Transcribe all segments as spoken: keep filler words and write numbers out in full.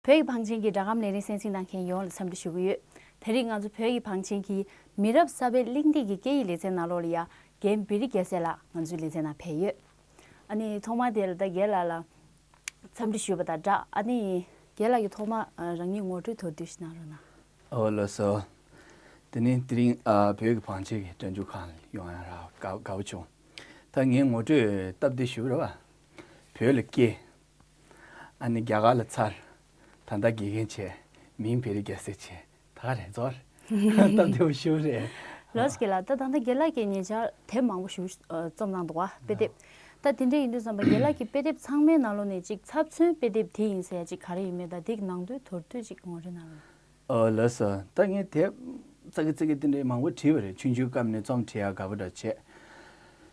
བོད་ཀྱི་བང་ཆེན་གྱི་སྒྲ་སྒམ་ལས་རིམ་གསན་གཟིགས་གནང་མཁན་ཡོངས་ལ་འཚམས་འདྲི་ཞུ་གི་ཡོད། དེ་རིང་ང་ཚོ་བོད་ཀྱི་བང་ཆེན་གྱི་མི་རབས་གསར་པའི་གླེང་སྟེགས་ཀྱི་སྐད་ཡིག་ལེ་ཚན་ནང་ལོགས་ལ་ཡ་རྒན་བི་རི་རྒྱལ་མཚན་ལགས་ང་ཚོའི་ལེ་ཚན་ནང་ཕེབས་ཡོད། ཨ་ནི་ཐོག་མར་དེ་ལ་ད་རྒན་ལགས་ལ་འཚམས་འདྲི་ཞུས་པ་དང་སྦྲགས། ཨ་ནི་རྒན་ལགས་ཀྱིས་ཐོག་མར་ཨ་རང་ཉིད་ངོ་སྤྲོད་མདོར་བསྡུས་ཤིག་གནང་རོགས་གནང་། ཨོ་ལགས་སོ། དེ་ནས་དེ་རིང་ཨ་བོད་ཀྱི་བང་ཆེན་གྱི་སྒྲ་འཇུག་ཁང་ལ་ཡོང་ཡ་རག་དགའ་དགའ་པོ་བྱུང་། ད་ངའི་ངོ་སྤྲོད་སྟབས་བདེ་ཞུ་རེད་བ། བོད་ལ་སྐྱེས། ཨ་ནི་རྒྱ་གར་ལ་འཚར། ད་ལྟ་དགེ་རྒན་བྱས། མིང་བེ་རི་རྒྱལ་མཚན་བྱས། ད་ག་རེ་རེད་ཚོར། སྟབས་བདེ་པོ་ཞུ་རེད། ལགས་སོ་རྒན་ལགས། ད་ད་ལྟ་རྒན་ལགས་ཀྱིས་ཉེ་ཆར་དེབ་མང་པོ་ཞིག་ཨ་རྩོམ་གནང་འདུག་བ། དཔེ་དེབ། ད་དེ་འདྲ་ཡིན་དུས་ཙམ་པ་རྒན་ལགས་ཀྱི་དཔེ་དེབ་ཚང་མའི་ནང་ལོགས་ནས་ཅིག་ཚབ་མཚོན་དཔེ་དེབ་དེ་ཡིན་ཟེར་ཡ་ཅིག་ག་རེ་ཡིན་མིན་དང་དེ་གི་ནང་དོན་མདོར་བསྡུས་ཅིག་ངོ་སྤྲོད་གནང་རོགས། ཨོ་ལགས་སོ། ད་ངས་དེབ་ཙག་གི་ཙིག་གི་དེ་འདྲའི་མང་པོ་བྲིས་པ་རེད། ཆུང་ཆུང་སྐབས་ནས་རྩོམ་བྲིས་ཡག་དགའ་པོ་འདྲ་བྱས།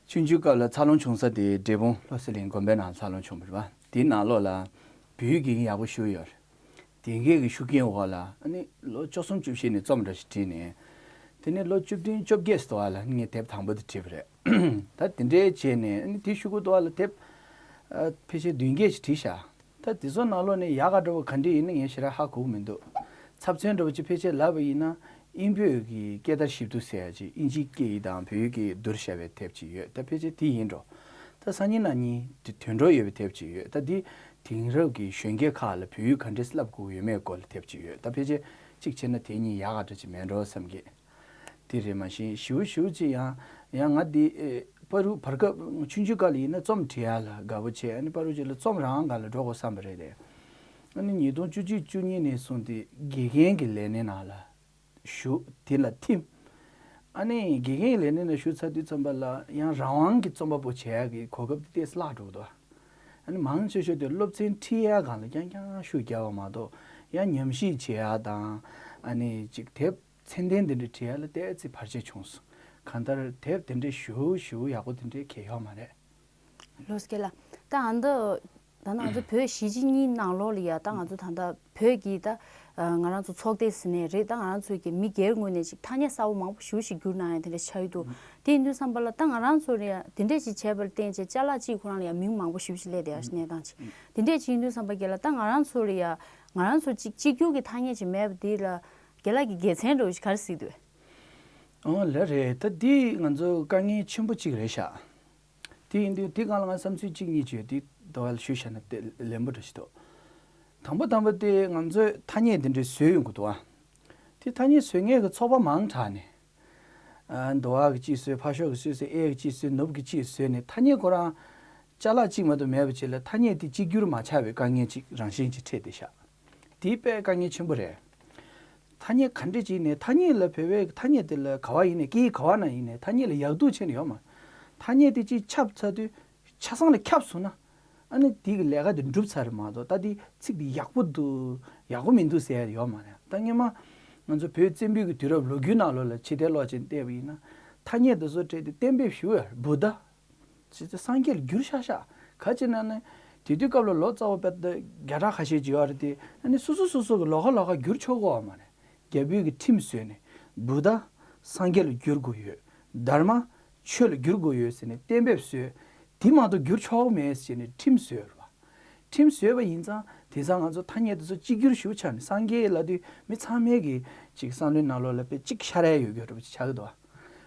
ཆུང་ཆུང་སྐབས་ལ་འཚར་ལོངས་བྱུང་ས་དེ་འབྲས་སྤུངས་བློ་གསལ་གླིང་དགོན་པའི་ནང་འཚར་ལོངས་བྱུང་བ་རེད་བ། དེའི་ནང་ལོགས་ལ་བོད་ཡིག་དགེ་རྒན་ཡག་པོ་ཞུ་ཡོད་རེད། དེ་གའི་གི་ཤུགས་རྐྱེན་འོག་ལ་ཨ་ནི་ལོ་བཅུ་གསུམ་བཅུ་བཞི་ནས་རྩོམ་འདྲ་ཞིག་བྲིས་ནས། དེ་ནས་ལོ་བཅུ་བདུན་བཅོ་བརྒྱད་ཙམ་ལ་ངས་དེབ་དང་པོ་དེ་བྲིས་པ་རེད། ད་དེ་འདྲའི་བྱས་ནས་ཨ་ནི་དེའི་གཞུག་གུ་ཙམ་ལ་དེབ་ཨ་ཕལ་ཆེར་བདུན་བརྒྱད་ཅིག་བྲིས་ཤག་ད་དེ་ཚོ་ནང་ལོགས་ནས་ཡག་ག་འདྲ་བོ་ག་འདྲ་ཡིན་ན་ངས་ཞེ་དྲག་ཧ་གོ་གི་མི་འདུག་ཚབ་མཚོན་འདྲ་བོ་ཅིག་ཕལ་ཆེར་ལབ་པ་ཡིན་ན་དབྱིན་བོད་ཀྱི་སྐད་བརྡ་ཞིབ་ཏུ་ཟེར་ཡ་ཅིག་དབྱིན་ཇིའི་སྐད་ཡིག་དང་བོད་ཡིག་གི་བསྡུར་བྱས་པའི་དེབ་ཅིག་ཡོད། ད་ཕལ་ཆེར་དེ་ཡིན་འགྲོ། ད་སང་ཉིན་གནངས་ཉིན་དེ་དོན་འགྲོ་ཡོད་པའི་དེབ་ཅིག་ཡོད། ད་འདི་དེང་རབས་ཀྱི་གཞོན་སྐྱེས་ཁག་ལ་བོད་ཡིག་ག་འདྲས་བསླབ་དགོས་ཡོད་མེད་སྐོར་ལ་དེབ་ཅིག་ཡོད། ད་ཕལ་ཆེར་གཅིག་བྱས་ན་དེ་གཉིས་ཡག་ག་འདྲ་ཅིག་མེད་འགྲོ་བསམ་གི། དེ་རེད། མ་གཞི་ཞེ་པོ་ཞེ་པོ་ཅིག་ཡང་ཡང་ང་འདི་ཨེ་པ་རུ་བར་སྐབས་ཆུང་ཆུང་སྐབས་ལ་ཡིན་ན་རྩོམ་བྲིས་ཡ་ལ་དགའ་པོ་བྱས། ཨ་ནི་པ་རུ་ཅིག་ལ་རྩོམ་རང་སྒང་ལ་འགྲོ་དགོས་བསམ་པ་རེད་དེ། ཨ་ནི་ཉིས་སྟོང་བཅུ་གཅིག་བཅུ་གཉིས་ནས་བཟུང་སྟེ་དགེ་རྒན་གྱི་ལས་གནས་ནང་ལ་ཞུགས། དེ་ལ་ཐིམ། ཨ་ནི་དགེ་རྒན་གྱི་ལས་གནས་ནང་ཞུགས་ཚར་དུས་ཙམ་པ་ལ་ཡང་རང་དབང་གི་རྩོམ་པ་པོ་བྱེད་ཡག་གི་གོ་སྐབས་དེ་ཏོག་ཙམ་བརླག་འགྲོ་གི་འདུག་ཨ་ནི་མང་ཆེ་ཤོས་དེ་སློབ་ཚན་ཁྲིད་ཡག་སྒང་ལ་རྐྱང་རྐྱང་ཤུགས་རྒྱག་པ་མ་གཏོགས། ཡང་ཉམས་ཞིབ་བྱེད་ཡག་དང་། ཨ་ནི་ཅིག་དེབ་ཚད་ལྡན་དེ་འདྲ་བྲིས་ཡག་ལ་ཏོག་ཙམ་བར་ཆད་བྱུང་སོང་། གང་ལྟར་དེབ་དེ་འདྲའི་ཞེ་པོ་ཞེ་པོ་ཡག་པོ་དེ་འདྲའི་གང་ཡང་ཡོད་མ་རེད། ལགས་སོ་རྒན་ལགས། ད་ཨ་ནི་ད་ད་ང་ཚོ་བོད་གཞིས་བྱེས་གཉིས་ནང་ལོགས་ལ་ཡ་ད་ང་ཚོ་ད་ལྟ་བོད་ཀྱི་ད་ང་རང་ཚོ་ཚོགས་སྡེ་ཟེར་ནའི་རེད། ད་ང་རང་ཚོ་གི་མི་སྒེར་ངོས་ནས་ཅིག་ཐ་སྙད་གསར་པ་མང་པོ་ཞེ་པོ་ཞིག་བསྒྱུར་གནང་ཡ་དེ་འདྲ་ཆགས་ཀྱི་འདུག་དེ་ཡིན་དུས་ཙམ་པ་ལ་ད་ང་རང་ཚོ་ལ་ཡ་དེ་འདྲ་ཞིག་བྱས་པར་བརྟེན་བྱས་ཅ་ལག་གཅིག་ཁོ་རང་ལ་ཡ་མིང་མང་པོ་ཞེ་པོ་ཞིག་སླེབས་བསྡད་ཡ་ཞིག་གནས་སྟངས་ཅིག་དེ་འདྲ་ཅིག་ཡིན་དུས་ཙམ་པ་རྒན་ལགས། ད་ང་རང་ཚོ་ལ་ཡ་ང་རང་ཚོ་ཅིག་གཅིག་གྱུར་གྱི་ཐ་སྙད་ཅིག་མེད་པ་འདི་ལ་རྒན་ལགས་ཀྱི་དགེ་མཚན་འདྲ་བོ་ཞིག་ག་རེ་གཟིགས་འདུག་ཨོ་ལགས་རེད། ད་འདི་ང་ཚོ་དཀའ་ངལ་ཆེན་པོ་གཅིག་རེད་ཤག་དེ་ཡིན་དུས་དེ་སྒང་ལ་ང་བསམ་ཚུལ་གཅིག་གཉིས་བརྗོད་དེ་དོ་བ་ལ་ཞུས་བཞག་ན་དེ་ལན་པོ་འདྲ་ཞིག་འདུག་དང་པོ་དང་པོ་དེ་ང་ཚོས་ཐ་སྙད་འདི་འདྲའི་བཟོས་ཡོང་གི་འདུག་ཨ། དེ་ཐ་སྙད་བཟོ་མཁན་གྱི་ཚོགས་པ་མང་དྲགས་ནས། ཨ་མདོ་བ་གི་གཅིག་བཟོས། ཕར་ཕྱོགས་ཀྱི་གཅིག་བཟོས། གཡས་ཀྱི་གཅིག་བཟོས། ནུབ་ཀྱི་གཅིག་བཟོས་ནས་ཐ་སྙད་ཁོ་རང་ཅ་ལག་གཅིག་མ་གཏོགས་མེད་པ་བྱས་ལ་ཐ་སྙད་དེ་གཅིག་གྱུར་མ་ཆགས་པའི་དཀའ་ངལ་ཅིག་རང་བཞིན་གྱིས་འཕྲད་བསྡད་ཤག་དེ་དཔེ་དཀའ་ངལ་ཆེན་པོ་རེད། ཐ་སྙད་ག་འདྲ་ཅིག་ནས་ཐ་སྙད་ལ་བོད་པའི་ཐ་སྙད་དེ་ལ་ག་བ་ཡིན་ནས་སྐད་ཡིག་ག་བ་ན་ཡིན་ནས་ཐ་སྙད་ལ་ཡག་སྡུག་ཕྱེ་ནས་ཡོད་མ། ཐ་སྙད་དེ་གཅིག་ཁྱབ་ཚར་དུས་ཆ་ཚང་ལ་ཁྱབ་སོང་ན། ཨ་ནི་དེ་གི་ལས་ཀ་དེ་འགྲུབ་ཚར་རེད་མ་གཏོགས། ད་དེ་ཚིག་དེ་ཡག་པོ་འདུག་ཡག་པོ་མི་འདུག་ཟེར་ཡ་ཡོད་མ་རེད། ད་སྔོན་མ་ང་ཚོ་བོད་བཙན་པོའི་གི་དུས་རབས་ལོ་རྒྱུས་ནང་ལོགས་ལ་ཕྱི་བལྟས་ལོག་ཅིག་བལྟས་པ་ཡིན་ན། ཐ་སྙད་དེ་ཚོ་སྤྲད་དེ་གཏན་འབེབས་ཞུ་ཡ་བུདྡྷ། ཅེས་སངས་རྒྱས་ལ་བསྒྱུར་ཤག་ཤག་ག་ཅི་ན་ནི། དེ་དུས་སྐབས་ལ་ལོ་ཙཱ་བ་དཔེ་ད་བརྒྱ་ཕྲག་ཁ་ཤས་ཅིག་ཡོད་རེད་དེ། ཨ་ནི་སོ་སོ་སོ་སོ་གི་ལོགས་ཀ་ལོགས་ཀ་བསྒྱུར་ཆོག་གི་ཡོད་མ་རེད། རྒྱ་བོད་ཀྱི་ཁྲིམས་བཟོས་ནས་བུདྡྷ་སངས་རྒྱས་ལ་བསྒྱུར་དགོས་ཡོད། དྷརྨ་ཆོས་ལ་བསྒྱུར་དགོས་ཡོད་ཟེར་ནས་གཏན་འབེབས་བཟོས། དེ་མ་གཏོགས་བསྒྱུར་ཆོག་གི་མེད་ཟེར་ནས་ཁྲིམས་བཟོས་རེད་བ། ཁྲིམས་བཟོས་པ་ཡིན་ཙང་དེང་སང་ང་ཚོ་ཐ་སྙད་དེ་ཚོ་གཅིག་གྱུར་ཞེ་པོ་ཆགས་ནས་སངས་རྒྱས་ལབ་དུས་མི་ཚང་མའི་གི་ཅིག་བསམ་བློའི་ནང་ལོགས་ལ་དཔེ་གཅིག་ཤར་ཡ་ཡོད་རྒྱུ་འདྲ་པོ་ཅིག་ཆགས་ཀྱི་འདུག་བ།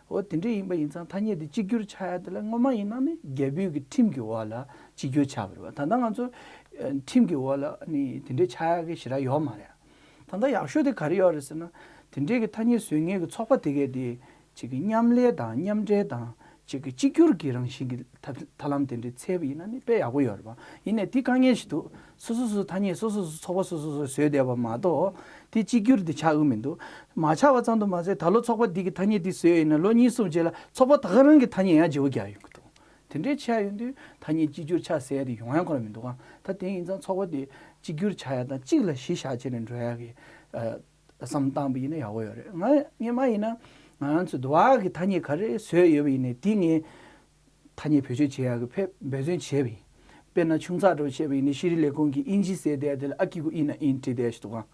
འོ་དེ་འདྲ་ཡིན་པ་ཡིན་ཙང་ཐ་སྙད་དེ་གཅིག་གྱུར་ཆགས་ཡ་དེ་ལ་སྔོན་མ་ཡིན་ན་ནི་རྒྱ་བོད་ཀྱི་ཁྲིམས་ཀྱི་འོག་ལ་གཅིག་གྱུར་ཆགས་པ་རེད་བ། ད་ལྟ་ང་ཚོ་ཨ་ཁྲིམས་ཀྱི་འོག་ལ་ནི་དེ་འདྲ་ཆགས་ཡ་གི་ཞེ་དྲག་ཡོད་མ་རེད། ད་ལྟ་ཡག་ཤོས་དེ་ག་རེ་ཡོད་རེད་ཟེར་ན། དེ་འདྲའི་གི་ཐ་སྙད་བཟོ་མཁན་གྱི་ཚོགས་པ་དེ་གས་དེ་ཅིག་གི་མཉམ་ལས་དང་མཉམ་འབྲེལ་དང་ཅིག་གི་གཅིག་གྱུར་གྱི་རང་བཞིན་གྱི་ཐབས་ཐབས་ལམ་དེ་འདྲའི་འཚོལ་བ་ཡིན་ན་ནི་དཔེ་ཡག་པོ་ཡོད་རེད་པ། ཡིན་ནའི་དེ་དཀའ་ངལ་ཞིག་འདུག་སོ་སོ་སོ་ཐ་སྙད་སོ་སོ་སོ་ཚོགས་པ་སོ་སོ་སོ་བཟོས་བསྡད་པ་མ་གཏོགས་དེ་གཅིག་གྱུར་དེ་ཆགས་ཀྱི་མི་འདུག་མ་ཆགས་པ་ཙམ་དུ་མ་ཟད་ད་ལོ་ཚོགས་པ་འདི་གི་ཐ་སྙད་འདི་བཟོས་ཡིན་ན་ལོ་གཉིས་གསུམ་རྗེས་ལ་ཚོགས་པ་ད་ག་རང་གི་ཐ་སྙད་ཡང་བརྗེ་པོ་རྒྱག་ཡོང་གི་འདུག་དེ་འདྲའི་ཆགས་ཡོང་དུས་ཐ་སྙད་གཅིག་གྱུར་ཆགས་ཟེར་ཡ་དེ་ཡོང་ཡ་ཁོ་རང་མི་འདུག་ག་ད་དེ་ཡིན་ཙང་ཚོགས་པ་དེ་གཅིག་གྱུར་ཆགས་ཡ་དང་གཅིག་ལ་གཞི་བཞག་བྱས་ནས་འགྲོ་ཡ་གི་ཨ། བསམ་བཏང་པ་ཡིན་ན་ཡག་པོ་ཡོད་རེད། ང་སྔོན་མ་ཡིན་ན་ང་རང་ཚོ་འདི་བ་གི་ཐ་སྙད་ག་རེ་བཟོས་ཡོད་པ་ཡིན་ནའི་དེ་ངས་ཐ་སྙད་བེད་སྤྱོད་བྱེད་ཡག་གི་ཕེབས་འབད་བརྩོན་བྱས་པ་ཡིན། དཔེར་ན་ཆུང་ཙག་འདྲ་བོ་བྱས་པ་ཡིན་ནའི་ཤེས་རིག་ལས་ཁུངས་ཀྱི་ཨིན་ཇི་ཟེར་བསྡད་དེ་ལ་ཨ་ཀི་གུ་ཨི་ན་ཨིན་བྲིས་བསྡད་ཞིག་འདུག་ག་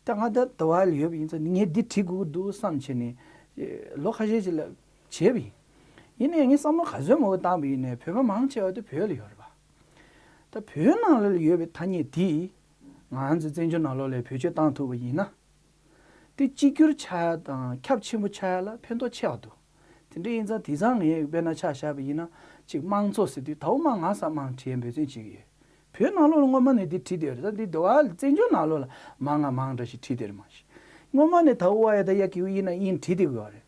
ད་ང་ད་འདི་བ་ལ་ཡོད་པ་ཡིན་ཙང་ངས་འདི་བྲིས་དགོས་ཀྱི་འདུག་བསམ་བྱས་ནས་ལོ་ཁ་ཤས་ཤིག་ལ་བྱས་པ་ཡིན། ཡིན་ནའི་ངས་བསམ་བློ་ག་ཚོད་མང་པོ་བཏང་པ་ཡིན་ནའི་བོད་པ་མང་ཆེ་བ་དེ་བོད་ལ་ཡོད་རེད་པ། ད་བོད་ནང་ལ་ཡོད་པའི་ཐ་སྙད་དེ་ ང་ཚོ་བཙན་བྱོལ་ནང་ལོགས་ལ་བེད་སྤྱོད་བཏང་ཐུབ་པ་ཡིན་ན། དེ་གཅིག་གྱུར་ཆགས་ཡ་དང་ཁྱབ་ཆེན་པོ་ཆགས་ཡ་ལ་ཕན་ཐོགས་ཆེ་བ་འདུག་དེ་འདྲ་ཡིན་ཙང་དེང་སང་ངས་དཔེར་ན་ཆ་བཞག་པ་ཡིན་ན་ཅིག་དམངས་གཙོ་ཟེར་དུས་ད་འོ་མ་ང་ས་དམངས་བྲིས་ཡ་འབད་བརྩོན་བྱེད་ཀྱི་ཡོད། བོད་ནང་ལོགས་ལ་སྔོན་མ་ནས་འདི་བྲིས་བསྡད་ཡོད་རེད། ད་འདི་འདི་བ་བཙན་བྱོལ་ནང་ལོགས་ལ་མང་ང་མང་འདྲ་ཞིག་བྲིས་བསྡད་རེད་མ་གཞི། སྔོན་མ་ནས་ད་འོ་ཨ་ཡ་ད་ཡ་གི་འུ་ཡིན་ན་ཡིན་བྲིས་བསྡད་དགོས་པ་རེད།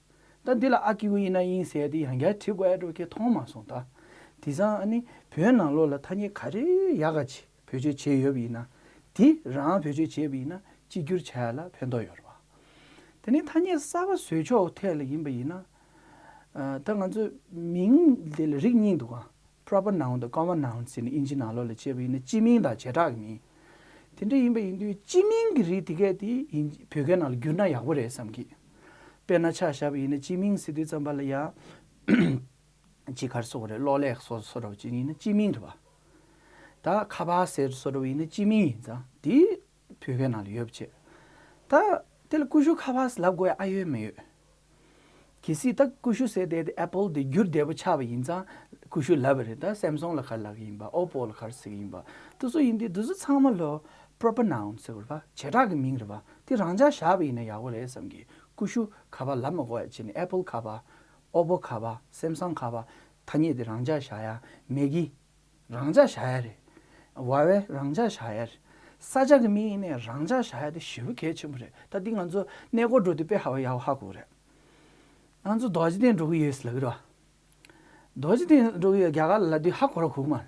ད་འདི་ལ་ཨ་ཀི་འུ་ཡིན་ན་ཡིན་ཟེར་ཡ་དེ་ཡང་བསྐྱར་བྲིས་དགོས་ཡ་འགྲོ་ཁྱེད་མཐོང་མ་སོང་ད། དེང་སང་ཨ་ནི་བོད་ནང་ལོགས་ལ་ཐ་སྙད་ག་རེ་ཡག་ག་ཅིག་བེད་སྤྱོད་བྱས་ཡོད་པ་ཡིན་ན། དེ་རང་བེད་སྤྱོད་བྱས་པ་ཡིན་ན་གཅིག་གྱུར་བྱ་ཡ་ལ་ཕན་ཐོགས་ཡོད་རེད་བ། དེ་ནས་ཐ་སྙད་གསར་པ་བཟོས་ཕྱོགས་ཐད་ལ་ཡིན་པ་ཡིན་ན། ཨ་ད་ང་ཚོ་མིང་འདི་ལ་རིགས་གཉིས་འདུག་ག proper noun དང་common noun ཟེར་ནས་ཨིན་ཇི་ནང་ལོགས་ལ་བྱས་པ་ཡིན་ན་སྤྱི་མིང་དང་བྱེ་བྲག་གི་མིང་། དེ་འདྲ་ཡིན་པ་ཡིན་དུས་སྤྱི་མིང་གི་རིགས་དེ་གས་དེ་ཡིན་བོད་སྐད་ནང་ལ་བསྒྱུར་ན་ཡག་པོ་རེད་བསམ་གི། དཔེར་ན་ཆ་བཞག་པ་ཡིན་ན་སྤྱི་མིང་ཟེར་དུས་ཙམ་པ་ལ་ཡ། ཅི་གར་སོགས་རེད། གློག་ཀླད་སོགས་སོགས་འདྲ་བོ་ཅིག་ཡིན་ན་སྤྱི་མིང་རེད་བ། ད་ཁ་པར་ཟེར་སོགས་འདྲ་བོ་ཡིན་ན་སྤྱི་མིང་ཡིན་ཙང་དེ་བོད་སྐད་ནང་ལ་ཡོད་པ་བྱས། ད་དེ་ལ་ཀུ་ཤུ་ཁ་པར་ལབ་དགོས་ཨ་ཡོད་མ་ཡོད། གལ་སྲིད་ད་ཀུ་ཤུ་ཟེར་དེ་དེ་ཨེ་པལ་དེ་འགྱུར་བདེ་པོ་ཆགས་པ་ཡིན་ཙང་ཀུ་ཤུ་ལབ་པ་རེད། ད་སེམ་སོང་ལ་ག་རེ་ལབ་ཀྱི་ཡིན་པ། ཨོ་པོ་ལ་ག་རེ་ཟེར་གྱི་ཡིན་པ། དེ་ཚོ་ཡིན་དུས་དེ་ཚོ་ཚང་མ་ལོ་proper noun ཟེར་བ་རེད་བ། བྱེ་བྲག་གི་མིང་རེད་བ། དེ་རང་འཇགས་བཞག་པ་ཡིན་ན་ཡག་པོ་རེད་བསམ་གི། ཀུ་ཤུ་ཁ་པར་ལབ་མ་དགོས་ཡ་བྱས་ནས་ཨེ་པལ་ཁ་པར། ཨོ་པོ་ཁ་པར། སེམ་སང་ཁ་པར། ཐ་སྙད་དེ་རང་འཇགས་བཞག་ཡ། མེ་གི་རང་འཇགས་བཞག་ཡ་རེད། ཝ་ཝེ་རང་འཇགས་བཞག་ཡ་རེད། ས་ཆ་གི་མིང་ཡིན་ནའི་རང་འཇགས་བཞག་ཡ་དེ་ཞེ་པོ་གལ་ཆེན་པོ་རེད། ད་འདི་ང་ཚོ་གནས་སྐོར་འགྲོ་དུས་དཔེ་ཧ་བ་ཡག་པོ་ཧ་གོ་རེད། ང་ཚོ་རྡོ་རྗེ་གདན་འགྲོ་གི་ཡོད་ཟེར་ལབ་ཀྱི་རེད་བ། རྡོ་རྗེ་གདན་འགྲོ་གི་ཡོད་རྒྱ་གར་ལ་ལབ་དུས་ཧ་གོ་ར་གོ་གི་མ་རེད།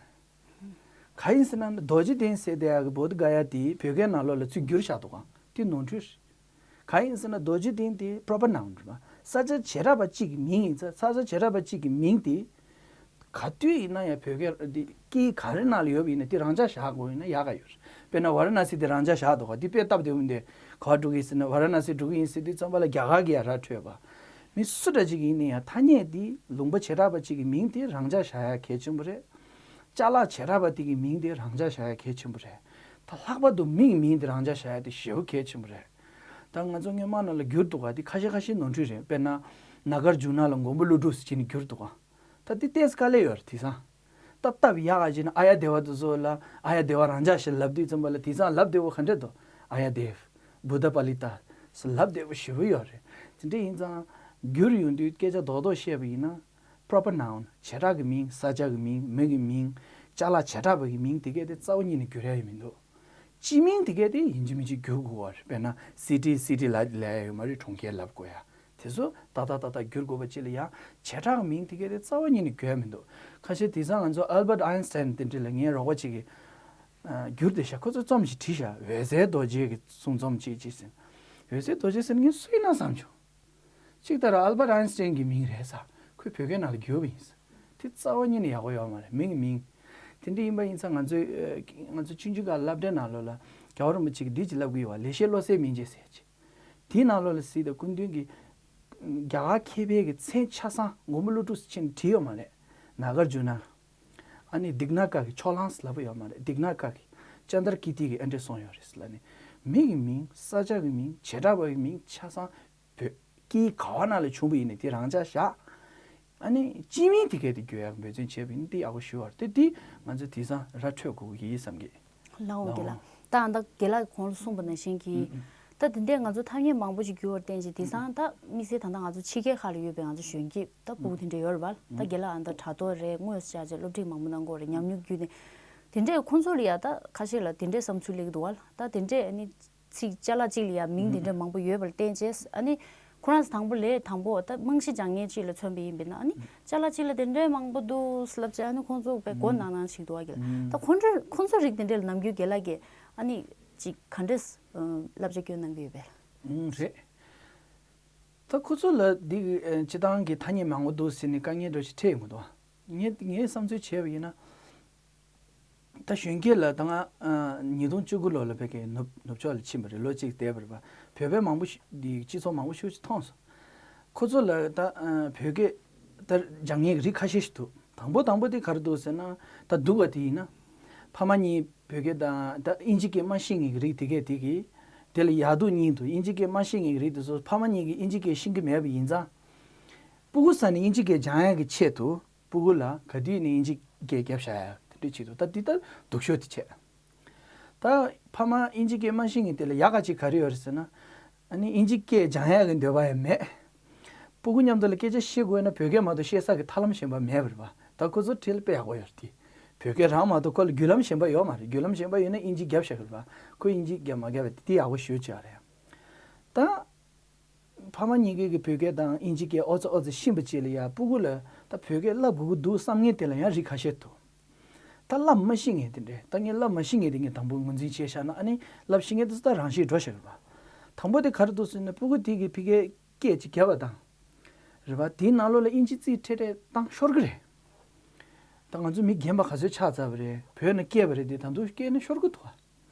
གང་ཡིན་ཟེར་ན་རྡོ་རྗེ་གདན་ཟེར་དེ་ཡ་གི་བོད་དི་ག་ཡ་དེ་བོད་སྐད་ནང་ལོགས་ལ་ཚུར་བསྒྱུར་བཞག་འདུག་ག་དེ་ནོར་འཁྲུལ་རེད། གང་ཡིན་ཟེར་ན་རྡོ་རྗེ་གདན་དེ་proper noun རེད་པ། ས་ཆ་བྱེ་བྲག་པ་གཅིག་གི་མིང་ཡིན་ཙང་ས་ཆ་བྱེ་བྲག་པ་གཅིག་གི་མིང་དེ་ག་དུས་ཡིན་ན་ཡང་བོད་སྐད་དེ་སྐད་ག་རེ་ནང་ལ་ཡོད་པ་ཡིན་ན་དེ་རང་འཇགས་བཞག་དགོས་ཡིན་ན་ཡག་ག་ཡོད་རེད། དཔེར་ན་ཝ་ར་ཎ་སི་དེ་རང་འཇགས་བཞག་འདུག་ག་དེ་དཔེ་སྟབས་བདེ་པོ་འདི་ག་པར་འགྲོ་གི་ཡིན་ཟེར་ན་ཝ་ར་ཎ་སི་འགྲོ་གི་ཡིན་ཟེར་དུས་ཙམ་པ་ལ་རྒྱ་གར་གྱི་ཡ་ར་འཕྲོད་པ། མི་སུ་འདྲ་ཅིག་ཡིན་ན་ཡང་ཐ་སྙད་དེ་ལུང་པ་བྱེ་བྲག་པ་གཅིག་གི་མིང་དེ་རང་འཇགས་བཞག་ཡ་གལ་ཆེན་པོ་རེད། ཅ་ལག་བྱེ་བྲག་པ་དེ་གི་མིང་དེ་རང་འཇགས་བཞག་ཡ་གལ་ཆེན་པོ་རེད། ད་ལྷག་པར་དུ་མི་གི་མིང་དེ་རང་འཇགས་བཞག་ཡ་དེ་ཞེ་པོ་གལ་ཆེན་པོ་རེད། ད་ང་ཚོ་སྔོན་མ་ནང་ལ་བསྒྱུར་འདུག་ག་དེ་ཁ་ཤས་ཁ་ཤས་ནོར་འཁྲུལ་རེད། དཔེར་ན་ནཱ་གར་ཇུ་ན་ལ་མགོན་པོ་ཀླུ་སྒྲུབ་ཟེར་བྱས་ནས་བསྒྱུར་འདུག་ག་ད་དེ་ཏོག་ཙམ་དཀའ་ལས་ཡོད་རེད་དེང་སང་། སྟབས་སྟབས་ཡག་ག་བྱས་ན་ཨཱརྱ་དེ་བ་དེ་ཚོ་ལ་ཨཱརྱ་དེ་བ་རང་འཇགས་ཞེས་ལབ་དུས་ཙམ་པ་ལ་དེང་སང་ལབ་བདེ་པོ་ག་འདྲ་འདུག་ཨཱརྱ་དེ་བ། བུདྡྷ་པཱ་ལི་ཏ། ལབ་བདེ་པོ་ཞེ་པོ་ཡོད་རེད། དེ་འདྲ་ཡིན་ཙང་བསྒྱུར་ཡོང་དུས་སྐད་ཆ་རྡོག་རྡོག་བཤད་པ་ཡིན་ན། proper noun བྱེ་བྲག་གི་མིང་ས་ཆ་གི་མིང་མི་གི་མིང་ཅ་ལག་བྱེ་བྲག་པ་གི་མིང་དེ་གས་དེ་རྩ་བ་ཉིད་ནས་བསྒྱུར་ཡ་ཡི་མི་འདུག་སྤྱི་མིང་དེ་གས་དེ་ཡིན་གཅིག་མིན་གཅིག་བསྒྱུར་དགོས་པ་རེད། དཔེར་ན་city city ལབ་ལབ་ཡ་ཡོད་མ་རེད། གྲོང་ཁྱེར་ལབ་དགོས་ཡ། དེ་ཚོ་ཏག་ཏག་ཏག་ཏག་བསྒྱུར་དགོས་པ་ཅིག་ལ་ཡང་བྱེ་བྲག་གི་མིང་དེ་གས་དེ་རྩ་བ་ཉིད་ནས་བསྒྱུར་ཡ་མི་འདུག་ཁ་ཤས་དེང་སང་ང་ཚོ་Albert Einstein དེ་འདྲ་ལ་ངའི་རོགས་པ་ཅིག་གིས་ཨ་བསྒྱུར་བསྡད་ཤག་ཁོ་ཚོས་རྩོམ་ཞིག་བྲིས་ཤག་འོད་གསལ་རྡོ་རྗེ་གི་གསུང་རྩོམ་ཅིག་ཅིག་ཟེར། འོད་གསལ་རྡོ་རྗེ་ཟེར་ན་ངས་སུ་ཡིན་ན་བསམ་བྱུང་། གཅིག་ལྟར་ཨལ་བར་ཨའིན་སི་ཊེན་གྱི་མིང་རེད་ཟེར། ཁོས་བོད་སྐད་ནང་ལ་བསྒྱུར་བ་ཡིན་ཟེར། དེ་རྩ་བ་ཉིད་ནས་ཡག་པོ་ཡོད་མ་རེད། མི་གི་མིང་། དེ་འདྲ་ཡིན་པ་ཡིན་ཙང་ང་ཚོའི་ཨ་ང་ཚོ་ཆུང་ཆུང་སྒང་སློབ་གྲྭའི་ནང་ལོགས་ལ་རྒྱལ་བ་རིན་པོ་ཆེ་གིས་འདི་ཅིག་ལབ་གི་ཡོད་པ། ལེགས་བཤད་བློ་གསལ་མིང་བརྗེ་ཟེར་ཅིག་དེའི་ནང་ལོགས་ལ་གཟིགས་དང་སྐུ་མདུན་གྱིས་རྒྱ་གར་མཁས་པའི་གི་མཚན་ཆ་ཚང་མགོན་པོ་ཀླུ་སྒྲུབ་ཟེར་བྱས་ནས་བྲིས་ཡོད་མ་རེད། ནཱ་གར་ཇུ་ན། ཨ་ནི་དིག་ན་ཀ་གི་ཕྱོགས་གླང་ཟེར་ལབ་པ་ཡོད་མ་རེད། དིག་ན་ཀ་གི་ཅན་དར་ཀི་ཏི་གི་ཨེ་འདྲས་གསུངས་ཡོད་རེད་ཟེར་ལབ་ནས། མི་གི་མིང་། ས་ཆ་གི་མིང་། བྱེ་བྲག་པ་གི་མིང་ཆ་ཚང་བོད་སྐད་ག་བ་ནང་ལ་བྱུང་བ་ཡིན་ནའི་དེ་རང་འཇགས་བཞག་ཨ་ནི་སྤྱི་མིང་དེ་གས་དེ་བསྒྱུར་ཡག་འབད་བརྩོན་བྱས་པ་ཡིན་ན་དེ་ཡག་པོ་ཞེ་པོ་རེད། དེ་དེ་ང་ཚོ་དེང་སང་ར་འཕྲོད་དགོས་ཀྱི་ཡིན་བསམ་གི། ལགས་འོང་རྒན་ལགས། ད་ཨ་ད་རྒན་ལགས་གོང་ལ་གསུངས་པ་ནང་བཞིན་གྱི། ཨུ་ཨུ། ད་དེ་འདྲས་ང་ཚོ་ཐ་སྙད་མང་པོ་ཞིག་བསྒྱུར་བར་བརྟེན་བྱས་དེང་སང་ད་དམིགས་བསལ་ད་ལྟ་ང་ཚོ་ཕྱི་རྒྱལ་ཁག་ལ་ཡོད་པའི་ང་ཚོ་གཞོན་སྐྱེས་ད་ཕྲུ་གུ་དེ་འདྲས་ཡོད་རེད་པ། ད་རྒན་ལགས་ཨ་ད་དྲ་ཐོག་རེད། དངོས་སུ་བཅར་བྱས་སློབ་ཁྲིད་མང་པོ་གནང་གི་ཡོད་རེད། ཉམས་མྱོང་བརྒྱུད་ནས། དེ་འདྲས་ཁོང་ཚོ་ལ་ཡ་ད་ཁ་ཤས་ལ་དེ་འདྲས་བསམ་ཚུལ་སླེབས་ཀྱི་འདུག་པ། ད་དེ་འདྲས་ཨ་ནི་ཚིག་ཅ་ལག་གཅིག་ལ་ཡ་མིང་དེ་འདྲས་མང་པོ་ཡོད་པ་ལ་བརྟེན་བྱས་ཨ་ནི། ཁོ་རང་ཚོ་དང་པོ་ལས་དང་པོ་ད་རྨང་གཞི་སྦྱང་མཁན་གཅིག་ལ་མཚོན་པ་ཡིན་པས་ན་ཨ་ནི་ཅ་ལག་གཅིག་ལ་དེ་འདྲའི་མང་པོ་འདུག་ལབ་བྱས་ཨ་ནི་ཁོང་ཚོ་དཔེ་མགོ་ནག་ནག་ཞིག་འདུག་ཨ་ཀྱི་ལ། ད་ཁོང་ཚོ་ཁོང་ཚོ་རིགས་དེ་འདྲ་ལ་ནམ་རྒྱུན་རྒན་ལགས་ཀྱིས་ཨ་ནི་ཅིག་ག་འདྲས་བསླབ་བྱ་སྐྱོན་གནང་གི་ཡོད་པས། ཨུམ་རེད། ད་ཁོ་ཚོ་ལ་འདི་གི་སྤྱི་བཏང་གི་ཐ་སྙད་མང་པོ་འདུག་ཟེར་ནས་དཀའ་ངལ་འདྲ་ཞིག་འཕྲད་ཡོང་གི་འདུག་ངས་ངས་བསམ་ཚུལ་བྱས་པ་ཡིན་ན། ད་གཞོན་སྐྱེས་ལ་ད་ང་ཉིས་སྟོང་བཅུ་དགུ་ལོ་ལ་ཕ་གིར་ནུབ་ནུབ་ཕྱོགས་ལ་ཕྱིན་པ་རེད། ལོ་གཅིག་བསྡད་པ་རེད་པ། བོད་པའི་མང་པོ་ཞིག་འདི་སྤྱི་ཚོགས་མང་པོ་ཞིག་མཐོང་སོང་། ཁོ་ཚོ་ལ་ད་བོད་སྐད་ད་སྦྱང་མཁན་གྱི་རིགས་ཁ་ཤས་ཤིག་འདུག་དང་པོ་དང་པོ་དེ་ག་རེ་འདུག་ཟེར་ན། ད་སྡུག་པ་དེ་ཡིན་ན། ཕ་མ་གཉིས་བོད་སྐད་དང་ད་དབྱིན་ཇི་སྐད་མ་ཤེས་མཁན་གྱི་རིགས་དེ་གས་དེ་གིས། དེ་ལ་ཡག་སྡུག་གཉིས་འདུག་དབྱིན་ཇི་སྐད་མ་ཤེས་མཁན་གྱི་རིགས་དེ་ཚོ་ཕ་མ་གཉིས་ཀྱིས་དབྱིན་ཇི་སྐད་ཤེས་ཀྱི་མེད་པ་ཡིན་ཙང་། སྤུ་གུ་ས་ནས་དབྱིན་ཇི་སྐད་སྦྱང་ཡག་གི་ཆེད་དུ། སྤུ་གུ་ལ་ག་དུས་ནས་དབྱིན་ཇི་སྐད་རྒྱབ་བཞག་ཡ་དེ་འདྲ་བྱེད་འདུག་ད་འདི་ལྟར་སྡུག་ཤོས་དེ་བྱས། ད་ཕ་མ་ཨིན་ཇི་སྐད་མ་ཤེས་མཁན་དེ་ལ་ཡག་ག་ཅིག་ག་རེ་ཡོད་རེད་ཟེར་ན། ཨ་ནི་ཨིན་ཇི་སྐད་སྦྱང་ཡག་གི་འདོད་པ་ཡང་མེད། སྤུ་གུ་མཉམ་དུ་ལ་སྐད་ཆ་བཤད་དགོས་ན་བོད་སྐད་མ་གཏོགས་བཤད་ས་གི་ཐབས་ལམ་གཞན་པ་མེད་པ་རེད་པ། ད་ཁོ་ཚོ་ཁྲིད་ལ་དཔེ་ཡག་པོ་ཡོད་རེད་དེ། བོད་སྐད་རང་མ་གཏོགས་ཁོ་ལ་བརྒྱུད་ལམ་གཞན་པ་ཡོད་མ་རེད། བརྒྱུད་ལམ་གཞན་པ་ཡོད་ན་ཨིན་ཇི་རྒྱབ་བཞག་གི་རེད་པ། ཁོ་ཨིན་ཇི་རྒྱབ་མ་རྒྱབ་པ་དེ་ཡག་པོ་ཞེ་པོ་ཅིག་རེད། ད། ཕ་མ་གཉིས་ཀས་ཀྱི་བོད་སྐད་དང་ཨིན་ཇི་སྐད་ཨོ་ཙི་ཨོ་ཙི་ཤེས་པ་བྱས་ལ་ཡ་སྤུ་གུ་ལ་ད་བོད་སྐད་བསླབ་དགོས་ཀྱི་འདུག་བསམ་མཁན་དེ་ལ་ཡང་རིགས་ཁ་ཤས་འདུག་ད་བསླབ་མ་ཤེས་མཁན་དེ་འདྲས། ད་ངས་བསླབ་མ་ཤེས་མཁན་དེ་ངས་དང་པོ་ངོས་འཛིན་བྱས་བཞག་ན། ཨ་ནི་བསླབ་ཤེས་མཁན་དེ་ཚོ་ད་རང་ཤེས་འགྲོ་བཞག་གི་རེད་པ། དང་པོ་དེ་ག་རེ་འདུག་ཟེར་ན་སྤུ་གུ་དེ་གིས་ཕ་གིའི་སྐད་ཅིག་བརྒྱབ་པ་དང་། རེད་པ། དེའི་ནང་ལོགས་ལ་ཨིན་ཇི་རྩིས་ཁྲེ་ཁྲེ་བཏང་ཤོར་གི་རེད། ད་ང་ཚོ་མི་རྒན་པ་ག་ཚོད་ཆགས་ཚར་བ་རེད། བོད་ནས་སྐྱེས་པ་རེད་དེ། ད་དུང་སྐད་ནི་ཤོར་གི་འདུག་ག་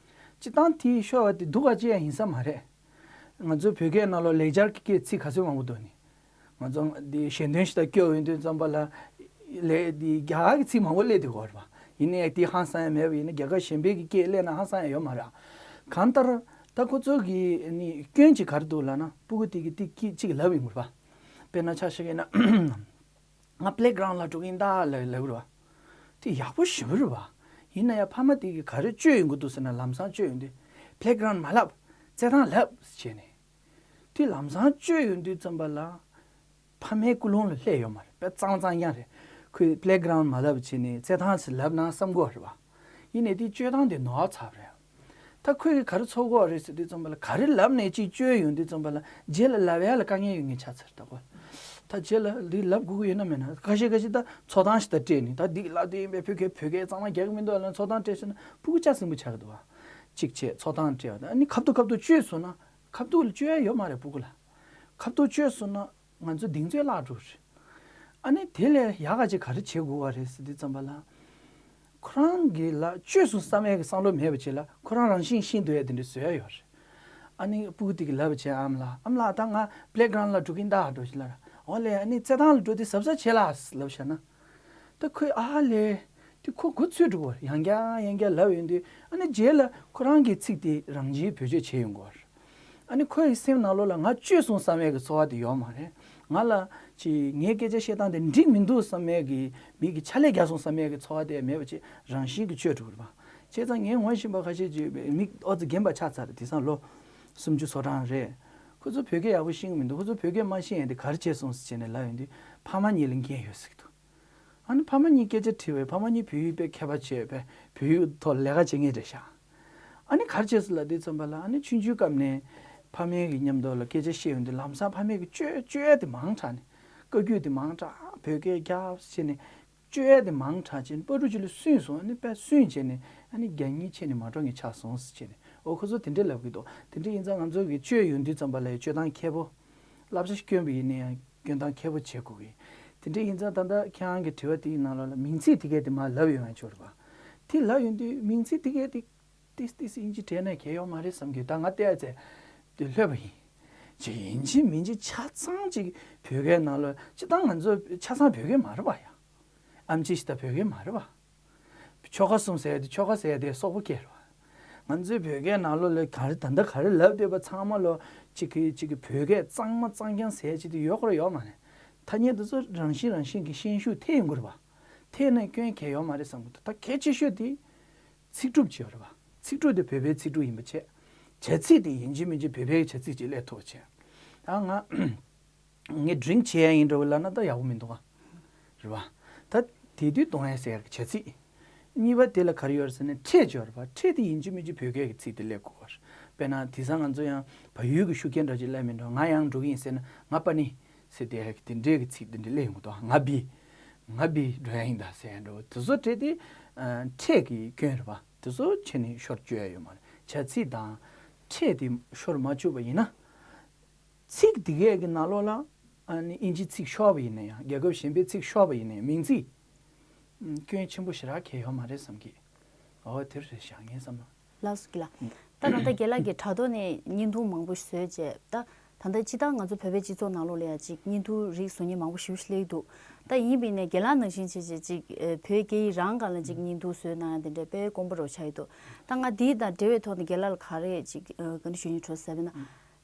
སྤྱིར་བཏང་དེའི་ཤོར་བ་དེ་སྡུག་ག་ཅི་ཡང་ཡིན་ས་མ་རེད། ང་ཚོའི་བོད་སྐད་ནང་ལོགས་ལེགས་སྦྱར་གྱི་སྐད་ཚིག་ག་ཚོད་མང་པོ་འདུག་ནི། ང་ཚོ་འདི་ཞལ་འདོན་ཞིག་དང་སྐྱོར་ཡོང་དུས་ཙམ་པ་ལ། ལས་འདི་རྒྱ་གར་གྱི་ཚིག་མང་པོ་སླེབས་དུས་གོ་རེད་པ། ཡིན་ནའི་དེ་ཧང་སང་ཡ་མེད་པ་ཡིན་ན། རྒྱ་གར་གཞན་པའི་གི་སྐད་སླེབས་ན་ཧང་སང་ཡ་ཡོད་མ་རེད། གང་ལྟར་ད་ཁོ་ཚོ་གི་ནི་སྐྱོན་ཅིག་ག་རེ་འདུག་ལབ་ན། སྤུ་གུ་དེ་གི་དེ་སྐད་ཅིག་ལབ་ཡོང་གི་རེད་པ། དཔེར་ན་ཆ་བཞག་ཡིན་ན། ང་པླེ་གྷ་རའུན་ཌི་ལ་འགྲོ་གི་ཡིན་ད་ལབ་ལབ་རེད་པ། དེ་ཡག་པོ་ཞེ་པོ་རེད་པ། ཡིན་ན་ཡང་ཕ་མ་དེ་གིས་ག་རེ་བཅོས་ཡོང་གི་འདུག་ཟེར་ན། ལམ་སང་བཅོས་ཡོང་དུས་པླེ་གྷ་རའུན་ཌི་མ་ལབ། རྩེད་ཐང་ལབ་བྱས་ནས། དེ་ལམ་སང་བཅོས་ཡོང་དུས་ཙམ་པ་ལ། ཕ་མའི་ཀུན་སློང་ལ་སླེབས་ཡོད་མ་རེད། དཔེ་གཙང་གཙང་རྐྱང་རེད། ཁོས་པླེ་གྷ་རའུན་ཌི་མ་ལབ་བྱས་ནས་རྩེད་ཐང་ཞིག་ལབ་ན་བསམ་གྱི་ཡོད་རེད་པ། ཡིན་ནའི་དེ་བཅོས་སྟངས་དེ་ནོར་ཚར་བ་རེད། ད་ཁོས་ག་རེ་ཚོར་གྱི་ཡོད་རེད་ཟེར་དུས་ཙམ་པ་ལ། ག་རེ་ལབ་ནའི་ཅིག་བཅོས་ཡོང་དུས་ཙམ་པ་ལ་རྗེས་ལ་ལབ་ཡ་ལ་དཀའ་ངལ་ཡོང་མཁན་ཆགས་ཚར། ད་གོ། ད་རྗེས་ལ་འདི་ལབ་དགོས་ཀྱི་ཡོད་ན་མེད་ན། ཁ་ཤས་ཁ་ཤས་ད་ཚོགས་ཐེངས་ཤིག་ད་སྤྲད་ནས། ད་འདི་ལབ་དེ་ཡིན་པས། བོད་སྐད་བོད་སྐད་གཙང་མ་རྒྱག་གི་མི་འདུག་ལབ་ནས་ཚོགས་ཐེངས་སྤྲད་སོང་ན་སྤུ་གུ་ལྕགས་སྲིན་པོ་ཆགས་ཀྱི་འདུག་པ། གཅིག་བྱས། ཚོགས་ཐེངས་སྤྲད་པ་དང་། ཨ་ནི་ཁ་ཐུག་ཁ་ཐུག་བཅོས་སོང་ན། ཁ་ཐུག་ལ་བཅོས་ཡ་ཡོད་མ་རེད་སྤུ་གུ་ལ། ཁ་ཐུག་བཅོས་སོང་ན་ང་ཚོ་གདེང་ཚོད་བརླག་འགྲོ་གི་རེད། ཨ་ནི་དེ་ལས་ཡག་ག་ཅིག་ག་རེ་བྱེད་དགོས་པ་རེད་ཟེར་དུས་ཙམ་པ་ལ། ཁོ་རང་གིས་ལབ་བཅོས་སོང་བསམ་ཡས་ཀྱི་བསམ་བློ་མེད་པ་བྱས་ལ། ཁོ་རང་རང་བཞིན་ཤེས་འདོད་ཡ་དེ་འདྲ་བཟོ་ཡ་ཡོད་རེད། ཨ་ནི་སྤུ་གུ་དེ་གིས་ལབ་པ་བྱས། ཨ་མ་ལགས། ཨ་མ་ལགས། ད་ང་པླེ་གྷ་རའུན་ཌི་ལ་འགྲོ་གི་ཡིན་ད་འགྲོ་ཞིག་ལབ། འོ་ལེ། ཨ་ནི་རྩེད་ཐང་ལ་འགྲོ་དུས་གཟབ་གཟབ་བྱེད་ལ་ལབ་བྱས་ན། ད་ཁོས་ཨ་ལེ། དེ་ཁོ་མགོ་ཚོས་འགྲོ་གི་རེད། ཡང་བསྐྱར་ཡང་བསྐྱར་ལབ་ཡོང་དུས། ཨ་ནི་རྗེས་ལ་ཁོ་རང་གི་ཚིག་དེ་རང་བཞིན་བེད་སྤྱོད་བྱེད་ཡོང་གི་རེད། ཨ་ནི་ཁོའི་སེམས་ནང་ལོགས་ལ་ང་བཅོས་སོང་བསམ་ཡས་ཀྱི་ཚོར་བ་དེ་ཡོད་མ་རེད། ང་ལ་ཅིག་ངའི་སྐད་ཆ་བཤད་སྟངས་དེ་འགྲིག་མི་འདུག་བསམ་ཡས་ཀྱི་མི་གི་ཕྱག་ལས་རྒྱག་སོང་བསམ་ཡས་ཀྱི་ཚོར་བ་དེ་མེད་པ་བྱས། རང་བཞིན་གྱིས་བཅོས་འགྲོ་གི་རེད་པ། བྱས་ཙང་ངས་ངོ་ཤེས་པ་ཁ་ཤས་ཅིག་ཡོད་པས། མི་ཨོ་ཙི་རྒན་པ་ཆགས་ཚར་རེད། དེང་སང་ལོ་སུམ་ཅུ་སོ་གྲངས་རེད། ཁོ་ཚོ་བོད་སྐད་ཡག་པོ་ཤེས་ཀྱི་མི་འདུག་ཁོ་ཚོ་བོད་སྐད་མ་ཤེས་ཡས་དེ་ག་རེ་བྱས་སོང་ཟེར་བྱས་ནས་ལབ་ཡོང་དུས། ཕ་མ་གཉིས་ལ་འགན་ཡོད་ཟེར་གྱི་འདུག་ཨ་ནི་ཕ་མ་གཉིས་སྐད་ཆ་དྲིས་པས། ཕ་མ་གཉིས་བོད་ཡིག་དཔེ་མཁས་པ་བྱས་པས། བོད་ཡིག་ཐོག་ལས་ཀ་བྱེད་མཁན་རེད་ཤག་ཨ་ནི་ག་རེ་བྱས་སོང་ལབ་དུས་ཙམ་པ་ལ། ཨ་ནི་ཆུང་ཆུང་སྐབས་ནས་ཕ་མའི་གི་མཉམ་དུ་ལ་སྐད་ཆ་བཤད་ཡོང་དུས། ལམ་སང་ཕ་མས་གི་བཅོས་བཅོས་ཡ་དེ་མང་དྲགས་ནས། བཀའ་བཀྱོན་དེ་མང་དྲགས། བོད་སྐད་རྒྱབ་བྱས་ནས་བཅོས་ཡ་དེ་མང་དྲགས་བྱས་ནས། སྤ་རོ་ཅིག་ལ་སུན་སོང་། ཨ་ནི་དཔེ་སུན་བྱས་ནས། ཨ་ནི་རྒྱ་ཉིན་ཆད་ནས་མ་འགྲོ་མཁན་ཆགས་སོང་ཟེར་བྱས་ནས། འོ། ཁོ་ཚོ་དེ་འདྲས་ལབ་གི་འདུག་དེ་འདྲས་ཡིན་ཙང་ང་ཚོ་གི་བཅོས་ཡོང་དུས་ཙམ་པ་ལ་བཅོས་སྟངས་མཁས་པོ། བསླབ་བྱ་ཞིག་བསྐྱོན་པ་ཡིན་ན་ཡང་སྐྱོན་སྟངས་མཁས་པོ་བྱེད་དགོས་ཀྱི། དེ་འདྲ་ཡིན་ཙང་ད་ལྟ་ཁྱེད་རང་གི་དྲི་བ་དེའི་ནང་ལོགས་ལ་མིང་ཚིག་དེ་གས་དེ་མར་ལབ་ཡོང་ཡ་ཅིག་ཡོད་རེད་པ། དེ་ལབ་ཡོང་དུས་མིང་ཚིག་དེ་གས་དེ་ཏིས་ཏིས་ཨིན་ཇི་བྲིས་ན་གལ་ཡོད་མ་རེད་བསམ་གྱི། ད་ང་བལྟས་ཚེ་དེ་ལྷོད་པ་ཡིན། ཅིག་ཡིན་གཅིག་མིན་གཅིག་ཆ་ཚང་ཅིག་བོད་སྐད་ནང་ལོགས། སྤྱིར་བཏང་ང་ཚོ་ཆ་ཚང་བོད་སྐད་མ་རེད་པ་ཡ། ཨེམ་ཆི་ཞིག་ད་བོད་སྐད་མ་རེད་པ། ཆོལ་ཁ་གསུམ་ཟེར་ཡ་དེ། ཆོལ་ཁ་ཟེར་ཡ་དེ་སོག་པོ་སྐད་རེད་པ། ང་ཚོའི་བོད་སྐད་ནང་ལོགས་ལ་ག་རེ་ད་ལྟ་ག་རེ་ལབ་བསྡད་པ་ཚང་མ་ལོགས་གཅིག་གིས་གཅིག་གིས་བོད་སྐད་གཙང་མ་གཙང་རྐྱང་ཟེར་ཡ་ཅིག་དེ་ཡོད་ཁོ་ར་ཡོད་མ་རེད། ཐ་སྙད་དེ་ཚོ་རང་བཞིན་རང་བཞིན་གྱིས་ཤན་ཤུགས་ཐེབས་ཡོང་གི་རེད་པ། ཐེབས་ན་སྐྱོན་གལ་ཡོད་མ་རེད་བསམ་གྱི་འདུག་ད་གལ་ཆེ་ཤོས་དེ་ཚིག་གྲུབ་ཅིག་ཡོད་རེད་པ། ཚིག་གྲུབ་དེ་བོད་པའི་ཚིག་གྲུབ་ཡིན་པ་བྱས། བྱ་ཚིག་དེ་ཡིན་གཅིག་མིན་གཅིག་བོད་པའི་བྱ་ཚིག་ཅིག་སླེབས་ཐུབ་པ་བྱས། ད་ང་ངས་ཌི་རིང་བྱེད་ཡ་ཡིན་འདྲ་བོ་ལབ་ན་ད་ཡག་པོ་མི་འདུག་ག་རེད་པ། ད་དེ་དུས་གཏོང་ཡ་ཟེར་ཡ་གི་བྱ་ཚིག་གཉིས་པ་དེ་ལ་ག་རེ་ཡོད་རེད་ཟེར་ན། ཁྲེད་ཅིག་ཡོད་རེད་པ། ཁྲེད་དེ་ཡིན་གཅིག་མིན་གཅིག་བོད་སྐད་ཀྱི་ཚིག་དེ་སླེབས་དགོས་པ་རེད། དཔེར་ན་དེང་སང་ང་ཚོ་ཡང་བལ་ཡུལ་གྱི་ཤུགས་རྐྱེན་འདྲ་ཅིག་སླེབས་མིན་འགྲོ། ང་ཡང་འགྲོ་གི་ཡིན་ཟེར་ན། ང་པ་ནི་ཟེར་དེ་དེ་འདྲའི་གི་ཚིག་དེ་འདྲ་སླེབས་ཡོང་གི་འདུག་ང་བི། ང་བི་འགྲོ་ཡ་ཡིན་ད་ཟེར་ཡ་འདྲ་བོ། དེ་ཚོ་ཁྲེད་དེ་ཨ་ཁྲེད་ཀྱི་སྐྱོན་རེད་པ། དེ་ཚོ་ཁྱེད་ནི་ཤོར་བཅུག་ཡ་ཡོད་མ་རེད། བྱ་ཚིག་དང་ཁྲེད་དེ་ཤོར་མ་བཅུག་པ་ཡིན་ན། ཚིག་འདི་གས་ཀྱི་ནང་ལོགས་ལ་ཨ་ནི་ཨིན་ཇིའི་ཚིག་ཤོར་བ་ཡིན་ན་ཡང་། རྒྱལ་ཁབ་གཞན་པའི་ཚིག་ཤོར་བ་ཡིན་ན་ཡང་། མིང་ཚིག་ཨ་སྐྱོན་ཆེན་པོ་ཞེ་དྲག་གང་ཡང་ཡོད་མ་རེད་བསམ་གྱི། འོ་དེ་རེད་ཤག་ངའི་བསམ་བློ། ལགས་སོ་རྒན་ལགས། ད་ད་ལྟ་རྒན་ལགས་ཀྱིས་དྲ་ཐོག་ནས་བརྙན་ཐུང་མང་པོ་བཟོས་བྱས། ད་ད་ལྟ་སྤྱིར་བཏང་ང་ཚོ་བོད་པའི་སྤྱི་ཚོགས་ནང་ལོགས་ལ་ཡང་ཅིག་བརྙན་ཐུང་རིགས་བཟོ་མཁན་མང་པོ་ཞེ་པོ་ཞིག་སླེབས་འདུག་ད་ཡིན་པས་ནས་རྒན་ལགས་ནང་བཞིན་བྱས་བྱས་ཅིག་ཨ་བོད་སྐད་ཡིག་རང་སྒང་ལ་ཅིག་བརྙན་ཐུང་བཟོས་གནང་ཡ་དེ་འདྲ་དཔེ་དཀོན་པོ་རེད་ཆགས་ཀྱི་འདུག་ད་ང་འདི་དང་འབྲེལ་བའི་ཐོག་ནས་རྒན་ལགས་ལ་ག་རེ་ཅིག་ཨ་བཀའ་འདྲི་ཞུ་སྙིང་བྲོ་ཟེར་བས་ན།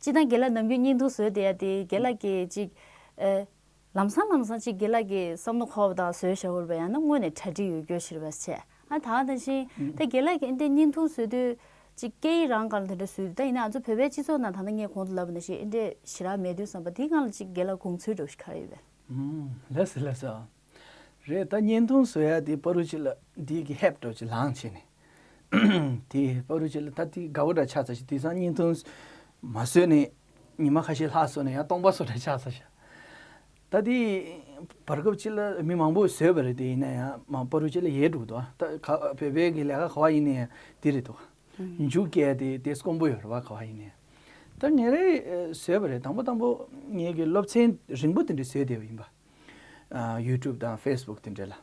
སྤྱིར་བཏང་རྒན་ལགས་ནམ་རྒྱུན་བརྙན་ཐུང་བཟོས་བསྡད་ཡ་དེ་རྒན་ལགས་ཀྱིས་ཅིག་ཨ་ལམ་སང་ལམ་སང་ཅིག་རྒན་ལགས་ཀྱི་བསམ་བློ་འཁོར་བ་དང་བཟོས་བཞག་པ་རེད་པ། ཡང་ན་དངོས་ནས་གྲ་སྒྲིག་ཡོད་རྒྱུ་ཞིག་རེད་པ་བྱས། ཨ་ད་ག་ནང་བཞིན་ད་རྒན་ལགས་ཀྱིས་འདི་བརྙན་ཐུང་བཟོས་དུས་ གཅིག་སྐད་ཡིག་རང་སྒང་ལ་དེ་འདྲ་བཟོས་འདུག་ད་ཡིན་ན་ང་ཚོ་བོད་པའི་སྤྱི་ཚོགས་ནང་ད་ལྟ་ངས་གོང་དུ་ལབ་པ་ནང་བཞིན་ཨེ་འདྲས་ཞེ་དྲག་མེད་དུས་ཙམ་པ་དེའི་སྒང་ལ་གཅིག་རྒན་ལགས་དགོངས་ཚུལ་འདྲ་བོ་ཞིག་ག་རེ་ཡོད་པས། ཨུམ། ལགས་སོ་ལགས་སོ། རེད། ད་བརྙན་ཐུང་བཟོ་ཡ་དེ་པ་རུ་ཅི་ལ་འདི་གི་ཧེབ་འདྲ་བོ་ཅིག་ལངས་བྱས་ནས། དེ་པ་རུ་ཅི་ལ་ད་དེ་དགའ་བོ་འདྲ་ཆགས་ཚར་ཞིག་དེང་སང་བརྙན་ཐུང་མ་བཟོས་ནས་ཉི་མ་ཁ་ཤས་ལྷག་སོང་ནས་ཡང་སྟོང་པ་བཟོ་འདྲ་ཆགས་ཚར་ཞིག་ད་དེ་བར་སྐབས་ཅིག་ལ་མི་མང་པོས་བཟོས་པ་རེད། དེ་ཡིན་ན་ཡང་མ་པ་རུ་ཅི་ལ་ཡལ་འགྲོ་འདུག་ད་ག་བོད་པའི་གི་ལས་ཀ་ག་བ་ཡིན་ན་ཡང་དེ་རེད་འདུག་མཇུག་སྐྱེལ་དེ་དེ་དཀོན་པོ་ཡོད་རེད་བ། ག་བ་ཡིན་ནའི། ད་ངས་རེ་བཟོས་པ་རེད། དང་པོ་དང་པོ་ངས་གི་སློབ་ཚན་རིང་པོ་དེ་འདྲ་བཟོས་བསྡད་པ་ཡིན་པ། ཨ། ཡུ་ཊུབ་དང་ཕེ་སི་བུག་དེ་འདྲ་ལ།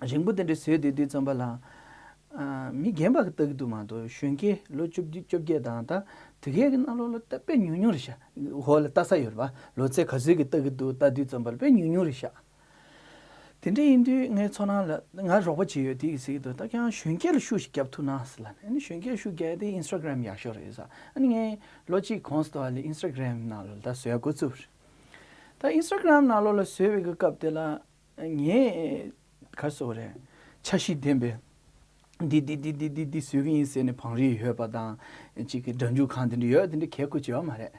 རིང་པོ་དེ་འདྲ་བཟོས་བསྡད་དུས་ཙམ་པ་ལ། ཨ། མི་རྒན་པ་གི་ལྟ་གི་འདུག་མ་གཏོགས་གཞོན་སྐྱེས་ལོ་བཅོ་བརྒྱད་བཅོ་བརྒྱད་དང་ད་དེ་གའི་གི་ནང་ལོགས་ལ་ད་དཔེ་ཉུང་ཉུང་རེད་ཤག་འོག་ལ་ལྟ་ས་ཡོད་རེད་བ། ལོ་ཚད་ག་ཚོད་ཀྱི་ལྟ་གི་འདུག་ལྟ་དུས་ཙམ་པ་ལ་དཔེ་ཉུང་ཉུང་རེད་ཤག་དེ་འདྲ་ཡིན་དུས་ངའི་ཚོར་སྣང་ལ་ང་རོགས་པ་བྱེད་ཡོད་དེ་གི་ཟེར་གི་འདུག་ད་ཁྱེད་རང་གཞོན་སྐྱེས་ལ་ཤུགས་ཤིག་རྒྱབ་ཐུབ་ན་ཟེར་ལབ་ནས། ཨ་ནི་གཞོན་སྐྱེས་ལ་ཤུགས་རྒྱག་ཡ་དེ་ཨིན་སི་ཊ་གྷ་རམ་ཡག་ཤོས་རེད་ཟེར། ཨ་ནི་ངས་ལོ་གཅིག་གོང་དུ་ལ་ཨིན་སི་ཊ་གྷ་རམ་ནང་ལོགས་ལ་ད་བཟོ་ཡ་འགོ་བཙུགས་རེད། ད་ཨིན་སི་ཊ་གྷ་རམ་ནང་ལོགས་ལ་བཟོས་པའི་གི་སྐབས་དེ་ལ་ངས་ག་རེ་ཟེར་དགོས་རེད། འཆར་གཞི་ལྡན་པའི་འདི་འདི་འདི་འདི་འདི་འདི་བཟོ་གི་ཡིན་ཟེར་ནས་བང་རིམ་ཡོད་པ་དང་། གཅིག་གི་སྒྲ་འཇུག་ཁང་དེ་འདྲ་ཡོད། དེ་འདྲ་གས་ཁུ་བྱེད་པ་མ་རེད།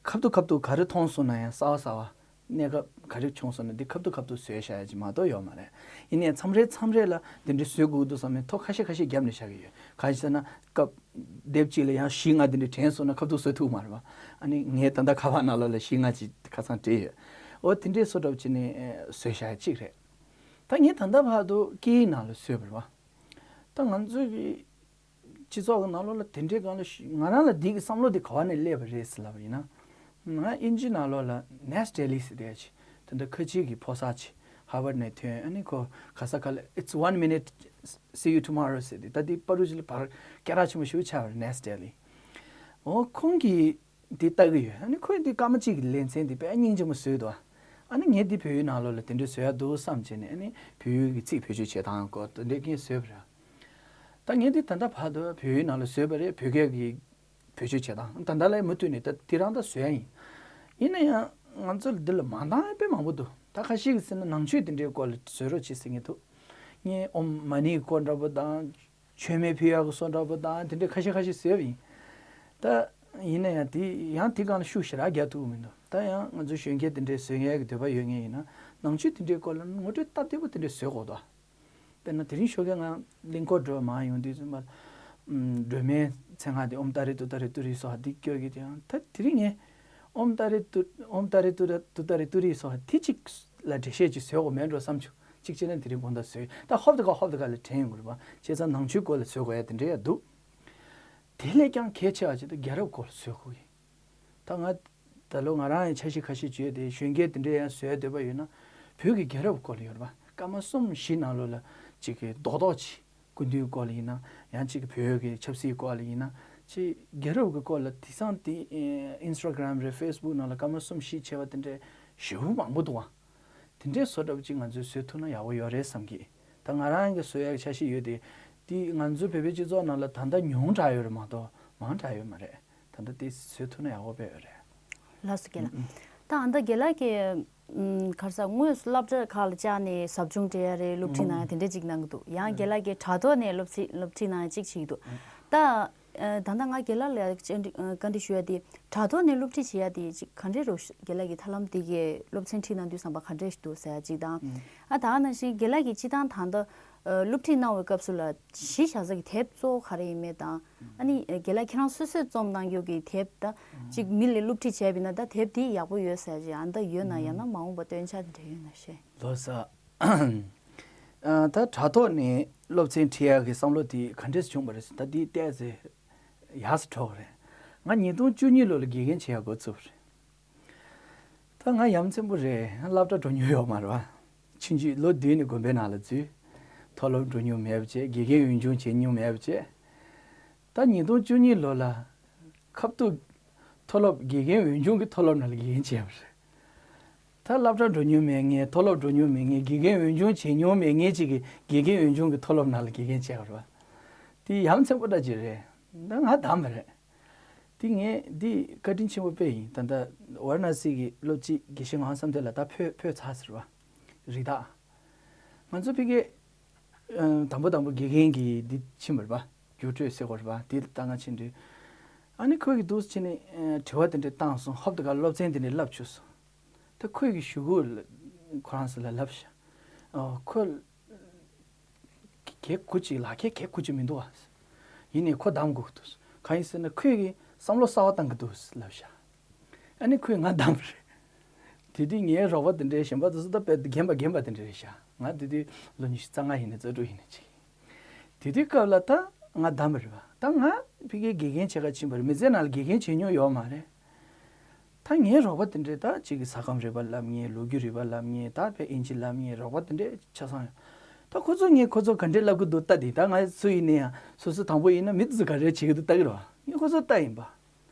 ཁ་ཐུག་ཁ་ཐུག་ག་རེ་མཐོང་སོང་ན་ཡང་གསར་པ་གསར་པ། གནས་སྐབས་ག་རེ་བྱུང་སོང་ན་འདི་ཁ་ཐུག་ཁ་ཐུག་བཟོས་བཞག་ཡ་ཅིག་མ་གཏོགས་ཡོད་མ་རེད། ཡིན་ནའི་མཚམས་རེ་མཚམས་རེ་ལ་འདི་འདྲ་བཟོ་དགོས་འདུག་བསམ་ནས་ཐོ་ཁ་ཤས་ཁ་ཤས་བརྒྱབ་ནས་བཞག་གི་ཡོད། གང་ཡིན་ཟེར་ན་སྐབས་དེབ་གཅིག་ལ་ཡང་བཞི་ལྔ་འདི་འདྲ་དྲན་སོང་ན་ཁ་ཐུག་བཟོ་ཐུབ་མ་རེད་བ། ཨ་ནི་ངས་ད་ལྟ་ཁ་པར་ནང་ལོགས་ལ་བཞི་ལྔ་ཅིག་ཁ་སང་བྲིས་ཡོད། འོ་དེ་འདྲའི་བཟོ་འདྲ་བྱས་ནས་བཟོས་བཞག་ཡ་གཅིག་རེད། ད་ངས་ད་ལྟ་བར་དུ་སྐད་ཡིག་ནང་ལ་བཟོས་པ་རེད་བ། ད་ང་ཚོའི་གི་སྤྱི་ཚོགས་ཀྱི་ནང་ལོགས་ལ་དེ་འདྲའི་སྒང་ལ་ཤི- ང་རང་ལ་འདི་གི་བསམ་བློ་འདི་ག་བ་ནས་སླེབས་པ་རེད་ཟེར་ལབ་པ་ཡིན་ན། ང་ཨིན་ཇི་ནང་ལོགས་ལ་ནེས་ཌེ་ལི་ཟེར་དེ་ཅི་དེ་འདྲ་ཁ་ཆེ་གི་ཕོ་གསར་ཅིག་ཧར་ཝརཌ་ནས་ཐོན། ཨ་ནི་ཁོ་ག་ས་ག་ལ་It's one minute, see you tomorrow ཟེར་དེ། ད་འདི་པ་རུ་ཅི་ལ་བར་སྐད་གྲགས་ཆེན་པོ་ཞིག་ཆགས་པ་རེད། ནེས་ཌེ་ལི། འོ་ཁོང་གིས་འདི་ལྟ་གི་ཡོད། ཨ་ནི་ཁོས་འདི་སྐར་མ་གཅིག་གི་ལེ་ཚན་འདི་དཔེ་སྙིང་རྗེ་མོ་བཟོས་འདུག་ཨ་ནི་ངས་འདི་བོད་ཡིག་ནང་ལོགས་ལ་དེ་འདྲ་བཟོ་ཡ་འདུག་བསམ་བྱས་ནས། ཨ་ནི་བོད་ཡིག་གི་ཚིག་བེད་སྤྱོད་བྱེད་སྟངས་སྐོར་དེ་འདྲ་ངས་བཟོས་པ་རེད། ད་ངས་འདི་ད་ལྟ་བར་དུ་བོད་ཡིག་ནང་ལ་བཟོས་པ་རེད། བོད་སྐད་ཀྱི་བེད་སྤྱོད་བྱེད་སྟངས་ད་ལྟ་ལ་མུ་མཐུད་ནས་ད་དེ་རང་ད་བཟོ་ཡ་ཡིན། ཡིན་ན་ཡང་ང་ཚོ་འདི་ལ་མ་འདང་དཔེ་མང་པོ་འདུག་ད་ཁ་ཤས་ཀྱིས་ཟེར་ན་ནང་ཆོས་དེ་འདྲའི་སྐོར་ལ་བཟོ་རོགས་བྱེད་ཟེར་མཁན་འདུག་ངས་ཨོཾ་མ་ཎིའི་སྐོར་འདྲ་པོ་དང་། མཆོད་མེ་ཕུལ་ཡག་གི་བཟོ་འདྲ་པོ་དང་དེ་འདྲའི་ཁ་ཤས་ཁ་ཤས་བཟོས་པ་ཡིན། ད་ཡིན་ན་ཡང་དེ་ཡང་དེ་སྒང་ལ་ཤུགས་ཞེ་དྲག་རྒྱག་ཐུབ་ཀྱི་མི་འདུག་ད་ཡང་ང་ཚོ་གཞོན་སྐྱེས་དེ་འདྲའི་བཟོ་མཁན་གྱི་འདོད་པ་ཡོད་མཁན་ཡིན་ན་ནང་ཆོས་དེ་འདྲའི་སྐོར་ལ་ངོ་སྤྲོད་སྟབས་བདེ་པོ་དེ་འདྲ་བཟོ་དགོས་འདུག་དཔེར་ན་དེ་རིང་ཞོགས་ཀས་ང་གླིང་སྐོར་འགྲོ་མར་ཡོང་དུས་ཙམ་པ། ཨམ། སྒྲོལ་མའི་མཚན་སྔགས་དེ་ཨོཾ་ཏཱ་རེ་ཏུཏྟཱ་རེ་ཏུ་རེ་སྭཱ་ཧཱ་འདི་སྐྱོར་གྱི་དེ་ཡང་ད་དེ་རིང་ངས་ཨོཾ་ཏཱ་རེ་ཏུ་ཨོཾ་ཏཱ་རེ་ཏུ་ར་ཏུཏྟཱ་རེ་ཏུ་རེ་སྭཱ་ཧཱ་དེ་གཅིག་ལ་འགྲེལ་བཤད་ཅིག་བཟོ་དགོས་མེད་འགྲོ་བསམ་བྱུང་། གཅིག་བྱས་ན་དེ་རིང་དགོང་དག་བཟོས། ད་ཧོབ་ཏེ་ཁ་ཧོབ་ཏེ་ཁ་ལ་དྲན་ཡོང་གི་རེད་པ། བྱས་ཙང་ནང་ཆོས་སྐོར་ལ་བཟོ་དགོས་ཡ་དེ་འདྲ་ཡ་འདུག་དེ་ལས་ཀྱང་གལ་ཆེ་བ་ཅིག་ད་རྒྱལ་རབས་སྐོར་ལ་བཟོ་དགོས་ཀྱི། ད་ང་ད་ལོ་ང་རང་ཡང་འཆར་གཞི་ཁ་ཤས་བརྗོད་དེ་གཞོན་སྐྱེས་དེ་འདྲ་ཡང་བཟོ་ཡ་འདོད་པ་ཡོད་ན་བོད་ཀྱི་རྒྱལ་རབས་སྐོར་ལ་ཡོད་རེད་པ། སྐར་མ་གསུམ་བཞི་ནང་ལོགས་ལ་གཅིག་གི་རྡོག་རྡོག་ཅིག་སྐུ་མདུན་སྐོར་ལ་ཡིན་ན། ཡང་གཅིག་གི་བོད་ཀྱི་ཆབ་སྲིད་སྐོར་ལ་ཡིན་ན། ཅིག་རྒྱལ་རབས་ཀྱི་སྐོར་ལ་དེང་སང་དེ་ཨིན་སི་ཊ་གྷ་རམ་རེད། ཕེ་སི་བུག་ནང་ལ་སྐར་མ་གསུམ་བཞི་བྱས་པ་དེ་འདྲའི་ཞེ་པོ་མང་པོ་འདུག་ཨ། དེ་འདྲའི་བཟོ་འདྲ་པོ་ཅིག་ང་ཚོས་བཟོ་ཐུབ་ན་ཡག་པོ་ཡོད་རེད་བསམ་གི། ད་ང་རང་གི་བཟོ་ཡག་འཆར་གཞི་ཡོད་དེ། དེ་ང་ཚོའི་བོད་པའི་སྤྱི་ཚོགས་ནང་ལ་ད་ལྟ་ཉུང་དྲགས་ཡོད་རེད་མ་གཏོགས་མང་དྲགས་ཡོད་མ་རེད། ད་ལྟ་དེ་བཟོ་ཐུབ་ན་ཡག་པོ་དཔེ་ཡོད་རེད། ལགས་སོ་རྒན་ལགས། ད་ཨ་ད་རྒན་ལགས་ཀྱིས་ཨམ་ག་རེ་ཟེར་དངོས་སུ་སློབ་གྲྭ་ཁག་ལ་བཅར་ནས་ཟབ་སྦྱོང་སྤྲད་ཡ་རེད། སློབ་ཁྲིད་གནང་ཡ་དེ་འདྲ་ཅིག་གནང་གི་འདུག་ཡང་རྒན་ལགས་ཀྱིས་དྲ་ཐོག་ནས་སློབ་ཚིག་སློབ་ཁྲིད་གནང་ཡ་ཅིག་བྱེད་ཀྱི་འདུག་ད་ཨ་ད་ལྟ་ང་རྒན་ལགས་ལ་བཅར་འདྲི་ཨ་བཀའ་འདྲི་ཞུ་ཡ་དེ་དྲ་ཐོག་ནས་སློབ་ཁྲིད་བྱེད་ཡ་དེ་ཅིག་ག་འདྲས་རེད། རྒན་ལགས་ཀྱིས་ཐབས་ལམ་དེ་གའི་སློབ་ཚན་ཁྲིད་གནང་དུས་ཙམ་པ་ག་འདྲས་འདུག་ཟེར་ཡ་ཅིག་དང་། ཨ་ད་ནང་བཞིན་རྒན་ལགས་ཀྱིས་སྤྱིར་བཏང་ད་ལྟ་ཨ་སློབ་ཁྲིད་གནང་བའི་སྐབས་སུ་ལ་གཞི་བཞག་ས་ཀྱི་དེབ་གཙོ་བོ་ག་རེ་ཡིན་མེད་དང་། ཨ་ནི་རྒན་ལགས་ཁྱེད་རང་སོ་སོས་རྩོམ་གནང་རྒྱུ་གི་དེབ་ད་ཅིག་མི་ལ་སློབ་ཁྲིད་བྱས་པ་ཡིན་ན་ད་དེབ་དེ་ཡག་པོ་ཡོད་ཟེར་ཅིག་ཨ་ད་ཡོད་ན་ཡང་ན་མ་འོངས་པ་སྟོན་འཆར་དེ་འདྲ་ཡོད་ན་ཤེས། ལོ་ས། ཨ་ད་དྲ་ཐོག་ནས་སློབ་ཚན་ཁྲིད་ཡག་གི་བསམ་བློ་དེ་ག་འདྲས་བྱུང་བ་རེད་ཟེར་ན། ད་དེ་ཏོག་ཙམ་ཡག་ས་འགྲོ་གི་རེད། ང་ཉིས་སྟོང་བཅུ་གཉིས་ལོ་ལ་དགེ་རྒན་བྱེད་ཡག་འགོ་བཙུགས་པ་རེད། ད་ང་ཡ་མཚན་པོ་རེད། སློབ་གྲྭ་འགྲོ་མྱོང་ཡོད་མ་རེད་བ། ཆུང་ཆུང་ལོ་བདུན་ནས་དགོན་པའི་ནང་ལ་འཛུལ། མཐོ་སློབ་འགྲོ་མྱོང་མེད་པ་བྱས། དགེ་རྒན་འོས་སྦྱོང་བྱེད་མྱོང་མེད་པ་བྱས། ད་ཉིས་སྟོང་བཅུ་གཉིས་ལོ་ལ་ཁ་ཐུག་མཐོ་སློབ་དགེ་རྒན་འོས་སྦྱོང་གི་མཐོ་སློབ་ནང་ལ་དགེ་རྒན་བྱས་པ་རེད། ད་སློབ་གྲྭ་འགྲོ་མྱོང་མེད་མཁན། མཐོ་སློབ་འགྲོ་མྱོང་མེད་མཁན། དགེ་རྒན་འོས་སྦྱོང་བྱེད་མྱོང་མེད་མཁན་ཅིག་གིས་དགེ་རྒན་འོས་སྦྱོང་གི་མཐོ་སློབ་ནང་ལ་དགེ་རྒན་བྱས་པ་རེད་བ། དེ་ཡ་མཚན་པོ་འདྲ་ཅིག་རེད། ད་ང་བདམས་པ་རེད། དེ་ངས་འདི་བཀའ་དྲིན་ཆེན་པོ་དཔེ་ཡིན། ད་ལྟ་ཝཱ་ར་ཎ་སི་གི་སློབ་སྤྱི་དགེ་བཤེས་ངག་དབང་བསམ་གཏན་ལགས་ད་ཕེབས་ཕེབས་ཚར་ཟེར་བ། རེད་ད། ང་ཚོ་ཕ་གིར་ཨ་དང་པོ་དང་པོ་དགེ་རྒན་གྱི་འདི་ཕྱིན་པ་རེད་པ། རྒྱུགས་སྤྲོད་ཟེར་དགོས་རེད་པ། དེ་ལྟ་ང་ཕྱིན་དུས། ཨ་ནི་ཁོས་ཀྱིས་འདུག་སེ་བྱས་ནས་དྲི་བ་དེ་འདྲ་བཏང་སོང་། ཧོབ་ཏེ་ག་སློབ་ཚན་དེ་འདྲ་བསླབ་བཅུག་སོང་། ད་ཁོས་ཀྱིས་གཞུག་གུ་ལ་ཁོ་རང་ཚོ་ལ་ལབ་ཤག་ཨོ་ཁོ་གད་གུ་ཅིག་ལག་ཁྱེར་གད་གུ་ཅིག་མི་འདུག་ཨ། ཡིན་ནའི་ཁོ་གདམ་དགོས་ཀྱི་འདུག་གང་ཡིན་ཟེར་ན་ཁོས་ཀྱིས་བསམ་བློ་གསར་པ་བཏང་གི་འདུག་ལབ་ཤག་ཨ་ནི་ཁོས་ང་གདམ་པ་རེད། དེ་དུས་ངའི་རོགས་པ་དེ་འདྲའི་གཞན་པ་དེ་ཚོ་ད་དཔེ་རྒན་པ་རྒན་པ་དེ་འདྲ་རེད་ཤག་ང་དེ་དུས་ལོ་ཉི་ཤུ་རྩ་ལྔ་ཡིན་ནའི་རྩ་དྲུག་ཡིན་ནའི་ཅིག་དེ་དུས་སྐབས་ལ་ད་ང་གདམ་པ་རེད་པ། ད་ང་ཕ་གིའི་དགེ་རྒན་བྱེད་ག་ཕྱིན་པ་རེད། མི་ཚེ་ནང་ལ་དགེ་རྒན་བྱེད་མྱོང་ཡོད་མ་རེད། ད་ངའི་རོགས་པ་དེ་འདྲས་ད་གཅིག་གིས་ས་ཁམས་རིག་པ་བསླབ་མཁན། ལོ་རྒྱུས་རིག་པ་བསླབ་མཁན། ད་དཔེ་ཨིན་ཇི་བསླབ་མཁན་རོགས་པ་དེ་འདྲས་ཆ་ཚང་ཡོད། ད་ཁོ་ཚོ་ངས་ཁོ་ཚོ་ག་འདྲས་བསླབ་ཀྱི་འདུག་ལྟ་དེ། ད་ང་སུ་ཡིན་ན་ཡང་སོ་སོ་དང་པོ་ཡིན་ན་མི་དེ་ཚོ་ག་རེ་བྱེད་ཀྱི་འདུག་ལྟ་གི་རེད་པ། ངས་ཁོ་ཚོ་ལྟ་ཡིན་པ།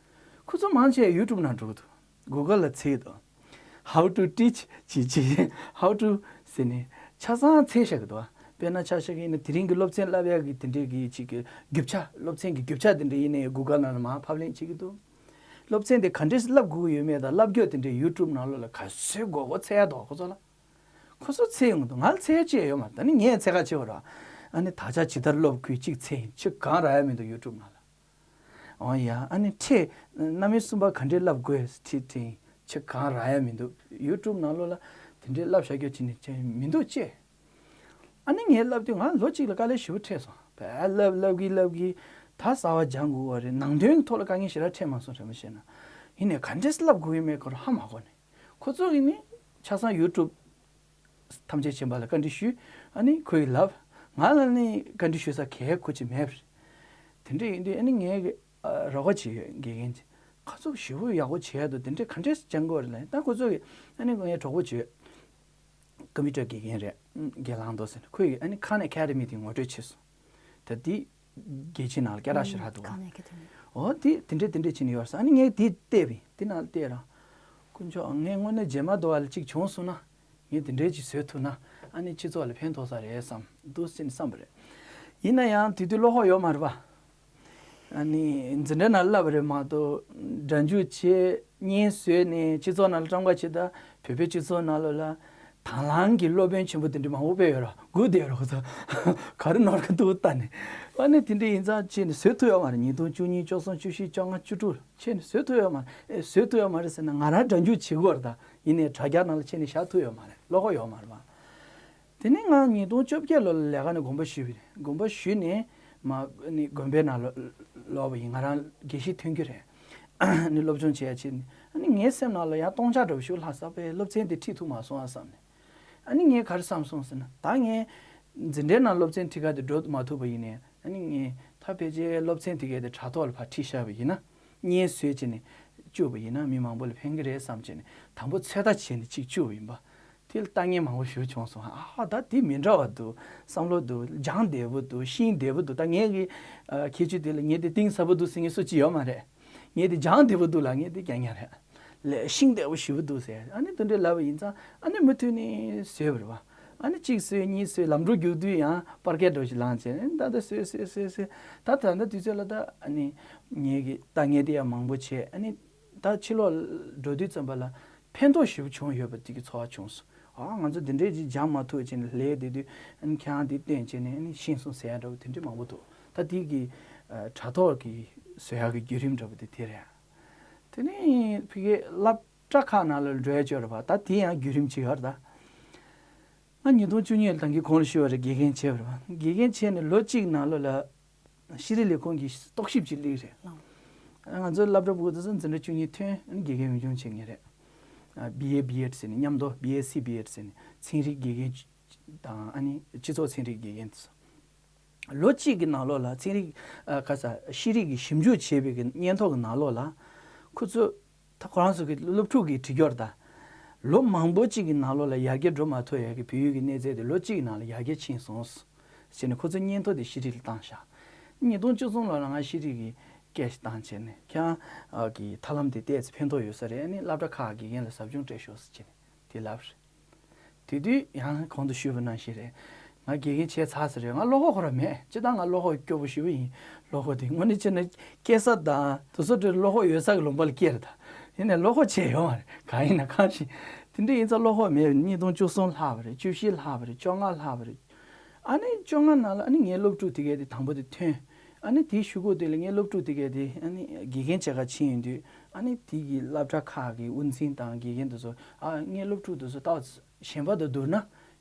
ཁོ་ཚོ་མང་ཆེ་ཡུ་ཊུབ་ནང་འགྲོ་གི་འདུག་གུ་གལ་ལ་འཚོལ་གི་འདུག How to teach ཅེས་བྱས། How to ཟེར་ནས་ཆ་ཚང་འཚོལ་བཞག་གི་འདུག་དཔེར་ན་ཆ་བཞག་གི་ཡིན་ན་དེ་རིང་གི་སློབ་ཚན་བསླབ་ཡག་གི་དེ་འདྲས་ཀྱི་ཅིག་གི་རྒྱུ་ཆ། སློབ་ཚན་གྱི་རྒྱུ་ཆ་དེ་འདྲ་ཡིན་ནའི་གུ་གལ་ནང་ལ་མར་ཕབ་ལེན་བྱེད་ཀྱི་འདུག་སློབ་ཚན་དེ་ག་འདྲས་བསླབ་དགོས་ཀྱི་ཡོད་མེད་དང་བསླབ་ཕྱོགས་དེ་འདྲས་ཡུ་ཊུབ་ནང་ལོགས་ལ་ག་ཚོད་དགོས་དགོས་འཚོལ་ཡག་འདུག་ཁོ་ཚོ་ལ། ཁོ་ཚོ་འཚོལ་ཡོང་གི་འདུག་ང་ལ་འཚོལ་ཡག་ཅི་ཡང་ཡོད་མ་རེད། ད་ནི་ངས་འཚོལ་ག་བྱེད་པ་རེད། ཨ་ནི་ད་ཆ་ཇི་ལྟར་སློབ་དགོས་གཅིག་འཚོལ་ཡིན། ཕྱི་གང་རག་ཡག་མི་འདུག་ཡུ་ཊུབ་ནང་ལ། འོ་ཡ། ཨ་ནི་ཁྲིད། རྣམ་དབྱེ་གསུམ་པ་ག་འདྲས་བསླབ་དགོས་ཁྲིད་དྲན། ཕྱི་གང་རག་ཡག་མི་འདུག་ཡུ་ཊུབ་ནང་ལོགས་ལ་དེ་འདྲས་བསླབ་བཞག་རྒྱུ་ཅི་ནས་ཅི་མི་འདུག་ཅེས། ཨ་ནི་ངས་བསླབ་དུས་ང་ལོ་གཅིག་ལ་དཀའ་ལས་ཞེ་པོ་འཕྲད་སོང་། བས་བསླབ་བསླབ་གི་བསླབ་གི་ད་གསར་པ་སྦྱང་དགོས་པ་རེད། ནང་དོན་གྱི་ཐོག་ལ་དཀའ་ངལ་ཞེ་དྲག་འཕྲད་མ་སོང་། དྲན་པ་བྱས་ན། ཡིན་ནའི་ག་འདྲས་བསླབ་དགོས་ཀྱི་མེད་སྐོར་ཧ་མ་གོ་ནས། ཁོ་ཚོ་གིས་ནི་ཆ་ཚང་ཡུ་ཊུབ་ཐམས་ཅད་མཁྱེན་པ་ལ་བཀའ་འདྲི་ཞུས། ཨ་ནི་ཁོས་ལབ། ང་ལ་ནི་བཀའ་འདྲི་ཞུ་ས་གལ་ཁོ་ཅིག་མེད་པ་རེད། དེ་འདྲ་ཡིན་དུས་ཨ་ནི་ངའི་གི་ཨ་རོགས་པ་ཅིག་ཡོད། དགེ་རྒན་ཅིག་ཁོ་ཚོ་ཞེ་པོ་ཡག་པོ་བྱས་འདུག་དེ་འདྲ་ག་འདྲས་སྦྱང་དགོས་རེད་ལབ། ད་ཁོ་ཚོ་གིས་ཨ་ནི་ངའི་གྲོགས་པོ་ཅིག་ཡོད། ཀམ་པུ་ཊར་དགེ་རྒན་རེད། དགེ་ལང་རྡོ་ཟེར་ནས། ཁོས་ཨ་ནི་ཁཱན་ཨེ་ཀ་ཌི་མི་དེ་ངོ་སྤྲོད་བྱས་སོང་། ད་དེ་རྒྱལ་སྤྱིའི་ནང་ལ་སྐད་གྲགས་ཞེ་དྲག་འདུག་ག་ཁཱན་ཨེ་ཀ་ཌི་མི། འོ་དེ་དེ་འདྲས་དེ་འདྲས་བྱས་ནས་ཡོད་ས། ཨ་ནི་ངས་དེ་བལྟས་པ་ཡིན། དེ་ནང་ལ་བལྟས་ར། དཀོན་མཆོག་ངས་དངོས་གནས་རྗེས་མ་དུ་བ་ལ་གཅིག་བྱུང་སོང་ན། ངས་དེ་འདྲས་ཅིག་བཟོས་ཐུབ་ན་ཨ་ནི་སྤྱི་ཚོགས་ལ་ཕན་ཐོགས་ས་རེད་བསམ་འདུག་སེ་བསམ་པ་རེད། ཡིན་ན་ཡང་དེ་དུས་བློ་ཁོག་ཡོད་མ་རེད་པ། ཨ་ནི་འཛིན་གྲྭ་ནང་བསླབ་པ་རེད་མ་གཏོགས་སྒྲ་འཇུག་བྱས། བརྙན་བཟོས་ནས་སྤྱི་ཚོགས་ནང་ལ་བཀྲམ་ག་བྱེད། ད་བོད་པའི་སྤྱི་ཚོགས་ནང་ལོགས་ལ་དང་བླངས་ཀྱི་སློབ་དཔོན་ཆེན་པོ་དེ་འདྲ་མང་པོ་དཔེ་ཡོད་ར། སྒུག་བསྡད་ཡོད་ར་ཁོ་ཚོ། ག་རེ་ནོར་གི་འདུག་ལྟ་ནས། ཨ་ནི་དེ་འདྲ་ཡིན་ཙང་བྱས་ནས་བཟོ་ཐུབ་ཡོད་མ་རེད། ཉིས་སྟོང་བཅུ་གཉིས་བཅུ་གསུམ་བཅུ་བཞི་བཅོ་ལྔ་བཅུ་དྲུག་བྱས་ནས་བཟོ་ཐུབ་ཡོད་མ་རེད། ཨེ་བཟོ་ཐུབ་ཡོད་མ་རེད་ཟེར་ན་ང་རང་སྒྲ་འཇུག་བྱེད་དགོས་རེད། ད་ཡིན་ནའི་དྲ་རྒྱ་ནང་ལ་ཕྱིན་ནས་བཞག་ཐུབ་ཡོད་མ་རེད། བློ་ཁོག་ཡོད་མ་རེད་པ། དེ་ནས་ང་ཉིས་སྟོང་བཅོ་བརྒྱད་ལོ་ལ་ལས་ཀ་ནས་དགོངས་པ་ཞུས་པ་རེད། དགོངས་པ་ཞུས་ནས་མ་ནི་དགོན་པའི་ནང་ལོགས་པ་ཡིན། ང་རང་དགེ་བཤེས་ཐོན་རྒྱུ་རེད། ནི་སློབ་སྦྱོང་བྱེད་ཡ་བྱས་ནས་ཨ་ནི་ངའི་སེམས་ནང་ལ་ཡང་སྟོང་ཆ་འདྲ་བོ་ཞིག་ལྷག་ས། པའི་སློབ་ཚན་དེ་ཁྲིད་ཐུབ་མ་སོང་ཨ་བསམ་ནས། ཨ་ནི་ངས་ག་རེ་བསམ་སོང་ཟེར་ན། ད་ངས་འཛིན་གྲྭའི་ནང་སློབ་ཚན་ཁྲིད་ག་དེ་འགྲོ་མ་ཐུབ་པ་ཡིན་ནའི་ཨ་ནི་ངས་ད་ཕལ་ཆེར་སློབ་ཚན་དེ་གའི་དེ་དྲ་ཐོག་ལ་ཕར་ཁྲིད་བཞག་པ་ཡིན་ན། བརྙན་བཟོས་བྱས་ནས་བཅུག་པ་ཡིན་ན་མི་མང་པོ་ལ་ཕན་གི་རེད་བསམ་བྱས་ནས་དང་པོ་ཚོད་ལྟ་བྱས་ནས་གཅིག་བཅུག་པ་ཡིན་པ། དེ་ལ་ལྟ་མཁན་མང་པོ་ཞིག་བྱུང་སོང་། ཨ་ད་དེ་མི་འདྲ་བ་འདུག་བསམ་བློ་འདུག་སྦྱང་བདེ་པོ་འདུག་ཤེས་བདེ་པོ་འདུག་ད་ངས་ཀྱི་ཨ་ཁྱད་ཆོས་དེ་ལ་ངས་དེ་གཏིང་ཟབ་པོ་འདུག་ཟེར་མཁན་སུ་གཅིག་ཡོད་མ་རེད། ངས་དེ་སྦྱང་བདེ་པོ་འདུག་ལབ་མཁན་དེ་རྐྱང་རྐྱང་རེད། ལས་ཤེས་བདེ་པོ་ཞེ་པོ་འདུག་ཟེར། ཨ་ནི་དེ་འདྲས་ལབ་པ་ཡིན་ཙང་ཨ་ནི་མུ་མཐུད་ནས་བཟོས་པ་རེད་པ། ཨ་ནི་གཅིག་བཟོས་གཉིས་བཟོས། ལམ་འགྲོ་རྒྱུག་དུས་ཡང་པར་སྐད་འདྲ་བོ་ཞིག་ལངས་བྱས་ནས་ད་ལྟ་བཟོས་བཟོས་བཟོས་བཟོས། ད་ད་ལྟ་དུས་ཚོད་ལ་ད་ཨ་ནི་ངས་ཀྱི་ལྟ་མཁན་དེ་ཡང་མང་པོ་བྱས། ཨ་ནི་ད་ཕྱི་ལོགས་འགྲོ་དུས་ཙམ་པ་ལ་ཕན་ཐོགས་ཞེ་པོ་བྱུང་ཡོད་པ་དེ་གི་ཚོར་བ་བྱུང་སོང་། ཨ་ང་ཚོ་འདི་འདྲས་ཅིག་སྦྱང་མ་ཐུབ་བྱས་ནས་ལས་དེ་དུས་ཨ་ནི་ཁྱེད་རང་དེ་བསྟན་བྱས་ནས་ཨ་ནི་ཤེས་སོང་ཟེར་ཡ་འདྲ་བོ་དེ་འདྲས་མང་པོ་འདུག་ད་དེ་གི་ཨ་དྲ་ཐོག་གི་བཟོ་ཡ་གི་བརྒྱུད་རིམ་འདྲ་བོ་དེ་དེ་རེད། དེ་ནས་ཕ་གིའི་སློབ་གྲྭ་ཁག་ནང་ལ་འགྲོ་ཡ་ཅིག་ཡོད་རེད་པ། ད་དེ་ཡང་བརྒྱུད་རིམ་ཅིག་ཡོད་རེད་ད། ང་ཉིས་སྟོང་བཅུ་གཉིས་ལ་ད་གིན་གོང་ལ་ཞུས་པ་རེད། དགེ་རྒན་བྱས་པ་རེད་པ། དགེ་རྒན་བྱས་ནས་ལོ་གཅིག་ནང་ལོགས་ལ་ཤེས་རིག་ལས་ཁུངས་ཀྱི་རྟོག་ཞིབ་ཅིག་སླེབས་རེད། ལགས། ང་ཚོའི་སློབ་གྲྭ་ཕྲུ་གུ་དེ་ཚོ་འཛིན་གྲྭ་བཅུ་གཉིས་ཐོན་དགེ་རྒན་འོས་སྦྱོང་བྱེད་མཁན་རེད། ཨ་བི་ཨེ་བི་ཨེཌ་ཟེར་ནས་མཉམ་དུ་བི་ཨེ་སི་བི་ཨེཌ་ཟེར་ནས་ཚན་རིག་དགེ་རྒན་དང་ཨ་ནི་སྤྱི་ཚོགས་ཚན་རིག་དགེ་རྒན་དེ་ཚོ། ལོ་གཅིག་གི་ནང་ལོགས་ལ་ཚན་རིག་ཨ་ག་ས་ཤེས་རིག་གི་ཞིབ་འཇུག་བྱས་པའི་གི་སྙན་ཐོ་གི་ནང་ལོགས་ལ་ཁོ་ཚོས་ད་ཁོ་རང་ཚོ་གི་སློབ་ཕྲུག་གི་དྲི་རྒྱུར་ད་ལོ་མང་པོ་གཅིག་གི་ནང་ལོགས་ལ་ཡར་རྒྱས་འགྲོ་མ་ཐུབ་ཡ་གི་བོད་ཡིག་གི་གནས་ཚད་དེ་ལོ་གཅིག་གི་ནང་ལ་ཡར་རྒྱས་ཕྱིན་སོང་ཟེར་ནས་ཁོ་ཚོས་སྙན་ཐོ་དེ་ཤེས་རིག་ལ་བཏང་ཤག་ཉིས་སྟོང་བཅུ་གསུམ་ལོ་ལ་ང་ཤེས་རིག་གི་སྐད་ཞིག་བཏང་བྱས་ནས་ཁྱེད་རང་གི་ཐབས་ལམ་དེ་བལྟས་ཚེ་ཕན་ཐོགས་ཡོད་ས་རེད། ཨ་ནི་སློབ་གྲྭ་ཁག་གི་དགེ་རྒན་ལ་ཟབ་སྦྱོང་སྤྲད་ཤོག་ཟེར་བྱས་ནས་དེ་ལབ་རེད། དེ་དུས་ཡང་གོང་དུ་ཞུས་པ་ནང་བཞིན་རེད། ང་དགེ་རྒན་བྱས་ཚར་ས་རེད། ང་བློ་ཁོག་ཁོ་རང་མེད། སྤྱིར་བཏང་ང་བློ་ཁོག་སྐྱོ་པོ་ཞེ་པོ་ཡིན། བློ་ཁོག་དེ་དངོས་གནས་བྱས་ན་སྐྱེ་ས་དང་དེ་ཚོ་འདྲ་བློ་ཁོག་ཡོད་ས་གི་ལུང་པ་ལ་སྐྱེས་རེད་ད། ཡིན་ནའི་བློ་ཁོག་ཆེ་ཡོད་མ་རེད། གང་ཡིན་ན་གང་ཞིག་དེ་འདྲ་ཡིན་ཙང་བློ་ཁོག་མེད། ཉིས་སྟོང་བཅུ་གསུམ་ལྷག་པ་རེད། བཅུ་བཞི་ལྷག་པ་རེད། བཅོ་ལྔ་ལྷག་པ་རེད། ཨ་ནི་བཅོ་ལྔ་ནང་ལ་ཨ་ནི་ངའི་སློབ་ཕྲུག་དེ་གས་དེ་དང་པོ་དེ་ཐོན། ཨ་ནི་དེའི་གཞུག་གུ་དེ་ལ་ངའི་སློབ་ཕྲུག་དེ་གས་དེ་ཨ་ནི་དགེ་རྒན་བྱེད་ག་ཕྱིན་ཡོང་དུས། ཨ་ནི་དེ་གི་སློབ་གྲྭ་ཁག་གི་དབུ་འཛིན་དང་དགེ་རྒན་དེ་ཚོ། ཨ། ངའི་སློབ་ཕྲུག་དེ་ཚོ་ལྟ་བ་གཞན་པ་དང་བསྡུར་ན་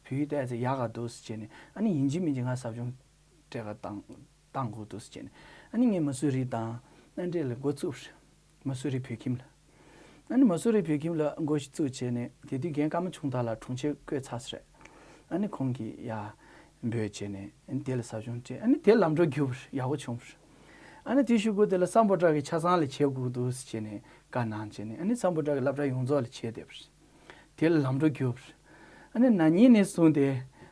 བོད་ཡིག་ཏོག་ཙམ་ཡག་ག་འདུག་ཟེར་བྱས་ནས། ཨ་ནི་ཡིན་གཅིག་མིན་གཅིག་ང་ཟབ་སྦྱོང་སྤྲད་ག་བཏང་བཏང་དགོས་འདུག་ཟེར་བྱས་ནས། ཨ་ནི་ངས་མ་སུ་རི་དང་མནའ་འབྲེལ་ལ་འགོ་བཙུགས། མ་སུ་རི་བོད་ཁྱིམ་ལ། ཨ་ནི་མ་སུ་རི་བོད་ཁྱིམ་ལ་འགོ་བཙུགས་བྱས་ནས། དེ་དུས་རྒན་ཀརྨ་ཆུང་བདག་ལགས་དྲུང་ཆེ་བསྐོས་ཚར་ཟེར། ཨ་ནི་ཁོང་གིས་ཡར་འབོད་བྱས་ནས། ཨ་ནི་དེ་ལ་ཟབ་སྦྱོང་སྤྲད། ཨ་ནི་དེ་ལམ་འགྲོ་རྒྱུགས་པ་ཡག་པོ་བྱུང་བ་རེད། ཨ་ནི་དེའི་གཞུག་གུ་དེ་ལ་སམ་བྷོ་ཊ་གི་ཆ་ཚང་ལ་བྱེད་དགོས་འདུག་ཟེར་བྱས་ནས་བཀའ་གནང་བྱས་ནས། ཨ་ནི་སམ་བྷོ་ཊ་གི་སློབ་གྲྭ་ཡོངས་རྫོགས་ལ་བྱས་བསྡད་པ་རེད། དེ་ལ་ལམ་འགྲོ་རྒྱུགས་པ་རེད། ཨ་ནི་ན་ནིང་ནས་བཟུང་སྟེ།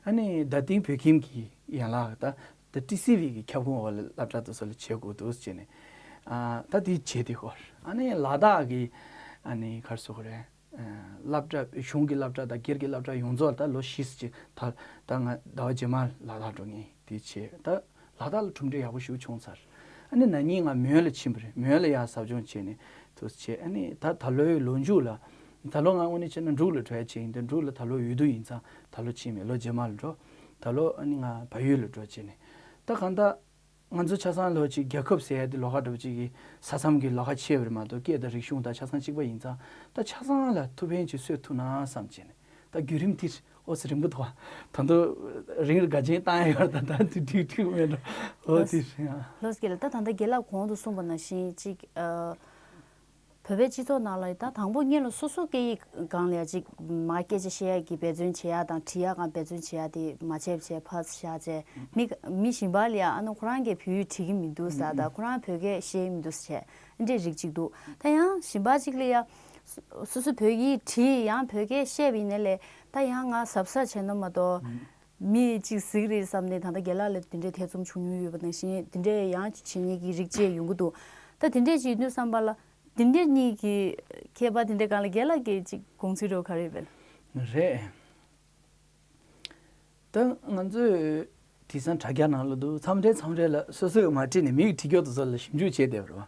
ཨ་ནི་རྡ་སྟེང་བོད་ཁྱིམ་གྱི་ཡན་ལག་ད། ད་ཊི་སི་ཝི་གི་ཁྱབ་ཁོངས་འོག་ལ་སློབ་གྲྭ་དེ་ཚོ་ལ་བྱེད་དགོས་འདུག་ཟེར་བྱས་ནས། ཨ། ད་དེ་བྱས་དེ་ཧོར། ཨ་ནི་ལ་དྭགས་ཀྱི། ཨ་ནི་ག་རེ་ཟེར་དགོས་རེད། ཨ། སློབ་གྲྭ། གཞུང་གི་སློབ་གྲྭ་དང་སྒེར་གྱི་སློབ་གྲྭ་ཡོངས་རྫོགས་ད་ལོ་བཞི་ཙམ་ཅིག་ད། ད་ང་ཟླ་བ་རྗེས་མར་ལ་དྭགས་འགྲོ་མཁན་དེ་བྱས། ད་ལ་དྭགས་ལ་གྲུབ་འབྲས་ཡག་པོ་ཞིག་བྱུང་ཚར། ཨ་ནི་ན་ནིང་ང་མོན་ལ་ཕྱིན་པ་རེད། མོན་ལ་ཡར་ཟབ་སྦྱོང་བྱས་ནས་དུ་བྱས། ཨ་ནི་ད་ད་ལོའི་ལོ་མཇུག་ལ། ད་ལོ་ང་དངོས་གནས་བྱས་ན་འབྲུག་ལ་འགྲོ་ཡ་བྱས་ཡིན། དེ་འབྲུག་ལ་ད་ལོ་འོས་བསྡུ་ཡིན་ཙང་ད་ལོ་ཕྱིན་མེད། ལོ་རྗེས་མ་ལ་འགྲོ། ད་ལོ་ཨ་ནི་ང་བལ་ཡུལ་ལ་འགྲོ་བྱས་ནས། ད་གང་ལྟར་ང་ཚོ་ཆ་ཚང་ལོ་གཅིག་རྒྱལ་ཁབ་ཟེར་ཡ་དེ་ལོགས་ཀ་འདྲ་པོ་གཅིག་གི་ས་མཚམས་ཀྱི་ལོགས་ཀ་ཕྱེ་བ་རེད་མ་གཏོགས། སྐད་དང་རིག་གཞུང་དང་ཆ་ཚང་གཅིག་པ་ཡིན་ཙང་། ད་ཆ་ཚང་ལ་ཐུགས་ཕན་ཅིག་གསོས་ཐུབ་ན་བསམ་བྱས་ནས། ད་བརྒྱུད་རིམ་དེ་ཨོ་ཙི་རིང་པོ་འདུག་བ། ད་དུང་རིང་རུ་དགའ་ཆེན་བཏང་ཡ་ཡོད་རེད། ད་ད་དེ་འགྲིག་འགྲིག་མེད་འགྲོ། ཨོ་དེ་རེད་ཨ། ལགས་སོ། རྒན་ལགས། ད་ད་ལྟ་རྒན་ལགས་གོང་དུ་གསུངས་པ་ནང་བཞིན་ཅིག་ཨ། བོད་པའི་སྤྱི་ཚོགས་ནང་ལ་ད་དང་པོ་སྔོན་ལ་སོ་སོ་སྐད་ཡིག་སྒང་ལ་ཡ་ཅིག་མར་སྐད་ཆ་བཤད་ཡ་གི་འབད་བརྩོན་བྱེད་ཡ་དང་བྲིས་ཡ་སྒང་འབད་བརྩོན་བྱེད་ཡ་དེ་མ་བྱས་བྱས་ཕར་བཞག་བྱས། མི་མི་གཞན་པ་ལ་ཡ་ཨ་ནི་ཁོ་རང་གིས་བོད་ཡིག་བྲིས་ཀྱི་མི་འདུག་ཟེར། ད་ཁོ་རང་བོད་སྐད་བཤད་ཀྱི་མི་འདུག་ཟེར་བྱས། འདྲའི་རིགས་གཅིག་འདུག་ད་ཡང་གཞན་པ་གཅིག་ལ་ཡ་སོ་སོ་བོད་ཡིག་བྲིས། ཡང་བོད་སྐད་བཤད་པ་ཡིན་ནའི་ལས་ད་ཡང་ང་གཟབ་གཟབ་བྱས་ན་མ་གཏོགས། མི་གཅིག་གཟིགས་རེད་བསམ་ནས། ད་ལྟ་རྒན་ལགས་ལ་དེ་འདྲའི་ཐེ་ཚོམ་བྱུང་མྱོང་ཡོད་པ་ནང་བཞིན། དེ་འདྲའི་ཡང་བྱེད་མཁན་གྱི་རིགས་བཅས་ཡོང་གི་འདུག་ད་དེ་འདྲའི་ཅིག་ཡིན་དུས་ཙམ་པ་ལ། དེ་འདྲའི་གཉིས་ཀྱི་ཁྱད་པར་དེ་འདྲའི་སྒང་ལ་རྒན་ལགས་ཀྱི་ཅིག་དགོངས་ཚུལ་འདྲ་བོ་ག་རེ་ཡོད་པས། རེད། ད་ང་ཚོས་དེང་སང་དྲ་རྒྱ་ནང་ལ་འདུག་མཚམས་རེ་མཚམས་རེ་ལ་སོ་སོས་མ་བྲིས་ནས་མི་གིས་བྲིས་རྒྱུ་དེ་ཚོ་ལ་ཞིབ་འཇུག་བྱས་བསྡད་པ་རེད་བ།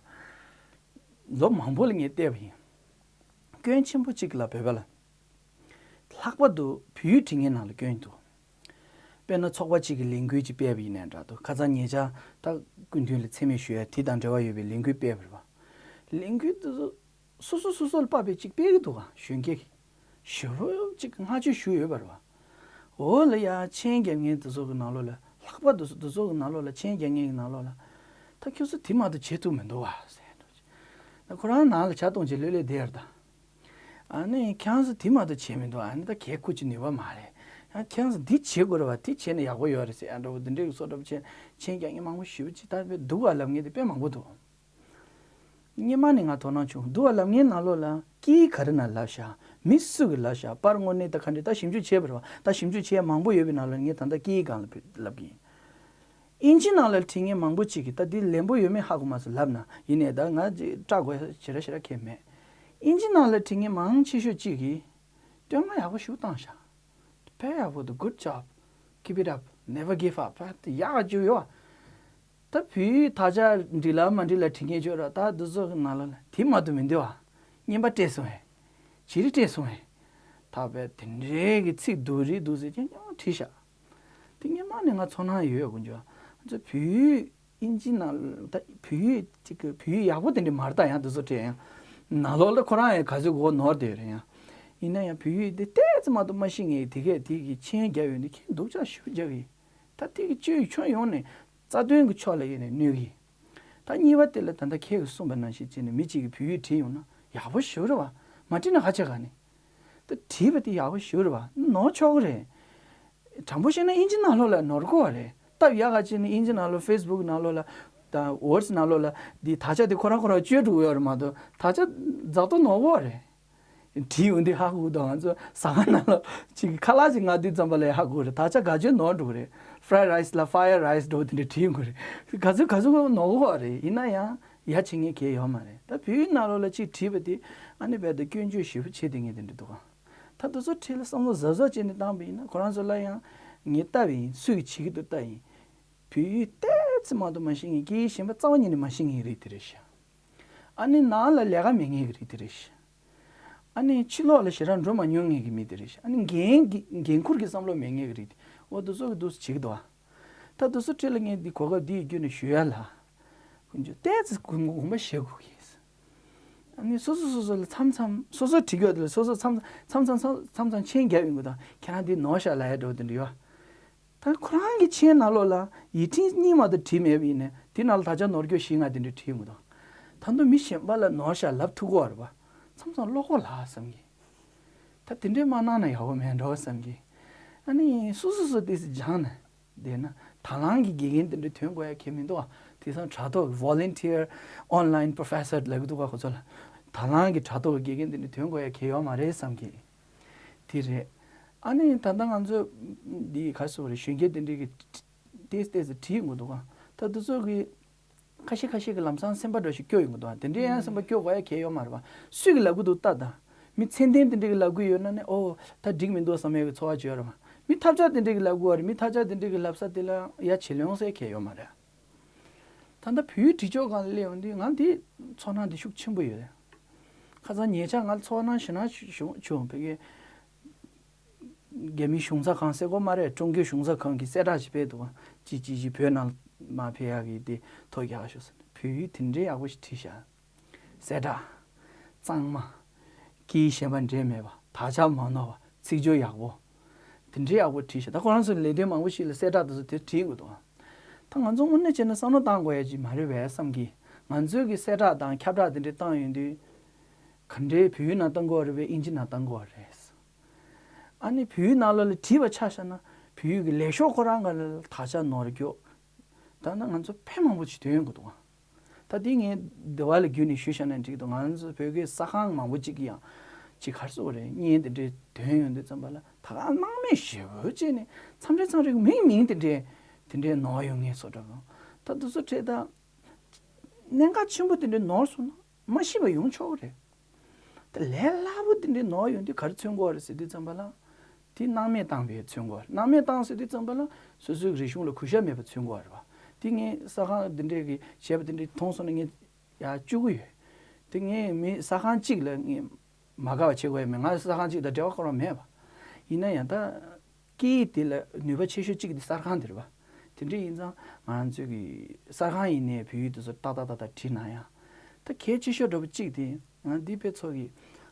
ལོ་མང་པོ་ལ་ངས་བལྟས་པ་ཡིན། སྐྱོན་ཆེན་པོ་གཅིག་ལ་བོད་པ་ལ། ལྷག་པར་དུ་བོད་ཡིག་བྲིས་མཁན་ནང་ལ་སྐྱོན་འདུག་དཔེར་ན་ཚོགས་པ་གཅིག་གིས་ལས་འགུལ་གཅིག་སྤེལ་བ་ཡིན་ནའི་འདྲ་འདུག་ཁ་སང་ཉེ་ཆར་ད་སྐུ་མདུན་ལ་མཚན་སྨད་ཞུ་ཡ་དེ་དང་འབྲེལ་བ་ཡོད་པའི་ལས་འགུལ་སྤེལ་བ་རེད་བ། ལས་འགུལ་དེ་ཚོ་སོ་སོ་སོ་སོ་ལ་དཔག་པའི་གཅིག་སྤེལ་གི་འདུག་ག་གཞོན་སྐྱེས་ཀྱིས། ཞེ་པོ་གཅིག་བསྔགས་བརྗོད་ཞུས་ཡོད་པ་རེད་བ། འོ་ལ་ཡ་མཆན་རྒྱག་མཁན་དེ་ཚོ་གི་ནང་ལོགས་ལ། ལྷག་པར་དུ་དེ་ཚོ་གི་ནང་ལོགས་ལ། མཆན་རྒྱག་མཁན་གྱི་ནང་ལོགས་ལ། ད་ཁྱོད་ཚོ་དེ་མ་གཏོགས་བྱེད་ཐུབ་མི་འདུག་བ་ཟེར་འགྲོ། ད་ཁོ་རང་ནང་ལ་ཇ་འཐུང་བྱས་ལྷོད་ལྷོད་བསྡད་ཡོད་རེད་ད། ཨ་ནི་ཁྱེད་རང་ཚོ་དེ་མ་གཏོགས་བྱེད་མི་འདུག་ཨ་ནི་ད་གད་ཁུ་ཅིག་ནུས་པ་མ་རེད། ཡང་ཁྱེད་རང་ཚོ་འདི་བྱེད་དགོས་རེད་བ། དེ་བྱས་ན་ཡག་པོ་ཡོད་རེད་ཟེར་ཡ་འདྲ་བོ། འདི་འདྲའི་བཟོ་འདྲ་བོ་བྱས། མཆན་རྒྱག་མཁན་མང་པོ་ཞེ་པོ་ཅིག་ད་དཔེ་སྡུག་པ་ལབ་མཁན་དེ་དཔེ་མང་པོ་འདུག་སྔོན་མ་ནས་ང་དོ་སྣང་བྱུང་། སྡུག་པ་ལབ་མཁན་ནང་ལོགས་ལ་སྐད་ཡིག་ག་རེ་ནང་ལབ་ཤག་མི་སུ་གིས་ལབ་ཤག་པར་དངོས་གནས་ད་ག་འདྲ། ད་ཞིབ་འཇུག་བྱས་པ་རེད་བ། ད་ཞིབ་འཇུག་བྱས་མང་པོ་ཡོད་པའི་ནང་ལ་ངས་ད་ལྟ་སྐད་ཡིག་སྒང་ལ་ལབ་ཀྱི་ཡིན། ཨིན་ཇི་ནང་ལ་བྲིས་མཁན་མང་པོ་ཅིག་གིས། ད་འདི་ལན་པོ་ཡོད་མེད་ཧ་གོ་མ་སོང་ལབ་ན། ཡིན་ནའི་ད་ང་ཅིག་སྐྲག་དགོས་ཞེ་དྲག་ཞེ་དྲག་གང་ཡང་མེད། ཨིན་ཇི་ནང་ལ་བྲིས་མཁན་མང་ཆེ་ཤོས་ཅིག་གིས་བསྟོད་བསྔགས་ཡག་པོ་ཞིག་བཏང་ཤག་དཔེ་ཡག་པོ་འདུག Good job. Keep it up. Never give up. ད་ཡག་ཅིག་ཡོད། ད་བོད་ཡིག་དག་ཆ་འགྲིག་ལ་མ་འགྲིག་ལ་བྲིས་མཁན་ཅིག་ཡོད་ར། ད་འདི་ཚོ་གི་ནང་ལོགས་ལ་དེ་མ་གཏོགས་མི་འདུག་བ། རྔན་པ་སྤྲད་སོང་ངས། བྱི་རིལ་སྤྲད་སོང་ངས། ད་དཔེ་དེ་འདྲའི་གི་ཚིག་སྡུག་རུས་སྡུག་ཟེར་མཁན་ཡང་བྲིས་ཤག་དེ་སྔོན་མ་ནས་ང་ཚོར་སྣང་ཡོད། དཀོན་མཆོག་ང་ཚོ་བོད་ཡིག་ཨིན་ཇི་ནང་ད་བོད་ཡིག་ཅིག་གི་བོད་ཡིག་ཡག་པོ་དེ་འདྲ་མ་རེད། ད་ཡང་དེ་ཚོ་བྲིས་ཡང་ནང་ལོགས་ལ་ཁོ་རང་ཡང་ག་ཚོད་གོ་ནོར་བསྡད་ཡོད་རེད། ཡང་ཡིན་ན་ཡང་བོད་ཡིག་དེ་ཏོག་ཙམ་མ་གཏོགས་མ་ཤེས་མཁན་དེ་གས་དེ་གི་མཆན་རྒྱག་ཡོད་ནི་ཁྱེད་སྡུག་ཅག་ཞེ་པོ་རྒྱག་གི། ད་དེ་གི་སྤྱིའི་ཁྱོན་ཡོངས་ནས་རྩ་དོན་གི་ཕྱོགས་ལ་ཡིན་ནའི་གནོད་གི། ད་གཉིས་པ་དེ་ལ་ད་ལྟ་ཁྱེད་ཀྱིས་གསུངས་པ་ནང་བཞིན་བྱས་ནས་མི་གཅིག་གིས་བོད་ཡིག་བྲིས་ཡོང་ན་ཡག་པོ་ཞེ་པོ་རེད་བ། མ་བྲིས་ན་ཧ་ཅང་ག་ནས། ད་བྲིས་པ་དེ་ཡག་པོ་ཞེ་པོ་རེད་བ། ནོར་ཆོག་གི་རེད། དྲང་པོ་བཤད་ན་ཨིན་ཇི་ནང་ལོགས་ལ་ནོར་གི་རེད། སྟབས་ཡག་ག་བྱས་ན་ཨིན་ཇི་ནང་ལོགས་Facebook་ནང་ལོགས་ལ་དང་Words་ནང་ལོགས་ལ་འདི་དག་ཆ་དེ་ཁོ་རང་ཁོ་རང་བཅོས་འགྲོ་གི་ཡོད་རེད་མ་གཏོགས། དག་ཆ་རྫབ་ཏོ་ནོར་གི་རེད། བྲིས་ཡོང་དུས་ཧ་གོ་གི་འདུག་ང་ཚོ་ཟ་ཁང་ནང་ལ་ཅིག་ཁ་ལག་ཅིག་མངགས་དུས་ཙམ་པ་ལ་ཧ་གོ་གི་རེད། དག་ཆ་ག་ཚོད་ནོར་འགྲོ་གི་རེད། Fried rice་ལ་fire rice་འདྲ་བོ་དེ་འདྲ་བྲིས་ཡོང་གི་རེད། ག་ཚོད་ག་ཚོད་ནོར་གི་རེད། ཡིན་ན་ཡང་ཡ་བྱེད་མཁན་གང་ཡང་ཡོད་མ་རེད། ད་བོད་ཡིག་ནང་ལོགས་ལ་ཅིག་བྲིས་པ་དེ་ཨ་ནི་རྦད་དེ་སྐྱོན་བརྗོད་ཞེ་པོ་བྱེད་བསྡད་མཁན་དེ་འདྲ་འདུག་ག་ད་དེ་ཚོ་འཕྲིན་ལས་བསམ་བློ་གཟབ་གཟབ་བྱས་ནས་བཏང་པ་ཡིན་ན། ཁོ་རང་ཚོ་ལ་ཡང་ངས་ལྟ་བ་ཡིན། སུས་བྱེད་ཀྱི་འདུག་ལྟ་ཡིན། བོད་ཡིག་ཏོག་ཙམ་མ་གཏོགས་མ་ཤེས་མཁན། སྐད་ཡིག་གཞན་པ་རྩ་བ་ཉིད་ནས་མ་ཤེས་མཁན་རིགས་དེ་རེད་ཤག་ཨ་ནི་ནང་ལ་ལས་ཀ་མེད་མཁན་གྱི་རིགས་དེ་རེད་ཤག་ཨ་ནི་ཕྱི་ལོགས་ལ་ཞེ་དྲག་འགྲོ་མ་མྱོང་མཁན་གྱི་མི་དེ་རེད་ཤག་ཨ་ནི་འགན་གྱི་འགན་འཁུར་གྱི་བསམ་བློ་མེད་མཁན་གྱི་རིགས་དེ། འོ་དེ་ཚོ་གིས་འདུག་སེ་བྱེད་ཀྱི་འདུག་ཨ། ད་དེ་ཚོ་འཕྲིན་ལས་ངས་འདི་གོ་སྐབས་འདི་བརྒྱུད་ནས་ཞུ་ཡ་ལ། ཀུན་སྤྱོད་ཏོག་ཙམ་གོམས་གོམས་པ་བྱེད་དགོས་ཀྱི་ཡིན། ཨ་ནི་སོ་སོ་སོ་སོ་ལ་མཚམས་མཚམས་སོ་སོ་བྲིས་ཡོད་དེ་ལ་སོ་སོ་མཚམས་མཚམས་མཚམས་མཚམས་མཚམས་མཚམས་མཆན་རྒྱབ་ཡོང་གི་དང་ཁྱེད་རང་འདི་ནོར་ཤག་ལབ་ཡ་འགྲོ་དེ་འདྲ་ཡོད། ད་ཁོ་རང་གི་མཆན་ནང་ལོགས་ལ་ཡིག་ཕྲེང་གཉིས་མ་གཏོགས་བྲིས་མེད་པ་ཡིན་ནས་དེ་ནང་ལ་དག་ཆ་ནོར་སྐྱོ་བཞི་ལྔ་དེ་འདྲ་བྲིས་ཡོང་གི་དང་། ད་དུང་མི་གཞན་པ་ལ་ནོར་ཤག་ལབ་ཐུབ་ཀྱི་ཡོད་རེད་པ། མཚམས་མཚམས་བློ་ཁོག་ལ་བསམ་གི། ད་དེ་འདྲའི་མ་གནང་ན་ཡག་པོ་མེད་འགྲོ་བསམ་གི། ཨ་ནི་སོ་སོ་སོ་དེ་སི་སྦྱངས་ནས་བསྡད་ན་དང་བླངས་ཀྱི་དགེ་རྒན་དེ་འདྲ་ཐོན་དགོས་ཡ་གལ་མི་འདུག་ཨ། དེང་སང་དྲ་ཐོག་གི་volunteer online professor ལབ་ཀྱི་འདུག་ག་ཁོ་ཚོ་ལ། དང་བླངས་ཀྱི་དྲ་ཐོག་གི་དགེ་རྒན་དེ་འདྲ་ཐོན་དགོས་ཡ་གལ་ཡོད་མ་རེད་བསམ་གི། དེ་རེད། ཨ་ནི་ད་ལྟ་ང་ཚོ་འདི་ག་སོ་རེད་གཞོན་སྐྱེས་དེ་འདྲ་གི་ཏེས་ཏེས་བྲིས་ཡོང་གི་འདུག་ག་ད་དེ་ཚོ་གི་ཁ་ཤས་ཁ་ཤས་ཀྱི་ལམ་སང་སེམས་པ་འདྲ་ཞིག་སྐྱོ་ཡོང་གི་འདུག་དེ་འདྲའི་ཡང་སེམས་པ་སྐྱོ་དགོས་ཡ་གལ་ཡོད་མ་རེད་པ། སུས་ཀྱི་ལབ་གི་འདུག་ལྟ་དང་། མི་ཚད་ལྡན་དེ་འདྲ་གི་ལབ་གི་ཡོད་ན་ནི་ཨོ་ད་འགྲིག་མི་འདུག་བསམ་ཡ་གི་ཚོར་བ་ཅིག་ཡོད་རེད་པ། མི་ཐབས་ཆག་དེ་འདྲ་གི་ལབ་གི་ཡོད་རེད། མི་ཐབས་ཆག་དེ་འདྲ་གི་ལབ་ས་དེ་ལ་ཡ་ཇེ་ལོང་སའི་གལ་ཡོད་མ་རེད། ད་ལྟ་བོད་ཡིག་བྲིས་ཕྱོགས་སྒང་ལ་སླེབས་ཡོང་དུས་ང་འདི་ཚོར་སྣང་འདི་ཤུགས་ཆེན་པོ་ཡོད་རེད། ཁ་སང་ཉེ་ཆར་ང་ཚོར་སྣང་ཞེ་དྲག་བྱུང་བྱུང་བོད་ཀྱི་རྒྱ་མི་གཞུང་ཚབ་ཁང་ཟེར་དགོས་མ་རེད། ཀྲུང་གོའི་གཞུང་ཚབ་ཁང་གིས་གསལ་བསྒྲགས་ཤིག་སྤེལ་འདུག་ཅི་ཅི་ཅི་བོད་ནང་མ་ཕེབས་ཡག་གི་དེ་ཐོ་རྒྱག་ཤོག་ཟེར་ནས་བོད་ཡིག་དེ་འདྲའི་ཡག་པོ་ཞིག་བྲིས་ཤག་གསལ་བསྒྲགས། གཙང་མ། སྐད་ཡིག་གཞན་པ་འདྲེས་མེད་པ། དག་ཆ་མ་ནོར་བ། ཚིག་སྦྱོར་ཡག་པོ། དེ་འདྲའི་ཡག་པོ་བྲིས་ཤག་ད་ཁོ་རང་ཚོ་ལས་དོན་མང་པོ་ཞིག་ལ་གསལ་བསྒྲགས་དེ་ཚོ་དེ་བྲིས་དགོས་འདུག་ད་ང་ཚོ་དངོས་གནས་བྱས་ན་བསམ་བློ་བཏང་དགོས་ཡ་ཅིག་མ་རེད་པས་བསམ་གི། ང་ཚོའི་གི་གསལ་བསྒྲགས་དང་ཁྱབ་བསྒྲགས་དེ་འདྲ་བཏང་ཡོང་དུས། ག་འདྲའི་བོད་ཡིག་ནང་བཏང་དགོས་རེད་པས་ཨིན་ཇི་ནང་བཏང་དགོས་རེད། ཨ་ནི་བོད་ཡིག་ནང་ལོགས་ལ་བྲིས་པ་ཆ་བཞག་ན་བོད་ཡིག་གི་ལས་ཤོག་ཁོ་རང་ག་ལ་དག་ཆ་ནོར་སྐྱོ། ད་ནི་ང་ཚོ་ཕན་མང་པོ་ཞིག་ཐོན་ཡོང་གི་འདུག་ད་འདི་ངས་འདི་བ་ལ་བརྒྱུད་ནས་ཞུས་བཞག་ན་འགྲིག་འདུག་ང་ཚོ་བོད་ཀྱི་གསར་ཁང་མང་པོ་ཅིག་གིས་ཡང་ཅིག་ག་རེ་ཟེར་དགོས་རེད། བརྙན་དེ་འདྲའི་ཐོན་ཡོང་དུས་ཙམ་པ་ལ་ད་ག་སྣང་མེད་ཞེ་པོ་བྱས་ནས་མཚམས་རེ་མཚམས་རེ་མིང་མིང་དེ་འདྲའི་དེ་འདྲའི་ནོར་ཡོང་ངེས་བཟོ་འདྲ་གང་། ད་དེ་ཚོ་བྲིས་ད་གནད་འགག་ཆེན་པོ་དེ་འདྲའི་ནོར་སོང་ན་མ་ཤེས་པ་ཡོང་ཆོག་གི་རེད། དེ་ལས་སླ་པོ་དེ་འདྲའི་ནོར་ཡོང་དུས་ག་རེ་མཚོན་དགོས་རེད་ཟེར་དུས་ཙམ་པ་ལ། དེ་སྣང་མེད་བཏང་བའི་མཚོན་དགོས་རེད། སྣང་མེད་བཏང་ཟེར་དུས་ཙམ་པ་ལ་སོ་སོའི་རིག་གཞུང་ལ་གུས་ཞབས་མེད་པ་མཚོན་དགོས་རེད་པ། དེ་ངས་གསར་ཁང་དེ་འདྲའི་གི་བྱས་པ་དེ་འདྲའི་མཐོང་སོང་ན་ངས་ཡར་སྐྱུག་གི་ཡོད། དེ་ངས་མི་གསར་ཁང་གཅིག་ལ་ངས་མ་དགའ་བ་བྱེད་དགོས་ཡ་མེད། ང་གསར་ཁང་གཅིག་དང་འབྲེལ་བ་ཁོ་རང་མེད་པ། ཡིན་ན་ཡང་ད། སྐད་ཡིག་དེ་ལ་ནུས་པ་ཆེ་ཤོས་གཅིག་དེ་གསར་ཁང་དེ་རེད་པ། དེ་འདྲ་ཡིན་ཙང་ང་རང་ཚོའི་གི་གསར་ཁང་ཡིན་ནའི་བོད་ཡིག་དེ་ཚོ་ཏག་ཏག་ཏག་ཏག་བྲིས་ན་ཡང་། ད་གལ་ཆེ་ཤོས་འདྲ་པོ་གཅིག་དེ་ང་འདི་དཔེ་ཚོགས་ཀྱི་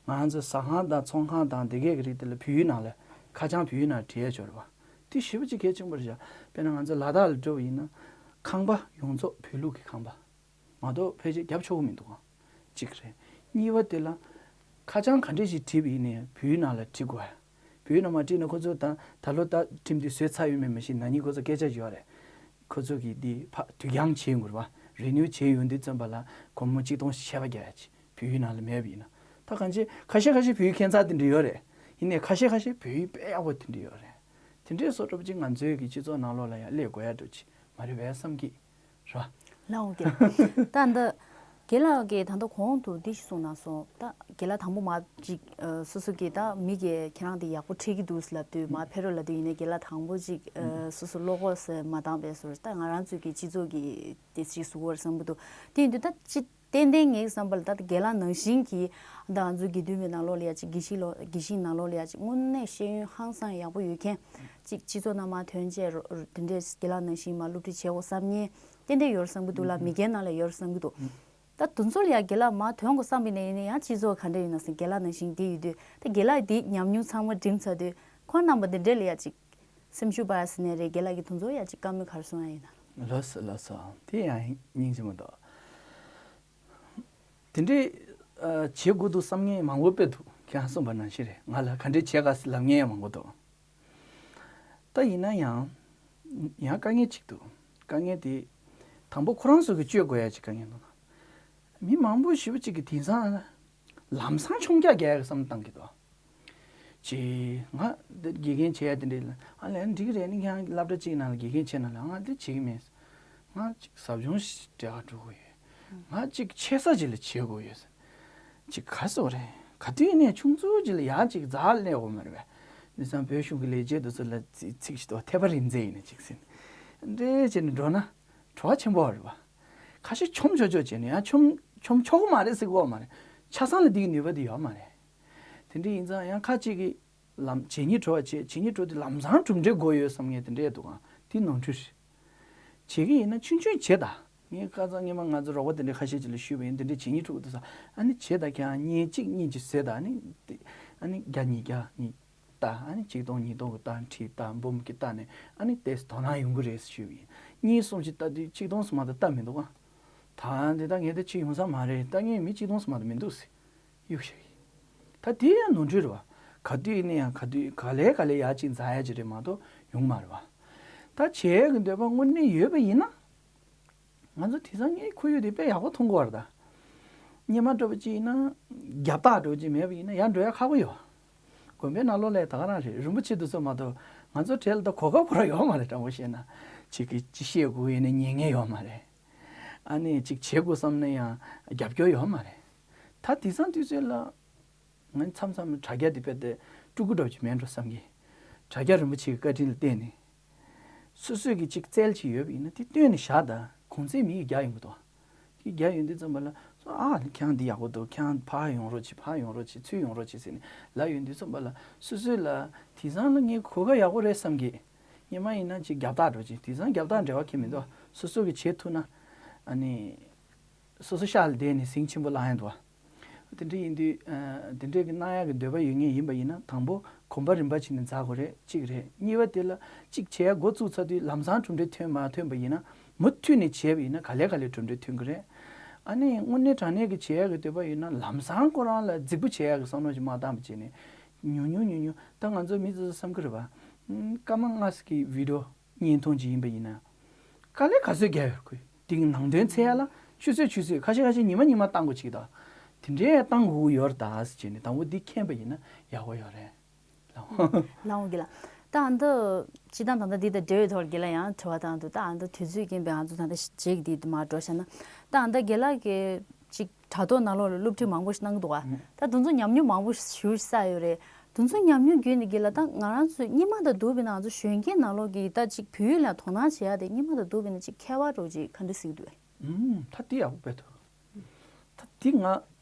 ང་རང་ཚོའི་ཟ་ཁང་དང་ཚོང་ཁང་དང་དེ་གས་ཀྱི་རིགས་དེ་ལ་བོད་ཡིག་ནང་ལ་ཁ་བྱང་བོད་ཡིག་ནང་བྲིས་ཡ་ཅིག་ཡོད་རེད་པ། དེ་ཞེ་པོ་ཅིག་གལ་ཆེན་པོ་རེད་ཤག་དཔེར་ན་ང་ཚོ་ལ་དྭགས་ལ་འགྲོ་བ་ཡིན་ན་ཁང་པ་ཡོངས་རྫོགས་བོད་ལུགས་ཀྱི་ཁང་པ། མ་གཏོགས་ཕལ་ཆེར་རྒྱབ་ཆོག་གི་མི་འདུག་ག་གཅིག་རེད། གཉིས་པ་དེ་ལ་ཁ་བྱང་ག་འདྲས་ཞིག་བྲིས་པ་ཡིན་ནའི་བོད་ཡིག་ནང་ལ་བྲིས་དགོས། བོད་ཡིག་ནང་མ་བྲིས་ན་ཁོ་ཚོ་ད་ད་ལོ་ད་ཁྲིམས་དེ་བཟོས་ཚར་ཡོད་མེད་མ་ཤེས། ན་ནིང་ཁོ་ཚོ་སྐད་ཆ་ཡོད་རེད། ཁོ་ཚོ་གིས་འདི་ཕ་དུས་འགྱངས་བྱས་ཡོང་གི་རེད་པ། རི་ནིའུ་བྱས་ཡོང་དུས་ཙམ་པ་ལ་སྒོར་མོ་གཅིག་སྟོང་ཆད་པ་རྒྱག་ཡ་ཅིག་བོད་ཡིག་ནང་ལ་མེད་པ་ཡིན་ན། ད་གང་ཅི་ཁ་ཤས་ཁ་ཤས་བོད་ཡིག་ཁྱད་མཚར་དེ་འདྲ་ཡོད་རེད། ཡིན་ནའི་ཁ་ཤས་ཁ་ཤས་བོད་ཡིག་དཔེ་ཡག་པོ་དེ་འདྲ་ཡོད་རེད། དེ་འདྲའི་བཟོ་འདྲ་པོ་ཅིག་ང་ཚོའི་གི་སྤྱི་ཚོགས་ནང་ལོགས་ལ་ཡང་སླེབས་དགོས་ཡ་འདྲ་པོ་ཅིག་མ་རེད་པས་བསམ་གི། རེད་པ། ལགས་འོང་། ད་འདི་རྒན་ལགས་ཀྱིས་ད་ལྟ་གོང་དུ་འདི་ཞིག་གསུངས་གནང་སོང་། ད་རྒན་ལགས་དང་པོ་མ་ཅིག་ཨ་སོ་སོ་གིས་ད་མི་གིས་ཁྱེད་རང་འདི་ཡག་པོ་ཁྲིད་ཀྱི་འདུག་ལབ་དུས་མར་ཕེབས་རོགས་ལབ་དུས་ཡིན་ནའི་རྒན་ལགས་དང་པོ་ཅིག་ཨ་སོ་སོ་བློ་ཁོག་ཟེར་མ་བཏང་བས་ཟེར། ད་ང་རང་ཚོའི་གི་སྤྱི་ཚོགས་ཀྱི་དེ་ཅིག་བཟོ་དགོས་བསམ་གྱི་འདུག་དེ་ཡིན་དུས་ད་ཅི་ཏན་ཏན་ངའི་བསམ་པ་ལ་ད་རྒན་ལགས་ནང་བཞིན་གྱི་ད་ང་ཚོའི་དགེ་འདུན་པའི་ནང་ལོགས་ལ་ཡ་ཅིག་དགེ་བཤེས་ལོ་དགེ་བཤེས་ནང་ལོགས་ལ་ཡ་ཅིག་དངོས་གནས་ཤེས་ཡོན་ཧང་སང་ཡག་པོ་ཡོད་མཁན་ཅིག་སྤྱི་ཚོགས་ནང་མར་ཐོན་བྱས་རོ་དེ་འདྲས་རྒན་ལགས་ནང་བཞིན་མར་སློབ་ཁྲིད་བྱེད་དགོས་བསམ་མཁན་ཏན་ཏན་ཡོད་རེད་བསམ་གྱི་འདུག་ལ། མི་སྒེར་ནང་ལ་ཡོད་རེད་བསམ་གྱི་འདུག་ད་དེ་ཚོ་ལ་ཡ་རྒན་ལགས་མར་ཐོན་དགོས་བསམ་པ་ཡིན་ནའི་ཡིན་ན་ཡང་སྤྱི་ཚོགས་ག་འདྲ་ཡིན་ན་ཟེར་རྒན་ལགས་ནང་བཞིན་འདི་ཡོད་དུས་ད་རྒན་ལགས་འདི་ཉམས་མྱོང་ཚང་མ་འགྲིམ་ཚར་དུས་ཁོང་རྣམ་པ་འདི་འདྲས་ལ་ཡ་ཅིག་སེམས་ཤུགས་སྤར་ཟེར་ནའི་རེད། རྒན་ལགས་ཀྱིས་དེ་ཚོ་ཡ་ཅིག་བཀའ་མོལ་ག་རེ་གསུང་ཡ་ཡིན་ན། ལགས་སོ་ལགས་སོ། དེ་ཡང་སྙིང་རྗེ་མོ་འདུག་དེ་འདྲའི་ཨ་བྱེད་དགོས་འདུག་བསམ་མཁན་མང་པོ་དཔེ་འདུག་ཁྱེད་རང་གསུངས་པ་ནང་བཞིན་རེད། ང་ལ་ག་འདྲས་བྱེད་དགའ་ཟེར་ལབ་མཁན་ཡང་མང་པོ་འདུག་ད་ཡིན་ན་ཡང་ཡང་དཀའ་ངལ་གཅིག་འདུག་དཀའ་ངལ་དེ་དང་པོ་ཁོ་རང་ཚོ་གིས་གཅོད་དགོས་ཡ་ཅིག་དཀའ་ངལ་འདུག་མི་མང་པོ་ཞེ་པོ་ཅིག་གིས་དེང་སང་ལམ་སང་མཆོང་རྒྱག་རྒྱག་ཡ་གི་བསམ་བློ་བཏང་གི་འདུག་ཅེས་ང་འདི་དགེ་རྒན་བྱེད་ཡ་དེ་འདྲས་ལ་ཨ་ལན་འགྲིག་གི་རེད། ནི་ཁྱེད་རང་སློབ་གྲྭ་གཅིག་ནང་ལ་དགེ་རྒན་བྱེད་ན་ལ་ང་འདི་བྱེད་ཀྱི་མེད། ང་ཅིག་ཟབ་སྦྱོང་ཞིག་འབྲེལ་བ་འགྲོ་དགོས་ཡོད། ང་ཅིག་ཆེ་ས་ཅིག་ལ་བྱེད་དགོས་ཡོད། ཅིག་ག་སོ་རེད། ག་དུས་ནས་ཆུང་ཚུལ་ཅིག་ལ་ཡ་ཅིག་རྫ་ལ་གནས་དགོས་མ་རེད་པས། འདི་ཚང་བོད་གཞུང་གི་ལས་བྱེད་དེ་ཚོ་ལ་ཚིག་ཚིག་ཞིག་འདུག་ཐེ་བ་རིམ་འཛེགས་ཡིན་ན་ཅིག་ཟིན། འདྲེ་བྱས་ནས་འགྲོ་ན་བྲོ་བ་ཆེན་པོ་རེད་པ། ཁ་ཤས་མཆོང་ཆོག་ཆོག་བྱས་ནས་ཡང་མཆོང་མཆོང་ཆོག་གི་མ་རེད་ཟེར་གི་ཡོད་མ་རེད། ཆ་ཚང་ལ་འདི་གི་ནུས་པ་འདི་ཡོད་མ་རེད། དེ་འདྲ་ཡིན་ཙང་ཡང་ཁ་ཅིག་གིས་ལམ་བྱེད་སྙིང་བྲོ་བ་བྱེད་བྱེད་སྙིང་བྲོ་དེ་ལམ་སང་གྲུབ་འབྲས་དགོས་ཡོད་བསམ་མཁན་དེ་འདྲས་འདུག་ག་དེ་ནོར་འཁྲུལ་རེད། བྱེད་ཀྱི་ཡིན་ན་ཆུང་ཆུང་བྱེད་དང་ ངས་ཁ་སང་སྔོན་མ་ང་ཚོ་རོགས་པ་དེ་འདྲའི་ཁ་ཤས་ཅིག་ལ་ཞུས་པ་ཡིན། དེ་འདྲའི་བྱེད་སྙིང་འཁྲུག་འདུག་ཟེར། ཨ་ནི་བྱས་ད་ཁྱེད་རང་བརྙན་གཅིག་གཉིས་ཅིག་བཟོས་ད། ཨ་ནི་དེ་ཨ་ནི་བརྒྱ་ཉིས་བརྒྱ་གཉིས་ལྟ། ཨ་ནི་ཆིག་སྟོང་ཉིས་སྟོང་གི་ལྟ། ཁྲིད་ལྟ། འབུམ་གྱི་ལྟ་ནས་ཨ་ནི་ཏོག་ཙམ་དོ་སྣང་ཡོང་གི་རེད་ཟེར་ཞུས་པ་ཡིན། གཉིས་གསུམ་ཅིག་ལྟ་དུས་ཆིག་སྟོང་ཙམ་མ་གཏོགས་ལྟ་མི་འདུག་ག། ད་འདི་ད་ངས་ད་ཅིག་ཡོང་ས་མ་རེད། ལྟ་མཁན་མི་ཆིག་སྟོང་ཙམ་མ་གཏོགས་མི་འདུག་ཟེར་གཡུག་བཞག་གི། ད་དེ་ཡང་ནོར་འཁྲུལ་རེད་བ། ག་དུས་ནས་ཡང་ག་དུས་ག་ལེ་ག་ལེ་ཡར་ཅིག་འཛེག་ཡ་ཅིག་རེད་མ་གཏོགས་ཡོང་མ་རེད་བ། ད་བྱེད་ཡ་གི་འདོད་པ་དངོས་གནས་ཡོད་པ་ཡིན་ན། ང་ཚོ་དེང་སང་ངའི་ཁོར་ཡུག་དེ་དཔེ་ཡག་པོ་མཐོང་གི་ཡོད་རེད་ད། སྔོན་མ་འདྲ་པོ་ཅིག་ཡིན་ན། རྒྱབ་རྟགས་འདྲ་པོ་ཅིག་མེད་པ་ཡིན་ན་ཡར་འགྲོ་ཡ་ཁག་པོ་ཡོད། དགོན་པའི་ནང་ལོགས་ལ་ད་ག་རང་རེད། རིན་པོ་ཆེ་དེ་ཚོ་མ་གཏོགས་ང་ཚོ་གྲས་ལ་ད་གོ་སྐབས་ཁོ་རང་ཡོད་མ་རེད། དྲང་པོ་བཤད་ན། ཅིག་གིས་ཅིག་བཤད་དགོས་ཡིན་ན་ཉན་མཁན་ཡོད་མ་རེད། ཨ་ནི་ཅིག་བྱེད་དགོས་བསམ་ན་ཡང་རྒྱབ་སྐྱོར་ཡོད་མ་རེད། ད་དེང་སང་དུས་ཚོད་ལ། ང་མཚམས་མཚམས་དྲ་རྒྱ་འདི་དཔེ་དེ་སྤྲུལ་སྐུ་འདྲ་པོ་ཅིག་མེད་འགྲོ་བསམ་གི། དྲ་རྒྱ་རིན་པོ་ཆེ་གི་བཀའ་དྲིན་ལ་བརྟེན་ནས། སོ་སོས་ཀྱི་ཅིག་རྩལ་ཅིག་ཡོད་པ་ཡིན་ན་དེ་སྟོན་ནས་བཞག་ད། གོང་ཚད་མི་ཡིས་རྒྱག་ཡོང་གི་འདུག་དེ་རྒྱག་ཡོང་དུས་ཙམ་པ་ལ། ཨ་ཁྱེད་རང་འདི་ཡག་པོ་འདུག་ཁྱེད་རང་ཕར་ཡོང་རོགས་གྱིས། ཕར་ཡོང་རོགས་གྱིས། ཚུར་ཡོང་རོགས་གྱིས་ཟེར་ནས་ལབ་ཡོང་དུས་ཙམ་པ་ལ། སོ་སོས་ལ་དེང་སང་ལ་ངས་གོ་སྐབས་ཡག་པོ་རེད་བསམ་གི། སྔོན་མ་ཡིན་ན་ཅིག་རྒྱབ་རྟགས་འདྲ་པོ་ཅིག་དེང་སང་རྒྱབ་རྟགས་འབྲེལ་བ་ཁྱད་མི་འདུག་སོ་སོ་གིས་བྱེད་ཐུབ་ན། ཨ་ནི། སོ་སོ་ཤག་ལ་བསྡད་ནས་ཟིང་ཆེན་པོ་བསླང་ཡ་འདུག་བ། དེ་འདྲ་ཡིན་དུས། ཨ། དེ་འདྲའི་གི་གནང་ཡག་གི་འདོད་པ་ཡོད་མཁན་ཡིན་པ་ཡིན་ན། དང་པོ་གོམ་པ་རིམ་པ་བྱས་ནས་འཛེག་དགོས་རེད། གཅིག་རེད། གཉིས་པ་དེ་ལ་གཅིག་བྱས་འགོ་བཙུགས་ཚར་དུས་ལམ་སང་གྲུབ་འབྲས་ཐོན་མ་ཐོན་པ་ཡིན་ན། མུ་མཐུད་ནས་བྱས་པ་ཡིན་ན་ག་ལེ་ག་ལེ་གྲུབ་འབྲས་ཐོན་གི་རེད། ཨ་ནི་དངོས་གནས་དྲང་གནས་ཀྱི་བྱས་ཡག་གི་འདོད་པ་ཡོད་ན་ལམ་སང་ཁོ་རང་ལ་རྫིག་པོ་བྱས་ཡག་གི་བསམ་བློ་ཞིག་མ་བཏང་བ་བྱས་ནས། ཉུང་ཉུང་ཉུང་ཉུང་། ད་ང་ཚོ་མི་ཚོས་བསམ་གི་རེད་པ། ཨ། སྐར་མ་ལྔ་ཙམ་གྱི་བི་ཌི་ཡོ་བརྙན་ཐུང་ཅིག་ཡིན་པ་ཡིན་ན། དཀའ་ལས་ག་ཚོད་རྒྱག་ཡོད་རེད། དེ་གི་ནང་དོན་འཚོལ་ཡ་ལ་ཆུ་ཚོད་ཆུ་ཚོད། ཁ་ཤས་ཁ་ཤས་ཉི་མ་ཉི་མ་བཏང་དགོས་ཅིག་ད། དེ་འདྲའི་བཏང་དགོས་ཀྱི་ཡོད་རེད་ད་ཟེར་བྱས་ནས། དང་པོ་འདི་མཁྱེན་པ་ཡིན་ན་ཡག་པོ་ཡོད་རེད། ལགས་འོང་། ལགས་འོང་། དགེ་ལགས། ད་ཨ་ནི་སྤྱིར་བཏང་ད་ལྟ་འདི་དང་འབྲེལ་བའི་ཐོག་ལ་དགེ་ལགས་ཡང་དྲི་བ་བཏང་འདུག་ད་ཨ་ནི་དུས་ཚོད་རྐྱེན་པས་ང་ཚོ་ད་ལྟ་རྗེས་ཀྱི་འདི་མར་འགྲོ་བཞག་ན། ད་ཨ་ནི་དགེ་ལགས་ཀྱིས་ཅིག་དྲ་ཐོག་ནང་ལོགས་ལ་སློབ་ཁྲིད་མང་པོ་ཞིག་གནང་གི་འདུག་ག་ད་དེ་ཚོ་ཉམས་མྱོང་མང་པོ་ཞིག་བསགས་ཡོད་རེད། དེ་ཚོ་ཉམས་མྱོང་བརྒྱུད་ནས་དགེ་ལགས་ད་ང་རང་ཚོའི་སྔོན་མ་དང་བསྡུར་བ་ཡིན་ན་ང་ཚོ་གཞོན་སྐྱེས་ནང་ལོགས་ཀྱི་ད་ཅིག་བོད་ཡིག་ལ་དོ་སྣང་བྱེད་ཡ་དེ་སྔོན་མ་དང་བསྡུར་བ་ཡིན་ན་ཅིག་ཁྱད་པར་འདྲ་པོ་ཅིག་ག་འདྲ་གཟིགས་འདུག་གས། ཨུམ། ད་དེ་ཡག་པོ་དཔེ་འདུག་ད་དེ་ང་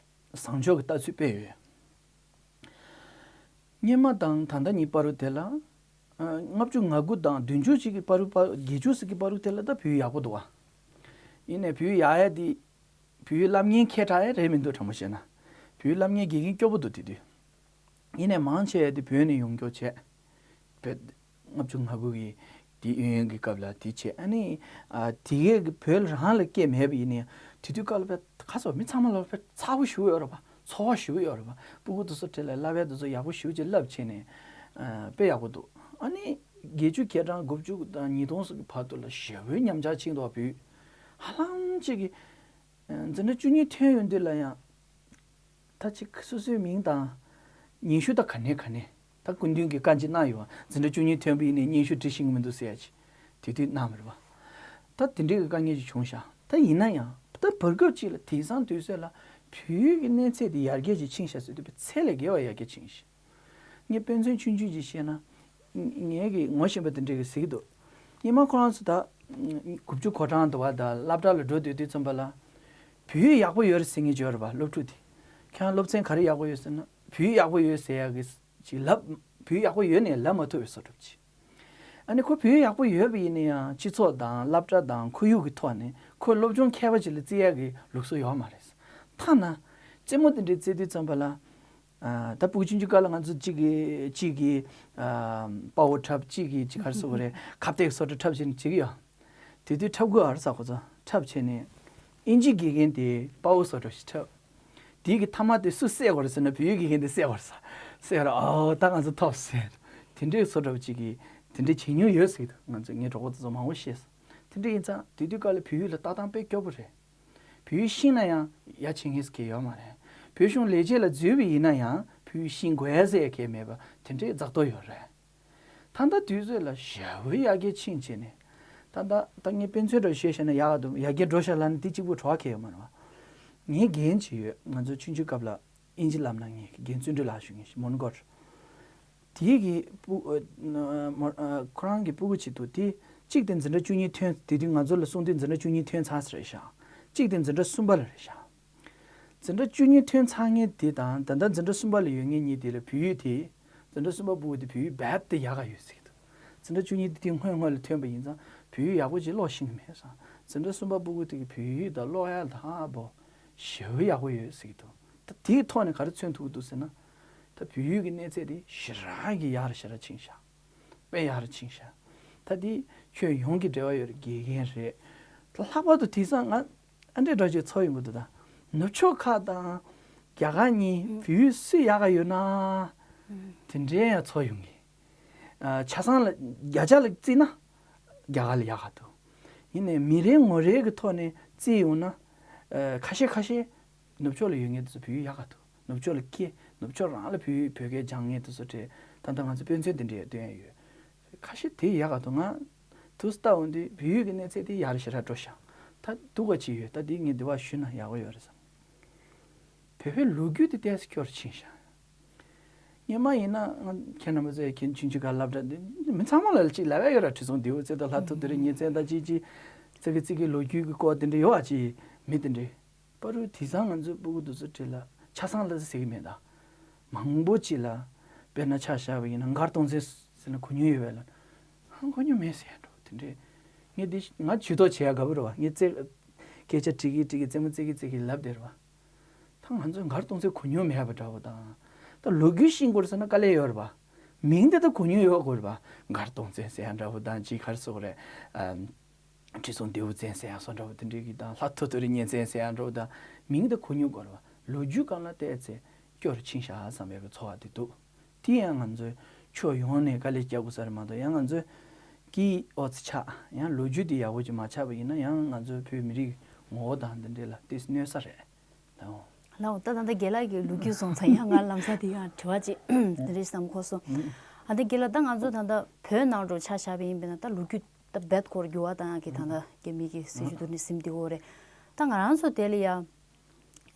བཟང་ཕྱོགས་ཀྱི་ལྟ་ཚུལ་དཔེ་ཡོད། སྔོན་མ་དང་ད་ལྟ་གཉིས་བར་དུ་དེ་ལ། ཨ། ལྔ་བཅུ་ང་དགུ་དང་བདུན་ཅུ་ཅིག་གི་བར་དུ། བར་བརྒྱད་ཅུ་ཙམ་གྱི་བར་དུ་དེ་ལ་ད་བོད་ཡིག་ཡག་པོ་འདུག་བ། ཡིན་ནའི་བོད་ཡིག་ཡག་ཡ་དེ། བོད་ཡིག་བསླབ་མཁན་མཁས་དྲགས་ཡ་རེད་མི་འདུག་དྲང་པོ་བཤད་ན། བོད་ཡིག་བསླབ་མཁན་དགེ་རྒན་སྐྱོ་པོ་འདུག་དེ་དུས། ཡིན་ནའི་མང་ཆེ་བ་དེ་བོད་ནས་ཡོང་རྒྱུ་བྱས། བོད། ལྔ་བཅུ་ང་དགུ་གི་དེ་གཡས་གཡོན་གྱི་སྐབས་ལ་དེ་བྱས། ཨ་ནི། ཨ། དེ་གའི་གི་བོད་རང་ལ་སྐད་མེད་པ་ཡིན་ནའི་དེ་དུས་སྐབས་ལ་དཔེ་ཁ་སོ་མི་ཚང་མ་ལ་དཔེ་ཚ་པོ་ཞེ་པོ་ཡོད་རེད་པ། ཚོར་བ་ཞེ་པོ་ཡོད་རེད་པ། སྤུ་གུ་དེ་ཚོ་གྲས་ལ་བསླབ་ཡ་དེ་ཚོ་ཡག་པོ་ཞེ་པོ་ཅིག་བསླབས་བྱས་ནས། ཨ། དཔེ་ཡག་པོ་འདུག་ཨ་ནི་བརྒྱད་ཅུ་གྱ་གྲངས་དགུ་བཅུ་དང་ཉིས་སྟོང་ཙམ་གྱི་བར་དུ་ལ་ཞེ་པོའི་ཉམས་ཆག་ཕྱིན་འདུག་བོད་ཡིག་ཧ་ལམ་ཅིག་གི། ཨ། འཛིན་གྲྭ་བཅུ་གཉིས་ཐོན་ཡོང་དུས་ལ་ཡང་། ད་ཅིག་སོ་སོའི་མིང་དང་། སྙན་ཞུ་དང་ག་ནས་ག་ནས། ད་སྐུ་མདུན་གྱིས་བཀའ་འདྲི་གནང་ཡོད། འཛིན་གྲྭ་བཅུ་གཉིས་ཐོན་པ་ཡིན་ནའི་སྙན་ཞུ་འབྲི་ཤེས་ཀྱི་མི་འདུག་ཟེར་ཡ་ཅིག་དེ་དུས་གནང་བ་རེད་པ། ད་དེ་འདྲའི་གི་དཀའ་ངལ་ཅིག་བྱུང་ཤག་ད་ཡིན་ན་ཡང་ད་བར་སྐབས་ཅིག་ལ་དེང་སང་དུས་ཚོད་ལ་བོད་ཡིག་གི་གནས་ཚད་དེ་ཡར་རྒྱས་ཅིག་ཕྱིན་ཤག་ཟེར་དུས་ཚད་ལས་བརྒལ་བ་ཡར་རྒྱས་ཕྱིན་ཤག་ངས་དཔེ་མཚོན་ཆུང་ཆུང་ཅིག་བཤད་ན། ངས་ཀྱི་ངོ་ཤེས་པ་དེ་འདྲས་ཀྱིས་ཟེར་གྱི་འདུག་སྔོན་མ་ཁོ་རང་ཚོ་ད་དགུ་བཅུ་གོ་གྲངས་འདུག་པ། ད་སློབ་གྲྭ་ལ་འགྲོ་སྡོད་དུས་ཙམ་པ་ལ། བོད་ཡིག་ཡག་པོ་ཡོད་རེད་ཟེར་མཁན་ཅིག་ཡོད་རེད་པ། སློབ་ཕྲུག་དེ། ཁྱེད་རང་སློབ་ཚན་ག་རེ་ཡག་པོ་ཡོད་ཟེར་ན། བོད་ཡིག་ཡག་པོ་ཡོད་ཟེར་ཡག་གི་ཅིག་ལབ། བོད་ཡིག་ཡག་པོ་ཡོད་ནའི་ལབ་མ་ཐུབ་པའི་བཟོ་འདྲ་ཅིག་ཨ་ནི་ཁོ་བོད་ཡིག་ཡག་པོ་ཡོད་པ་ཡིན་ན་ཡང་སྤྱི་ཚོགས་དང་སློབ་གྲྭ་དང་ཁོར་ཡུག་གི་ཐོག་ནས་ཁོ་སློབ་སྦྱོང་མཁས་པ་ཅིག་ལ་བརྩི་ཡག་གི་ལུགས་སྲོལ་ཡོད་མ་རེད། ཐ་ན། རྩེད་མོ་དེ་འདྲའི་རྩེ་དུས་ཙམ་པ་ལ། ཨ། ད་སྤུ་གུ་ཆུང་ཆུང་སྐབས་ལ་ང་ཚོ་གཅིག་གིས་གཅིག་གིས། ཨ། དཔའ་བོ་འཁྲབ། གཅིག་གིས་གཅིག་ག་རེ་ཟེར་དགོས་རེད། ཁ་གཏད་བཟོ་འདྲ་འཁྲབ་བྱས་ནས་བྱེད་ཀྱི་ཡོད། དེ་དུས་འཁྲབ་དགོས་ཨ་རེད་ཟེར། ཁོ་ཚོ་འཁྲབ་བྱས་ནས། ཨིན་ཇི་དགེ་རྒན་དེ་དཔའ་བོ་བཟོ་འདྲ་ཞིག་འཁྲབ། དེའི་གི་མཐའ་མ་དེ་སུ་བསད་དགོས་རེད་ཟེར་ན་བོད་ཡིག་དགེ་རྒན་དེ་བསད་དགོས་རེད་ཟེར། བསད་ར། ཨོ། ད་ང་ཚོ་ཐོབ་ཟེར། དེ་འདྲའི་བཟོ་འདྲ་པོ་གཅིག་གིས་དེ་འདྲའི་བྱེད་མྱོང་ཡོད་ཟེར་གྱི་འདུག་ང་ཚོ་ངའི་གྲོགས་པོ་དེ་ཚོ་མང་པོ་ཤེས་སོང་། དེ་འདྲ་ཡིན་ཙང་དེ་དུས་སྐབས་ལ་བོད་ཡིག་ལ་ལྟ་སྟངས་དཔེ་སྐྱོ་པོ་རེད། བོད་ཡིག་ཤེས་ན་ཡང་ཡ་བྱེད་མཁན་ཟེར་མཁན་ཡོད་མ་རེད། བོད་གཞུང་ལས་བྱེད་ལ་འཛུལ་བ་ཡིན་ན་ཡང་བོད་ཡིག་ཤེས་དགོས་ཟེར་མཁན་མེད་པ་དེ་འདྲའི་རྫག་རྡོ་ཡོད་རེད། ད་ལྟ་དུས་ཚོད་ལ་ཞེ་པོའི་ཡར་རྒྱས་ཕྱིན་བྱས་ནས། ད་ལྟ་ད་ངས་དཔེ་མཚོན་འདྲ་བཤད་བཤད་ན་ཡག་འདུག་ཡར་རྒྱས་འགྲོ་ཤག་ལབ་ན་དེ་གཅིག་པུ་བྲོ་བ་ཁེལ་ཡོད་མ་རེད་བ། ངའི་རྒན་ཅིག་ཡོད། ང་ཚོ་ཆུང་ཆུང་སྐབས་ལ་ཨིན་ཇི་བསླབ་གནང་མཁན་རྒན་བརྩོན་འགྲུས་ལགས་ཞུ་མཁན་ཞིག་མོན་གྷོར། དེའི་གི་སྤུ། ཨ། མོ། ཨ། ཁོ་རང་གི་སྤུ་གུ་ཅིག་འདུག་དེ་གཅིག་དེ་འཛིན་གྲྭ་བཅུ་གཉིས་ཐོན། དེ་དུས་ང་ཚོ་ལ་གསུངས་དུས་འཛིན་གྲྭ་བཅུ་གཉིས་ཐོན་ཚར་ས་རེད་ཤག་གཅིག་དེ་འཛིན་གྲྭ་གསུམ་པ་ལ་རེད་ཤག་འཛིན་གྲྭ་བཅུ་གཉིས་ཐོན་ཚར་མཁན་དེ་དང་ད་ལྟ་འཛིན་གྲྭ་གསུམ་པ་ལ་ཡོད་མཁན་གཉིས་དེ་ལ་བོད་ཡིག་དེ། འཛིན་གྲྭ་གསུམ་པ་སྤུ་གུ་དེ་བོད་ཡིག་རྦད་དེ་ཡག་ག་ཡོད་ཟེར་གྱི་འདུག་འཛིན་གྲྭ་བཅུ་གཉིས་དེ་དེའི་སྔོན་སྔོན་ལ་ཐོན་པ་ཡིན་ཙང་བོད་ཡིག་ཡག་པོ་ཅིག་ཀློག་ཤེས་ཀྱི་མེད་ཙང་། འཛིན་གྲྭ་གསུམ་པ་སྤུ་གུ་དེ་གི་བོད་ཡིག་དང་ཀློག་ཡག་དང་ཨ་བོ་ཞེ་པོ་ཡག་པོ་ཡོད་ཟེར་གྱི་འདུག་ད་དེའི་ཐོག་ནས་ག་རེ་མཚོན་ཐུབ་ཀྱི་འདུག་ཟེར་ན། ད་བོད་ཡིག་གི་གནས་ཚད་དེ་ཞེ་དྲག་གི་ཡག་རུ་ཞེ་དྲག་ཕྱིན་ཤག་དཔེ་ཡག་རུ་ཕྱིན་ཤག་ད་དེ་ཁྱོན་ཡོངས་ཀྱི་འབྲེལ་བ་ཡོད་རེད། དགེ་རྒན་རེད། ད་ལྷག་པར་དུ་དེང་སང་ང་ཨ་འདྲས་འདྲ་ཅིག་ཚོར་ཡོང་གི་འདུག་ད་ནུབ་ཕྱོགས་ཁག་དང་རྒྱ་གར་གཉིས་བོད་ཡིག་སུ་ཡག་ག་ཡོད་ན། དེ་འདྲའི་ཡང་ཚོར་ཡོང་གི། ཨ། ཆ་ཚང་ལ་བརྒྱ་ཆ་ལ་བརྩིས་ན་རྒྱ་གར་ལ་ཡག་ག་འདུག་ཡིན་ནའི་མི་རེ་ངོ་རེ་གི་ཐོག་ནས་བརྩིས་ཡོང་ན། ཨ། ཁ་ཤས་ཁ་ཤས་ནུབ་ཕྱོགས་ལ་ཡོད་མཁན་དེ་ཚོ་བོད་ཡིག་ཡག་ག་འདུག་ནུབ་ཕྱོགས་ལ་སྐྱེས། ནུབ་ཕྱོགས་རང་ལ་བོད་ཡིག་བོད་སྐད་སྦྱང་མཁན་དེ་ཚོ་གྲས་ད་ལྟ་ང་ཚོ་དཔེ་མཚོན་དེ་འདྲའི་སྟོན་ཡ་ཡོད། ཁ་ཤས་དེ་ཡག་ག་འདུག་ང་དུས་ལྟ་འོང་དུས་བོད་ཡིག་གི་གནས་ཚད་དེ་ཡག་རུ་ཞེ་དྲག་འགྲོ་ཤག་ད་སྡུག་ག་ཅིག་ཡོད། ད་འདི་ངས་འདི་བ་ཞུས་ན་ཡག་པོ་ཡོད་རེད་བསམ། བོད་པའི་ལོ་རྒྱུས་དེ་ཏོག་ཙམ་སྐྱོ་རུ་ཕྱིན་ཤག་སྔོན་མ་ཡིན་ན་ང་ཁྱེད་རྣམ་པ་ཚོས་མཁྱེན་ཆུང་ཆུང་སྒང་སློབ་གྲྭ་འདི་མི་ཚང་མ་ལ་གཅིག་ལབ་ཡ་ཡོད་ར། ཁྲི་སྲོང་ལྡེའུ་བཙན་དང་ལྷ་ཐོ་ཐོ་རི་གཉན་བཙན་དང་ཅི་ཅི་ཙི་གི་ཙི་གི་ལོ་རྒྱུས་ཀྱི་སྐོར་དེ་འདྲ་ཡོད་ཨ་ཅི་མི་དེ་འདྲ། པ་རུ་དེང་སང་ང་ཚོའི་སྤུ་གུ་དེ་ཚོ་གྲས་ལ་ཆ་ཚང་ལ་ཟེར་གི་མེད་ད། མང་པོ་ཅིག་ལ་དཔེར་ན་ཆ་བཞག་པ་ཡིན་ན་མགར་སྟོང་བཙན་ཟེར་ན་གོ་མྱོང་ཡོད་པས་ལ། ཧང་གོ་མྱོང་མེད་ཟེར་ཡ་འགྲོ་དེ་འདྲས། ངས་འདི་ང་ཇུས་གཏོགས་བྱེད་ཡ་དགའ་པོ་རེད་བ། ངས་རྩེ་སྐད་ཆ་དྲི་གི་དྲི་གི་རྩེད་མོ་རྩེ་གི་རྩེ་གི་ལབ་བསྡད་རེད་བ། ད་ང་ཚོས་མགར་སྟོང་བཙན་གོ་མྱོང་མེད་པ་འདྲ་བོ་དང་། ད་ལོ་རྒྱུས་ཤེས་དགོས་ཟེར་ན་དཀའ་ལས་ཡོད་རེད་བ། མིང་དེ་ད་གོ་མྱོང་ཡོད་དགོས་རེད་བ། མགར་སྟོང་བཙན་ཟེར་ཡ་འདྲ་བོ་དང་ཅིག་ག་རེ་ཟེར་དགོས་རེད། ཨ། ཁྲི་སྲོང་ལྡེའུ་བཙན་ཟེར་ཡ་སོགས་འདྲ་བོ་དེ་འདྲའི་གི་དང་ལྷ་ཐོ་ཐོ་རི་གཉན་བཙན་ཟེར་ཡ་འདྲ་བོ་དང་མིང་དེ་གོ་མྱོང་དགོས་རེད་བ། ལོ་རྒྱུས་སྒང་ལ་བལྟས་ཚེ་སྐྱོ་རུ་ཕྱིན་ཤག་བསམ་པའི་གི་ཚོར་བ་དེ་འདུག་དེ་ཡང་ང་ཚོའི་ཕྱོགས་ཡོངས་ནས་དཀའ་ལས་རྒྱག་དགོས་ས་རེད་མ་གཏོགས། ཡང་ང་ཚོའི་སྐད་ཡིག་ཨོ་ཙི་ཆགས། ཡང་ལོ་རྒྱུས་དེ་ཡག་པོ་ཅིག་མ་ཆགས་པ་ཡིན་ན་ཡང་ང་ཚོའི་བོད་མི་རིགས་ངོ་བོ་དང་འདི་འདྲ་ལ་ཏོག་ཙམ་གནོད་ས་རེད། ལའོ། ལའོ། ད་ད་ལྟ་རྒན་ལགས་ཀྱིས་ལོ་རྒྱུས་སོང་ཙང་ཡང་ང་ལམ་སང་དེ་ཡང་དྲི་བ་ཅིག་དེ་འདྲ་བསམ་གོ་སོང་། ཨ་ད་རྒན་ལགས་ད་ང་ཚོ་ད་ལྟ་བོད་ནང་དུ་ཆ་བཞག་པ་ཡིན་པས་ན་ད་ལོ་རྒྱུས་ད་རྦད་ཁོར་འགྱུར་བ་བཏང་ཡག་གི་ད་ལྟ་རྒྱ་མི་གི་སྲིད་ཇུས་དེ་འདྲ་ཟིན་བསྡད་ཡོད་རེད། ད་ང་རང་ཚོ་དེ་ལ་ཡ།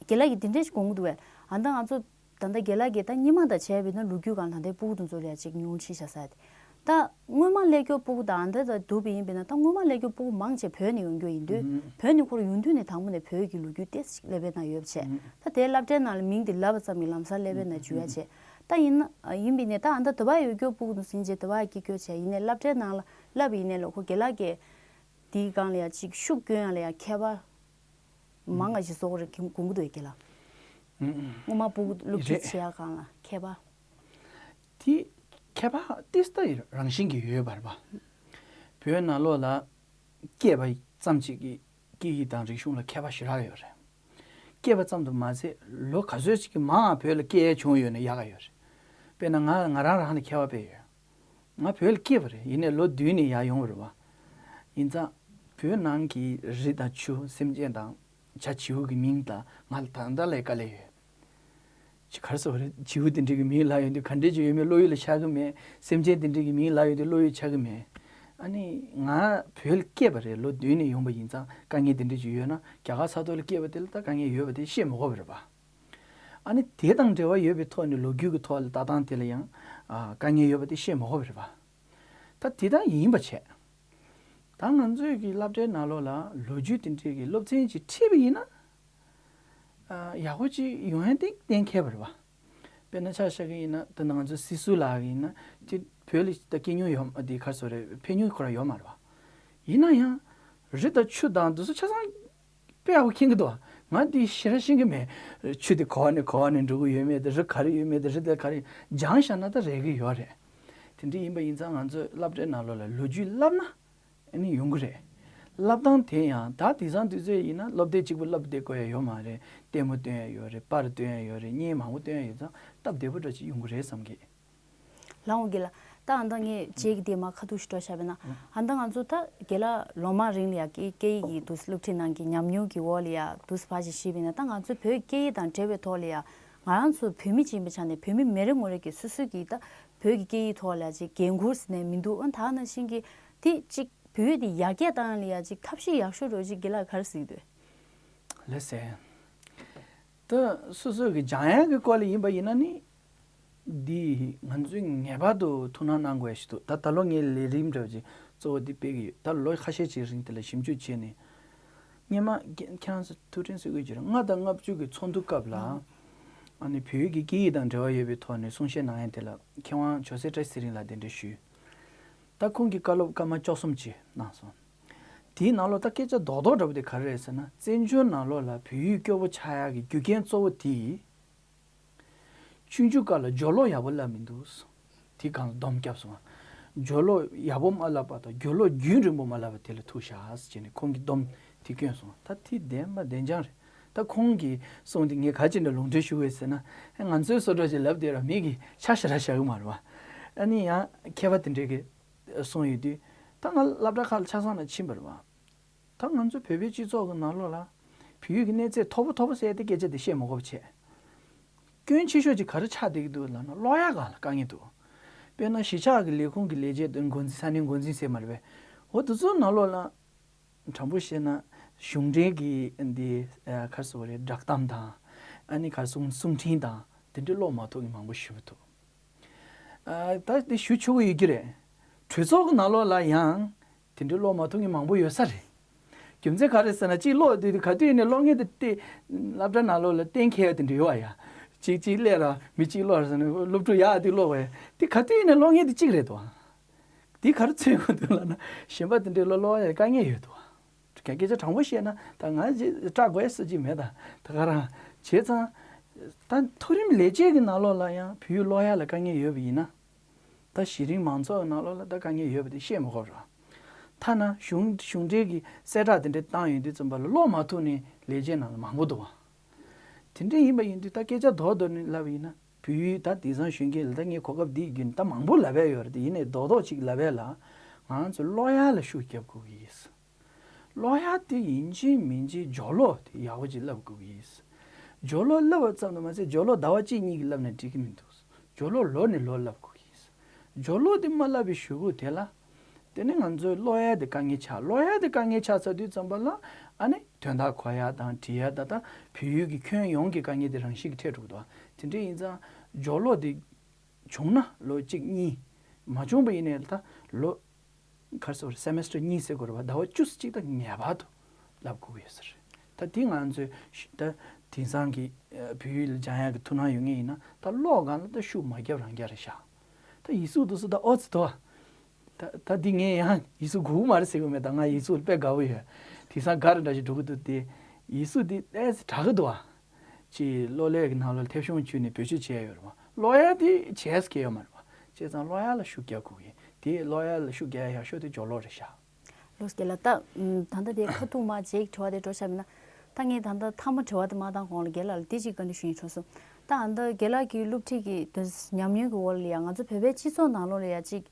རྒན་ལགས་ཀྱིས་འདི་འདྲ་ཞིག་དགོངས་ཀྱི་འདུག་བས། ཨ་ད་ང་ཚོ་ད་ལྟ་རྒན་ལགས་ཀྱིས་ད་སྔོན་མ་དང་བྱས་པ་ཡིན་ན་ལོ་རྒྱུས་སྒང་ལ་ད་ལྟའི་སྤུ་གུ་དེ་ཚོ་ལ་ཡ་ཅིག་ཉུང་ཕྱིན་ཤག་ཟེར་ཏེ། ད་སྔོན་མ་སླེབས་མཁན་སྤུ་གུ་དང་ཨ་ད་ད་བསྡུར་བ་ཡིན་པས་ན་ད་སྔོན་མ་སླེབས་མཁན་སྤུ་གུ་མང་ཆེ་བོད་ནས་ཡོང་རྒྱུ་ཡིན་དུས། ཨུམ། བོད་ནས་ཁོ་རང་ཡོང་དུས་ནས་དང་པོ་ནས་བོད་ཀྱི་ལོ་རྒྱུས་ཏོག་ཙམ་ཀླད་པའི་ནང་ཡོད་པ་བྱས། ཨུམ། ད་དེའི་སློབ་གྲྭའི་ནང་ལ་མིང་དེ་ལབ་པ་ཙམ་གྱིས་ལམ་སང་ཀླད་པའི་ནང་འཇུ་ཡ་བྱས། ད་ཡིན་ན་ཡིན་པས་ནས་ད་ཨ་ད་དུ་བ་ཡོད་མཁན་སྤུ་གུ་དང་ཟིན་བྱས་དུ་བ་སྐྱིད་སྐྱོ་བྱས་ཡིན་ནའི་སློབ་གྲྭའི་ནང་ལ་བསླབ་པ་ཡིན་ནའི་ལ་ཁོ་རྒན་ལགས་ཀྱིས། དེའི་སྒང་ལ་ཡ་ཅིག་ཤུགས་སྐྱོན་ཡ་ལ་ཡ་མཁས་པ་མང་ང་ཞིག་བཟོ་དགོས་རེད་དགོངས་ཀྱི་འདུག་ཡ་རྒན་ལགས། ཨུམ། སྔོན་མ་སྤུ་གུ་སློབ་ཁྲིད་རེད། བྱེད་ཡ་སྒང་ལ་མཁས་པ། དེ་མཁས་པ་ཏིས་ཏ་རང་བཞིན་གྱིས་ཡོད་པ་རེད་པ། བོད་ནང་ལོགས་ལ་སྐྱེས་པ་ཙམ་ཅིག་གིས་སྐད་ཡིག་དང་རིག་གཞུང་ལ་མཁས་པ་ཞེ་དྲག་ཡོད་རེད། སྐྱེས་པ་ཙམ་དུ་མ་ཟད་ལོ་ག་ཚོད་ཅིག་གི་མང་བ་བོད་ལ་སྐྱེས་བྱུང་ཡོད་ན་ཡག་ག་ཡོད་རེད། དཔེར་ན་ང་ང་རང་རང་ལ་མཁས་པ་དཔེ་ཡོད། ང་བོད་ལ་སྐྱེས་པ་རེད། ཡིན་ནའི་ལོ་བདུན་ནས་ཡར་ཡོང་བ་རེད་བ། ཡིན་ཙང་། བོད་ནང་གི་རི་དང་ཆུ་སེམས་ཅན་དང་བྱ་བྱིའུ་གི་མིང་དང་ང་ལ་ད་ལྟ་ལས་དཀའ་ལས་ཡོད། ཅི་ག་རེ་ཟེར་བ་རེད། བྱིའུ་དེ་འདྲ་གི་མིང་ལབ་ཡོང་དུས་ག་འདྲ་ཅིག་ཡོད་མེད་བློ་ཡུལ་ལ་ཤར་གི་མེད། སེམས་ཅན་དེ་འདྲ་གི་མིང་ལབ་ཡོང་དུས་བློ་ཡུལ་ཤར་གི་མེད། ཨ་ནི་ང་བོད་ལ་སྐྱེས་པ་རེད། ལོ་བདུན་ནས་ཡོང་པ་ཡིན་ཙང་དཀའ་ངལ་དེ་འདྲ་ཅིག་ཡོད་ན་རྒྱ་གར་ས་ཐོག་ལ་སྐྱེས་པ་དེ་ལ་ད་དཀའ་ངལ་ཡོད་པ་དེ་བཤད་མི་དགོས་པ་རེད་བ། ཨ་ནི་དེ་དང་འབྲེལ་བ་ཡོད་པའི་ཐོག་ནས་ལོ་རྒྱུས་ཀྱི་ཐོག་ལ་ལྟ་སྟངས་དེ་ལ་ཡང་ཨ་དཀའ་ངལ་ཡོད་པ་དེ་བཤད་མི་དགོས་པ་རེད་བ། ད་དེ་ལྟར་ཡིན་པ་བྱས། ད་ང་ཚོའི་གི་སློབ་གྲྭའི་ནང་ལོགས་ལ་ལོ་རྒྱུས་དེ་འདྲའི་གི་སློབ་ཚན་ཅིག་ཁྲིད་པ་ཡིན་ན། ཨ་ཡག་པོ་ཅིག་ཡོང་ཡ་དེ་གཏན་འཁེལ་བ་རེད་བ། དཔེར་ན་ཆ་བཞག་གི་ཡིན་ན་ད་ང་ཚོ་སྲིད་ཟུར་ལབ་ཀྱི་ཡིན་ན་དེ་བོད་ལ་ད་སྐྱེས་མྱོང་ཡོད་མ་དེ་ག་རེ་ཟེར་དགོས་རེད། ཕེབས་མྱོང་ཁོ་རང་ཡོད་མ་རེད་བ། ཡིན་ན་ཡང་རི་དང་ཆུ་དང་དེ་ཚོ་ཆ་ཚང་དཔེ་ཡག་པོ་མཁྱེན་གྱི་འདུག་ང་འདི་ཞེ་དྲག་ཤེས་ཀྱི་མེད། ཆུ་དེ་ག་པ་ནས་ག་པ་ནས་འགྲོ་གི་ཡོད་མེད་དེ། རི་ག་རེ་ཡོད་མེད་དེ། རི་དེ་ག་རེ་སྦྱངས་བཞག་ན་ད་རེག་གི་ཡོད་རེད། དེ་འདྲ་ཡིན་པ་ཡིན་ཙང་ང་ཚོའི་སློབ་གྲྭའི་ནང་ལོགས་ལ་ལོ་རྒྱུས་བསླབ་ན་ཨ་ནི་ཡོང་གི་རེད། བསླབ་སྟངས་དེ་ཡང་ད་དེང་སང་དུས་ཚོད་ཡིན་ན་སློབ་དེབ་གཅིག་པུ་བསླབ་བསྡད་དགོས་ཡ་ཡོད་མ་རེད། ལྟད་མོ་སྟོན་ཡ་ཡོད་རེད། པར་སྟོན་ཡ་ཡོད་རེད། བརྙན་མང་པོ་སྟོན་ཡ་ཡོད་ཙང་སྟབས་བདེ་པོ་འདྲ་ཅིག་ཡོང་གི་རེད་བསམ་གི། ལའོ་རྒན་ལགས། ད་ཨ་ད་ངས་རྗེས་ཀྱི་དེ་མར་ཁ་ཐུག་ཞིག་འགྲོ་བཞག་པས་ན། ཨ་ད་ང་ཚོ་ད་རྒན་ལགས་ལོ་མང་རིང་ལ་ཡ་སྐད་སྐད་ཡིག་གི་དུས་སློབ་ཁྲིད་གནང་གི་ཉམས་མྱོང་གི་འོག་ལ་ཡ་དུས་ཕར་ཞིག་ཤེས་པས་ན། ད་ང་ཚོ་བོད་སྐད་ཡིག་དང་འབྲེལ་བའི་ཐོག་ལ་ཡ་ང་རང་ཚོ་བོད་མི་ཅིག་ཡིན་པའི་ཆ་ནས་བོད་མི་མི་རེ་ངོ་རེ་གིས་སོ་སོ་གི་ད་བོད་ཀྱི་སྐད་ཡིག་ཐོག་ལ་ཡ་ཅིག་འགན་འཁུར་ཟེར་ནས་མི་འདུག་ཨ་ད་ནང་བཞིན་གྱི་དེ་ཅིག་བོད་ཡིག་དེ་ཡར་རྒྱས་བཏང་ཡ་ལ་ཡ་ཅིག་ཐབས་ཤེས་ཡག་ཤོས་འདྲ་ཅིག་རྒན་ལགས་ག་རེ་གཟིགས་འདུག་ལགས་སེ། ད་སོ་སོ་གི་སྦྱང་ཡག་གི་སྐོར་ལ་ཡིན་པ་ཡིན་ན་ནི། འདི་ང་ཚོས་ངེས་པར་དུ་ཐུགས་སྣང་གནང་དགོས་ཡ་ཞིག་འདུག་ད་ད་ལོ་ངས་ལས་རིམ་འདྲ་བ་ཅིག་གཙོ་བོ་འདི་སྤེལ་གྱི་ཡོད། ད་ལོ་ཁ་ཤས་ཅིག་རིང་དེ་ལ་ཞིབ་འཇུག་བྱས་ནས། སྔོན་མ་ཁྱེད་ཁྱེད་རང་ཚོ་ཐུགས་དྲན་གསོ་དགོས་ཀྱི་རེད། ལྔ་དང་ལྔ་བཅུ་གི་ཚོགས་འདུ་སྐབས་ལ། ཨ་ནི་བོད་ཡིག་གི་སྐད་ཡིག་དང་འབྲེལ་བ་ཡོད་པའི་ཐོག་ནས་གསུང་བཤད་གནང་ཡ་དེ་ལ་མཁས་དབང་ཇོ་སྲས་བཀྲ་ཤིས་ཚེ་རིང་ལགས་གདན་འདྲེན་ཞུས། ད་ཁོང་གིས་བཀའ་སློབ་སྐར་མ་བཅུ་གསུམ་ཅིག་གནང་སོང་། དེའི་ནང་ལོགས་ད་སྐད་ཆ་རྡོག་རྡོག་འདྲ་པོ་དེ་ག་རེ་རེད་ཟེར་ན། བཙན་བྱོལ་ནང་ལོགས་ལ་བོད་ཡིག་སྐྱོ་བོ་ཆགས་ཡག་གི་རྒྱུ་རྐྱེན་གཙོ་བོ་དེ། ཆུང་ཆུང་སྐབས་ལ་སྦྱོར་ཀློག་ཡག་པོ་བསླབས་མི་འདུག་དེ་སྒང་ལ་སྡོམ་བརྒྱབ་སོང་། སྦྱོར་ཀློག་ཡག་པོ་མ་བསླབས་པ་དང་སྦྱོར་ཀློག་རྒྱུན་རིང་པོ་མ་བསླབས་པ་དེ་ལ་ཐུག་ཤག་ཟེར་བྱས་ནས་ཁོང་གིས་སྡོམ་དེ་བསྐྱོན་སོང་། ད་དེ་བདེན་པ་བདེན་རྐྱང་རེད། ད་ཁོང་གིས་གསུངས་དེ་ངས་ག་ཅི་འདྲ་ལུང་འདྲེན་ཞུ་དགོས་ཟེར་ན། ང་ཚོའི་བཟོ་འདྲ་ཅིག་ལབ་བསྡད་ར་མི་གིས་ཆ་ཞེ་དྲག་བཞག་གི་མ་རེད་བ། ཨ་ནི་ཡང་མཁས་པ་དེ་འདྲས་ཀྱིས་གསུངས་ཡོད་དུས། ད་ང་སློབ་གྲྭ་ཁག་ལ་ཆ་ཚང་ལ་ཕྱིན་པ་རེད་བ། ད་ང་ཚོ་བོད་པའི་སྤྱི་ཚོགས་ཀྱི་ནང་ལོགས་ལ་བོད་ཡིག་གི་གནས་ཚད་མཐོ་པོ་མཐོ་པོ་ཟེར་ཏེ་སྐད་ཆ་དེ་བཤད་མ་དགོས་པ་བྱས། སྐྱོན་ཆེ་ཤོས་ཅིག་ག་རེ་ཆགས་བསྡད་ཀྱི་འདུག་ལབ་ན། ཀློག་ཡག་སྒང་ལ་དཀའ་ངལ་འདུག་དཔེར་ན་གཞིས་ཆགས་ཀྱི་ལས་ཁུངས་ཀྱི་ལས་བྱེད་དང་འགོ་འཛིན། ས་གནས་འགོ་འཛིན་ཟེར་མ་རེད་པས། འོ་དེ་ཚོའི་ནང་ལོགས་ལ་དྲང་པོ་བཤད་ན་གཞུང་འབྲེལ་གྱི་འདི་ཨ་ག་རེ་ཟེར་དགོས་རེད། བསྒྲགས་གཏམ་དང་། ཨ་ནི་ག་རེ་ཟེར། གསུང་འཕྲིན་དང་དེ་འདྲ་ཀློག་མ་ཐུབ་མཁན་མང་པོ་ཞེ་པོ་འདུག་ཨ་ད་དེ་ཞུ་ཆོག་གི་ཡོད་ཀྱི་རེད། གྲོས་ཚོགས་ཀྱི་ནང་ལོགས་ལ་ཡང་དེ་འདྲའི་ཀློག་མ་ཐུབ་མཁན་མང་པོ་ཡོད་ས་རེད། རྒྱུ་མཚན་ག་རེ་ཟེར་ན། གཅིག་ཀློག་དུས་ག་དུས་ཡིན་ནའི་ཀློག་མཁན་དེ་སློབ་གྲྭ་ནང་ལོགས་ལ་གཏན་འཁེལ་ཡ་དེ་འདྲ་ཡོད་པ་ཡ། གཅིག་གཅིག་སླེབས་ར་མི་གཅིག་ཀློག་ར་ཟེར་ནས་སློབ་ཕྲུག་ཡག་དེ་ཀློག་པ་ཡ། དེ་ག་དུས་ཡིན་ནའི་ཀློག་མཁན་དེ་གཅིག་རེད་དོ། དེ་ག་རེ་མཚོན་ཡོང་འདུག་ལབ་ན། གཞན་པ་དེ་འདྲའི་ཀློག་ཀློག་ཡ་དཀའ་ངལ་ཡོད་དོ། སྐད་ཆ་དྲང་པོ་བཤད་ན་ད་ང་ཅིག་སྐྲག་དགོས་ས་ཅིག་མེད། ད་ད་ག་རང་བྱས་ཙང་། ད་མཐོ་རིམ་ལས་བྱེད་ཀྱི་ནང་ལོགས་ལ་ཡང་བོད་ཡིག་ཀློག་ཡ་ལ་དཀའ་ངལ་ཡོད་པ་ཡིན་ན། ད་གཞི་རིམ་མང་ཚོགས་ཀྱི་ནང་ལོགས་ལ་ད་དཀའ་ངལ་ཡོད་པ་དེ་བཤད་མི་དགོས་ར། ཐ་ན་གཞུང་གཞུང་འབྲེལ་གྱི་གསལ་བསྒྲགས་དེ་འདྲ་བཏང་ཡོང་དུས་ཙམ་པ་ལ་ཀློག་མ་ཐུབ་ནས་ལས་བྱེད་ནང་ལ་མང་པོ་འདུག་བ། དེ་འདྲ་ཡིན་པ་ཡིན་དུས་ད་སྐད་ཆ་རྡོག་རྡོག་ནས་ལབ་པ་ཡིན་ན། བོད་ཡིག་ད་དེང་སང་གཞོན་སྐྱེས་ལ་ད་ངས་གོ་སྐབས་འདི་བརྒྱུད་ནས་ད་མང་པོ་ལབ་ཡ་ཡོད་རེད་དེ། ཡིན་ནའི་རྡོག་རྡོག་ཅིག་ལབ་ཡ་ལ། ང་རང་ཚོ་ཀློག་ཡ་ལ་ཤུགས་རྒྱབ་དགོས་ཀྱི་ཡིན། ཀློག་ཡ་དེ་ཡིན་གཅིག་མིན་གཅིག་སྦྱོར་ཀློག་དེ་ཡག་པོ་ཅིག་བསླབ་དགོས་ཀྱི་ཡིན། སྦྱོར་ཀློག་བསླབ་པ་ཙམ་དུ་མ་ཟད། སྦྱོར་ཀློག་ཟླ་བ་གཅིག་གཉིས་ཀྱིས་བསླབ་ནས་འགྲིག་གི་མི་འདུག་སྦྱོར་ཀློག་ལོ་ནས་ལོ་བསླབ་དགོས་ཀྱི་ཡིན། སྦྱོར་ཀློག་དེ་མ་བསླབ་པའི་གཞུག་གུ་དེ་ལ། དེ་ནས་ང་ཚོའི་ཀློག་ཡ་དེ་དཀའ་ངལ་ཆགས། ཀློག་ཡ་དེ་དཀའ་ངལ་ཆགས་ཚར་དུས་ཙམ་པ་ལ། ཨ་ནི་དོན་དག་གོ་ཡ་དང་འབྲི་ཡ། ད་ལྟ་བོད་ཡིག་གི་ཁྱོན་ཡོངས་ཀྱི་དཀའ་ངལ་དེ་རང་བཞིན་གྱིས་འཕྲད་འགྲོ་གི་འདུག་དེ་འདྲ་ཡིན་ཙང་སྦྱོར་ཀློག་དེ་བྱུང་ན་ལོ་གཅིག་གཉིས། མ་བྱུང་པ་ཡིན་ནའི་ད་ལོ་ག་རེ་ཟེར་དགོས་རེད། སེ་མེ་སི་ཊར་གཉིས་ཟེར་དགོས་རེད་བ། ཟླ་བ་བཅུ་གཅིག་དང་ངེས་པར་དུ་བསླབ་དགོས་ཀྱི་ཡོད་ས་རེད། ད་དེ་ང་ཚོས་ཤ་ད་དེང་སང་གི་ཨ་བོད་ཡིག་ལ་སྦྱང་ཡག་གི་ཐུགས་སྣང་ཡོད་མཁན་ཡིན་ན། ད་ཀློག་སྒང་ལ་ད་ཤུགས་མ་བརྒྱབ་རང་རྒྱག་རེད་ཤག་ད་ཡིག་གཟུགས་དེ་ཚོ་ད་ཨོ་ཙི་དོ། ད་ད་འདི་ངས་ཡང་ཡིག་གཟུགས་དགོས་ཀྱི་མ་རེད་ཟེར་གྱི་མེད། ད་ང་ཡིག་གཟུགས་ལ་དཔེ་དགའ་པོ་ཡོད། དེང་སང་ག་རེ་འདྲ་ཞིག་འགྲོ་གི་འདུག་སྟེ། ཡིག་གཟུགས་འདི་ཏོག་ཙམ་དྲག་གི་འདུག་ཨ། ཅིག་གློག་ཀླད་ཀྱི་ནང་ལ་མཐེབ་གཞོང་འཇུས་ནས་བེད་སྤྱོད་བྱས་ཡོད་རེད་བ། ཀློག་ཡ་དེ་བྱས་ཀྱི་ཡོད་མ་རེད་བ། བྱས་ཙང་ཀློག་ཡ་ལ་ཤུགས་རྒྱག་དགོས་ཀྱི་ཡིན། དེ་ཀློག་ཡ་ལ་ཤུགས་རྒྱག་ཡ་ཡག་ཤོས་དེ་སྦྱོར་ཀློག་རེད་ཤག་ལགས་སོ། རྒན་ལགས། ད་ད་ལྟ་དེ་ཁ་ཐུག་མ་རྗེས་ཀྱི་དྲི་བ་དེ་འགྲོ་བཞག་པ་ཡིན་ན། ད་ངས་ད་ལྟ་མཐའ་མ་དྲི་བ་དེ་མ་བཏང་གོང་ལ་རྒན་ལགས་ལ་དེ་གཅིག་བཀའ་འདྲི་ཞུ་སྙིང་བྲོ་སོང་། ད་ཨ་ད་རྒན་ལགས་ཀྱི་སློབ་ཁྲིད་ཀྱི་དེ་ཉམས་མྱོང་གི་འོག་ལ་ཡ། ང་ཚོ་བོད་པའི་སྤྱི་ཚོགས་ནང་ལོགས་ལ་ཡ་ཅིག་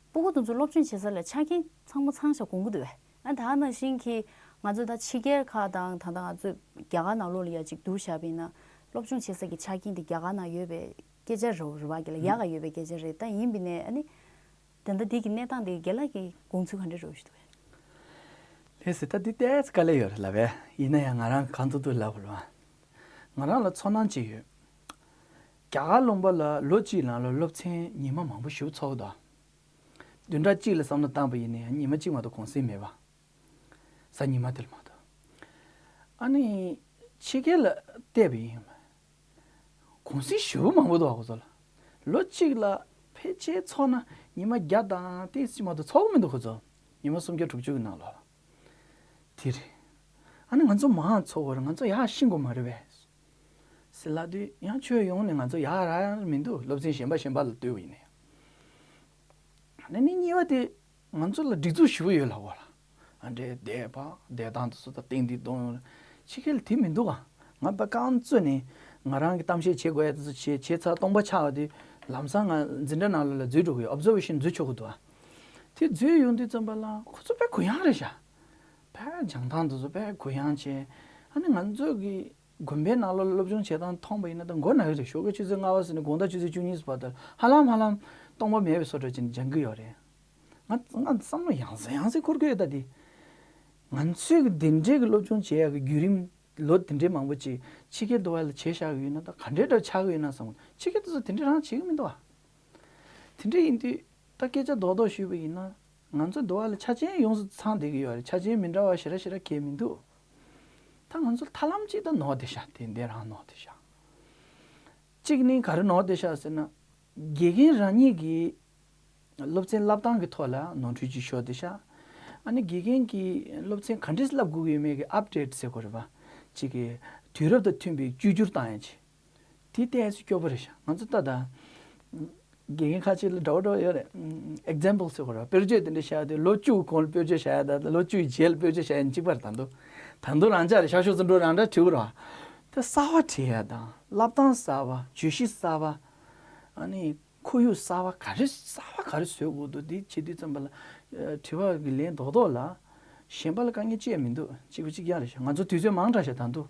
སྤུ་གུ་དེ་ཚོ་སློབ་སྦྱོང་བྱེད་ས་ལ་ཆ་རྐྱེན་ཚང་མ་ཚང་ཤག་དགོངས་ཀྱི་འདུག་གས། ཨ་ད་ནང་བཞིན་གྱི་ང་ཚོ་ད་ཕྱི་རྒྱལ་ཁག་དང་། ད་ལྟ་ང་ཚོ་རྒྱ་གར་ནང་ལོགས་ལ་ཡ་ཅིག་བསྡུར་བཞག་པ་ཡིན་ན། སློབ་སྦྱོང་བྱེད་ས་ཀྱི་ཆ་རྐྱེན་དེ་རྒྱ་གར་ནང་ཡོད་པའི་སྐད་ཆ་རེད་རེད་བ། རྒན་ལགས། ཡག་ག་ཡོད་པའི་སྐད་ཆ་རེད། ད་ཡིན་པ་ཡིན་ནའི་ཨ་ནི་ད་ལྟ་འདི་གི་གནས་སྟངས་དེ་རྒན་ལགས་ཀྱི་དགོངས་ཚུལ་ག་འདྲ་རེད་ཞུ་འདུག་གས། ལགས་སོ། ད་འདི་ཏོག་ཙམ་དཀའ་ལས་ཡོད་རེད་ལབ་པས། ཡིན་ན་ཡང་ང་རང་གང་ཐུབ་ཐུབ་ལབ་དགོས་རེད་བ། ང་རང་ལ་ཚོར་སྣང་ཅིག་ཡོད། རྒྱ་གར་ལུང་པ་ལ་ལོ་གཅིག་ནང་ལ་སློབ་ཚན་ཉི་མ་མང་པོ་ཞེ་པོ་ཚོགས་ཀྱི་འདུག་བདུན་ཕྲག་གཅིག་ལ་བསམ་བློ་བཏང་པ་ཡིན་ན་ཡང་ཉི་མ་གཅིག་མ་གཏོགས་གུང་སེང་མེད་པ། གཟའ་ཉི་མ་དེ་ལ་མ་གཏོགས། ཨ་ནི་ཕྱི་རྒྱལ་ལ་བལྟས་པ་ཡིན། གུང་སེང་ཞེ་པོ་མང་པོ་འདུག་ཨ། ཁོ་ཚོ་ལ་ལོ་གཅིག་ལ་ཕལ་ཆེར་ཚོགས་ན་ཉི་མ་བརྒྱ་དང་ཏོག་ཙམ་མ་གཏོགས་ཚོགས་ཀྱི་མི་འདུག་ཁོ་ཚོ་ཉི་མ་སུམ་བརྒྱ་དྲུག་ཅུ་གི་ནང་ལོགས་ལ། དེ་རེད། ཨ་ནི་ང་ཚོ་མང་ཚོགས་པར་ང་ཚོ་ཡག་ཤེས་དགོས་མ་རེད་པས། ཟེར་ལབ་དུས་ཡང་ཁྱོན་ཡོངས་ནས་ང་ཚོ་ཡག་རག་ཡག་མི་འདུག་སློབ་ཚན་གཞན་པ་གཞན་པ་ལ་ལྟོས་པ་ཡིན་ན་ཡང་། ཨ་ནི་གཉིས་པ་དེ་ང་ཚོ་ལ་སྒྲིག་འཛུགས་ཞེ་པོ་ཡོད་ལབ་དགོས་ར། ཨ་འདྲའི་བསྡད་པ་བསྡད་སྟངས་དེ་ཚོ་ད་ཏན་ཏིག་གཏོང་ཡོང་། ཕྱི་རྒྱལ་ལ་དེ་མི་འདུག་ག་ང་དཔེ་རྐང་བཙུགས་ནས་ང་རང་གི་གཏམ་བཤད་བྱེད་དགོས་ཡ་དེ་ཚོ་བྱས། བྱས་ཚར་སྟོང་པ་ཆགས་པ་དེ་ལམ་སང་ང་འཛིན་གྲྭ་ནང་ལོགས་ལ་འཛུལ་འགྲོ་གི་ཡོད། ཨོབ་ཛར་ཝེ་ཤན་འཛུལ་ཆོག་གི་འདུག་ག་དེ་འཛུལ་ཡོང་དུས་ཙམ་པ་ལ་ཁོ་ཚོ་དཔེ་གུ་ཡངས་རེད་ཤག་དཔེ་སྦྱང་སྟངས་དེ་ཚོ་དཔེ་གུ་ཡངས་བྱས། ཨ་ནི་ང་ཚོ་གི་དགོན་པའི་ནང་ལོགས་ལ་སློབ་སྦྱོང་བྱེད་སྟངས་མཐོང་པ་ཡིན་ན་ད་མགོ་ན་གི་རེད། ཞོགས་ཀས་ཆུ་ཚོད་ལྔ་པ་ཟེར་ནས་དགོང་དག་ཆུ་ཚོད་བཅུ་གཉིས་བར་དུ་ཧ་ལམ་ཧ་ལམ་སྟོང་པ་མེད་པའི་བཟོ་འདྲ་ཅིག་སྦྱང་གི་ཡོད་རེད། ང་ང་བསམ་བློ་ཡང་སེ་ཡང་སེ་འཁོར་གི་ཡོད་ད་དེ། ང་ཚོས་གི་དེ་འདྲའི་གི་སློབ་སྦྱོང་བྱེད་ཡག་གི་བརྒྱུད་རིམ་ལོ་དེ་འདྲའི་མང་པོ་ཅིག་ཕྱི་རྒྱལ་དུ་བ་ལ་བྱས་བཞག་གི་ཡོད་ན་ད་ག་འདྲའི་འདྲ་ཆགས་གི་ཡོད་ན་བསམ། ཕྱི་རྒྱལ་དུ་ཚོ་དེ་འདྲ་རང་བྱེད་གི་མི་འདུག་ཨ། དེ་འདྲ་ཡིན་དུས་ད་སྐད་ཆ་རྡོག་རྡོག་ཞུས་པ་ཡིན་ན། ང་ཚོ་འདི་བ་ལ་ཆ་རྐྱེན་ཡོངས་སུ་ཚང་བསྡད་ཀྱི་ཡོད་རེད། ཆ་རྐྱེན་མི་འདྲ་བ་ཞེ་དྲག་ཞེ་དྲག་གང་ཡང་མི་འདུག་ད་ང་ཚོ་ཐབས་ལམ་གཅིག་ད་ནོར་བསྡད་ཤག་དེ་འདྲ་རང་ནོར་བསྡད་ཤག་གཅིག་ནི་ག་རེ་ནོར་བསྡད་ཤག་ཟེར་ན། དགེ་རྒན་རང་ཉིད་ཀྱིས་ སློབ་ཚན་བསླབ་སྟངས་ཀྱི་ཐོག་ལ་ནོར་འཁྲུལ་ཅིག་ཤོར་བསྡད་ཤག་ཨ་ནི་དགེ་རྒན་གྱིས་སློབ་ཚན་ག་འདྲས་བསླབ་དགོས་ཀྱི་ཡོད་མེད་ཀྱི་ཨབ་ཌེཊ་ཟེར་དགོས་རེད་པ། ཅིག་གི་དུས་རབས་དང་མཐུན་པའི་བཅོས་བསྒྱུར་བཏང་ཡ་ཅིག་དེ་ལྟས་སུ་སྐྱོ་པོ་རེད་ཤག་ང་ཚོ་ལྟ་ད། དགེ་རྒན་ཁ་ཅིག་ལ་འདྲ་བོ་འདྲ་བོ་ཡོད་རེད། ཨེག་ཛམ་པལ་ཟེར་དགོས་རེད་པ། དཔེར་བརྗོད་དེ་འདྲ་བཤད་དེ་ལོ་བཅུ་གོང་ལ་དཔེར་བརྗོད་བཤད་ཡ་དང་ལོ་བཅུ་རྗེས་ལ་དཔེར་བརྗོད་བཤད་ཡ་གཅིག་པ་རེད། ད་དུང་ད་དུང་རང་འཇགས་རེད། ཤར་ཕྱོགས་བརྩོན་འགྲུས་རང་འདྲ་བྲིས་དགོས་རེད་པ། དེ་གསར་པ་བྲིས་ཡ་དང་བསླབ་སྟངས་གསར་པ། བརྗོད་གཞི་གསར་པ། ཨ་ནི་ཁོར་ཡུག་གསར་པ་ག་རེ་གསར་པ་ག་རེ་བཟོས་དགོས་འདུག་འདི་བྱེད་དུས་ཙམ་པ་ལ། ཨ། དྲི་བ་གི་ལན་རྡོག་རྡོག་ལ། གཞན་པ་ལ་དཀའ་ངལ་ཅི་ཡང་མི་འདུག་གཅིག་པ་གཅིག་རྐྱང་རེད་ཤག་ང་ཚོ་དུས་ཚོད་མང་དྲགས་ཤག་ད་དུང་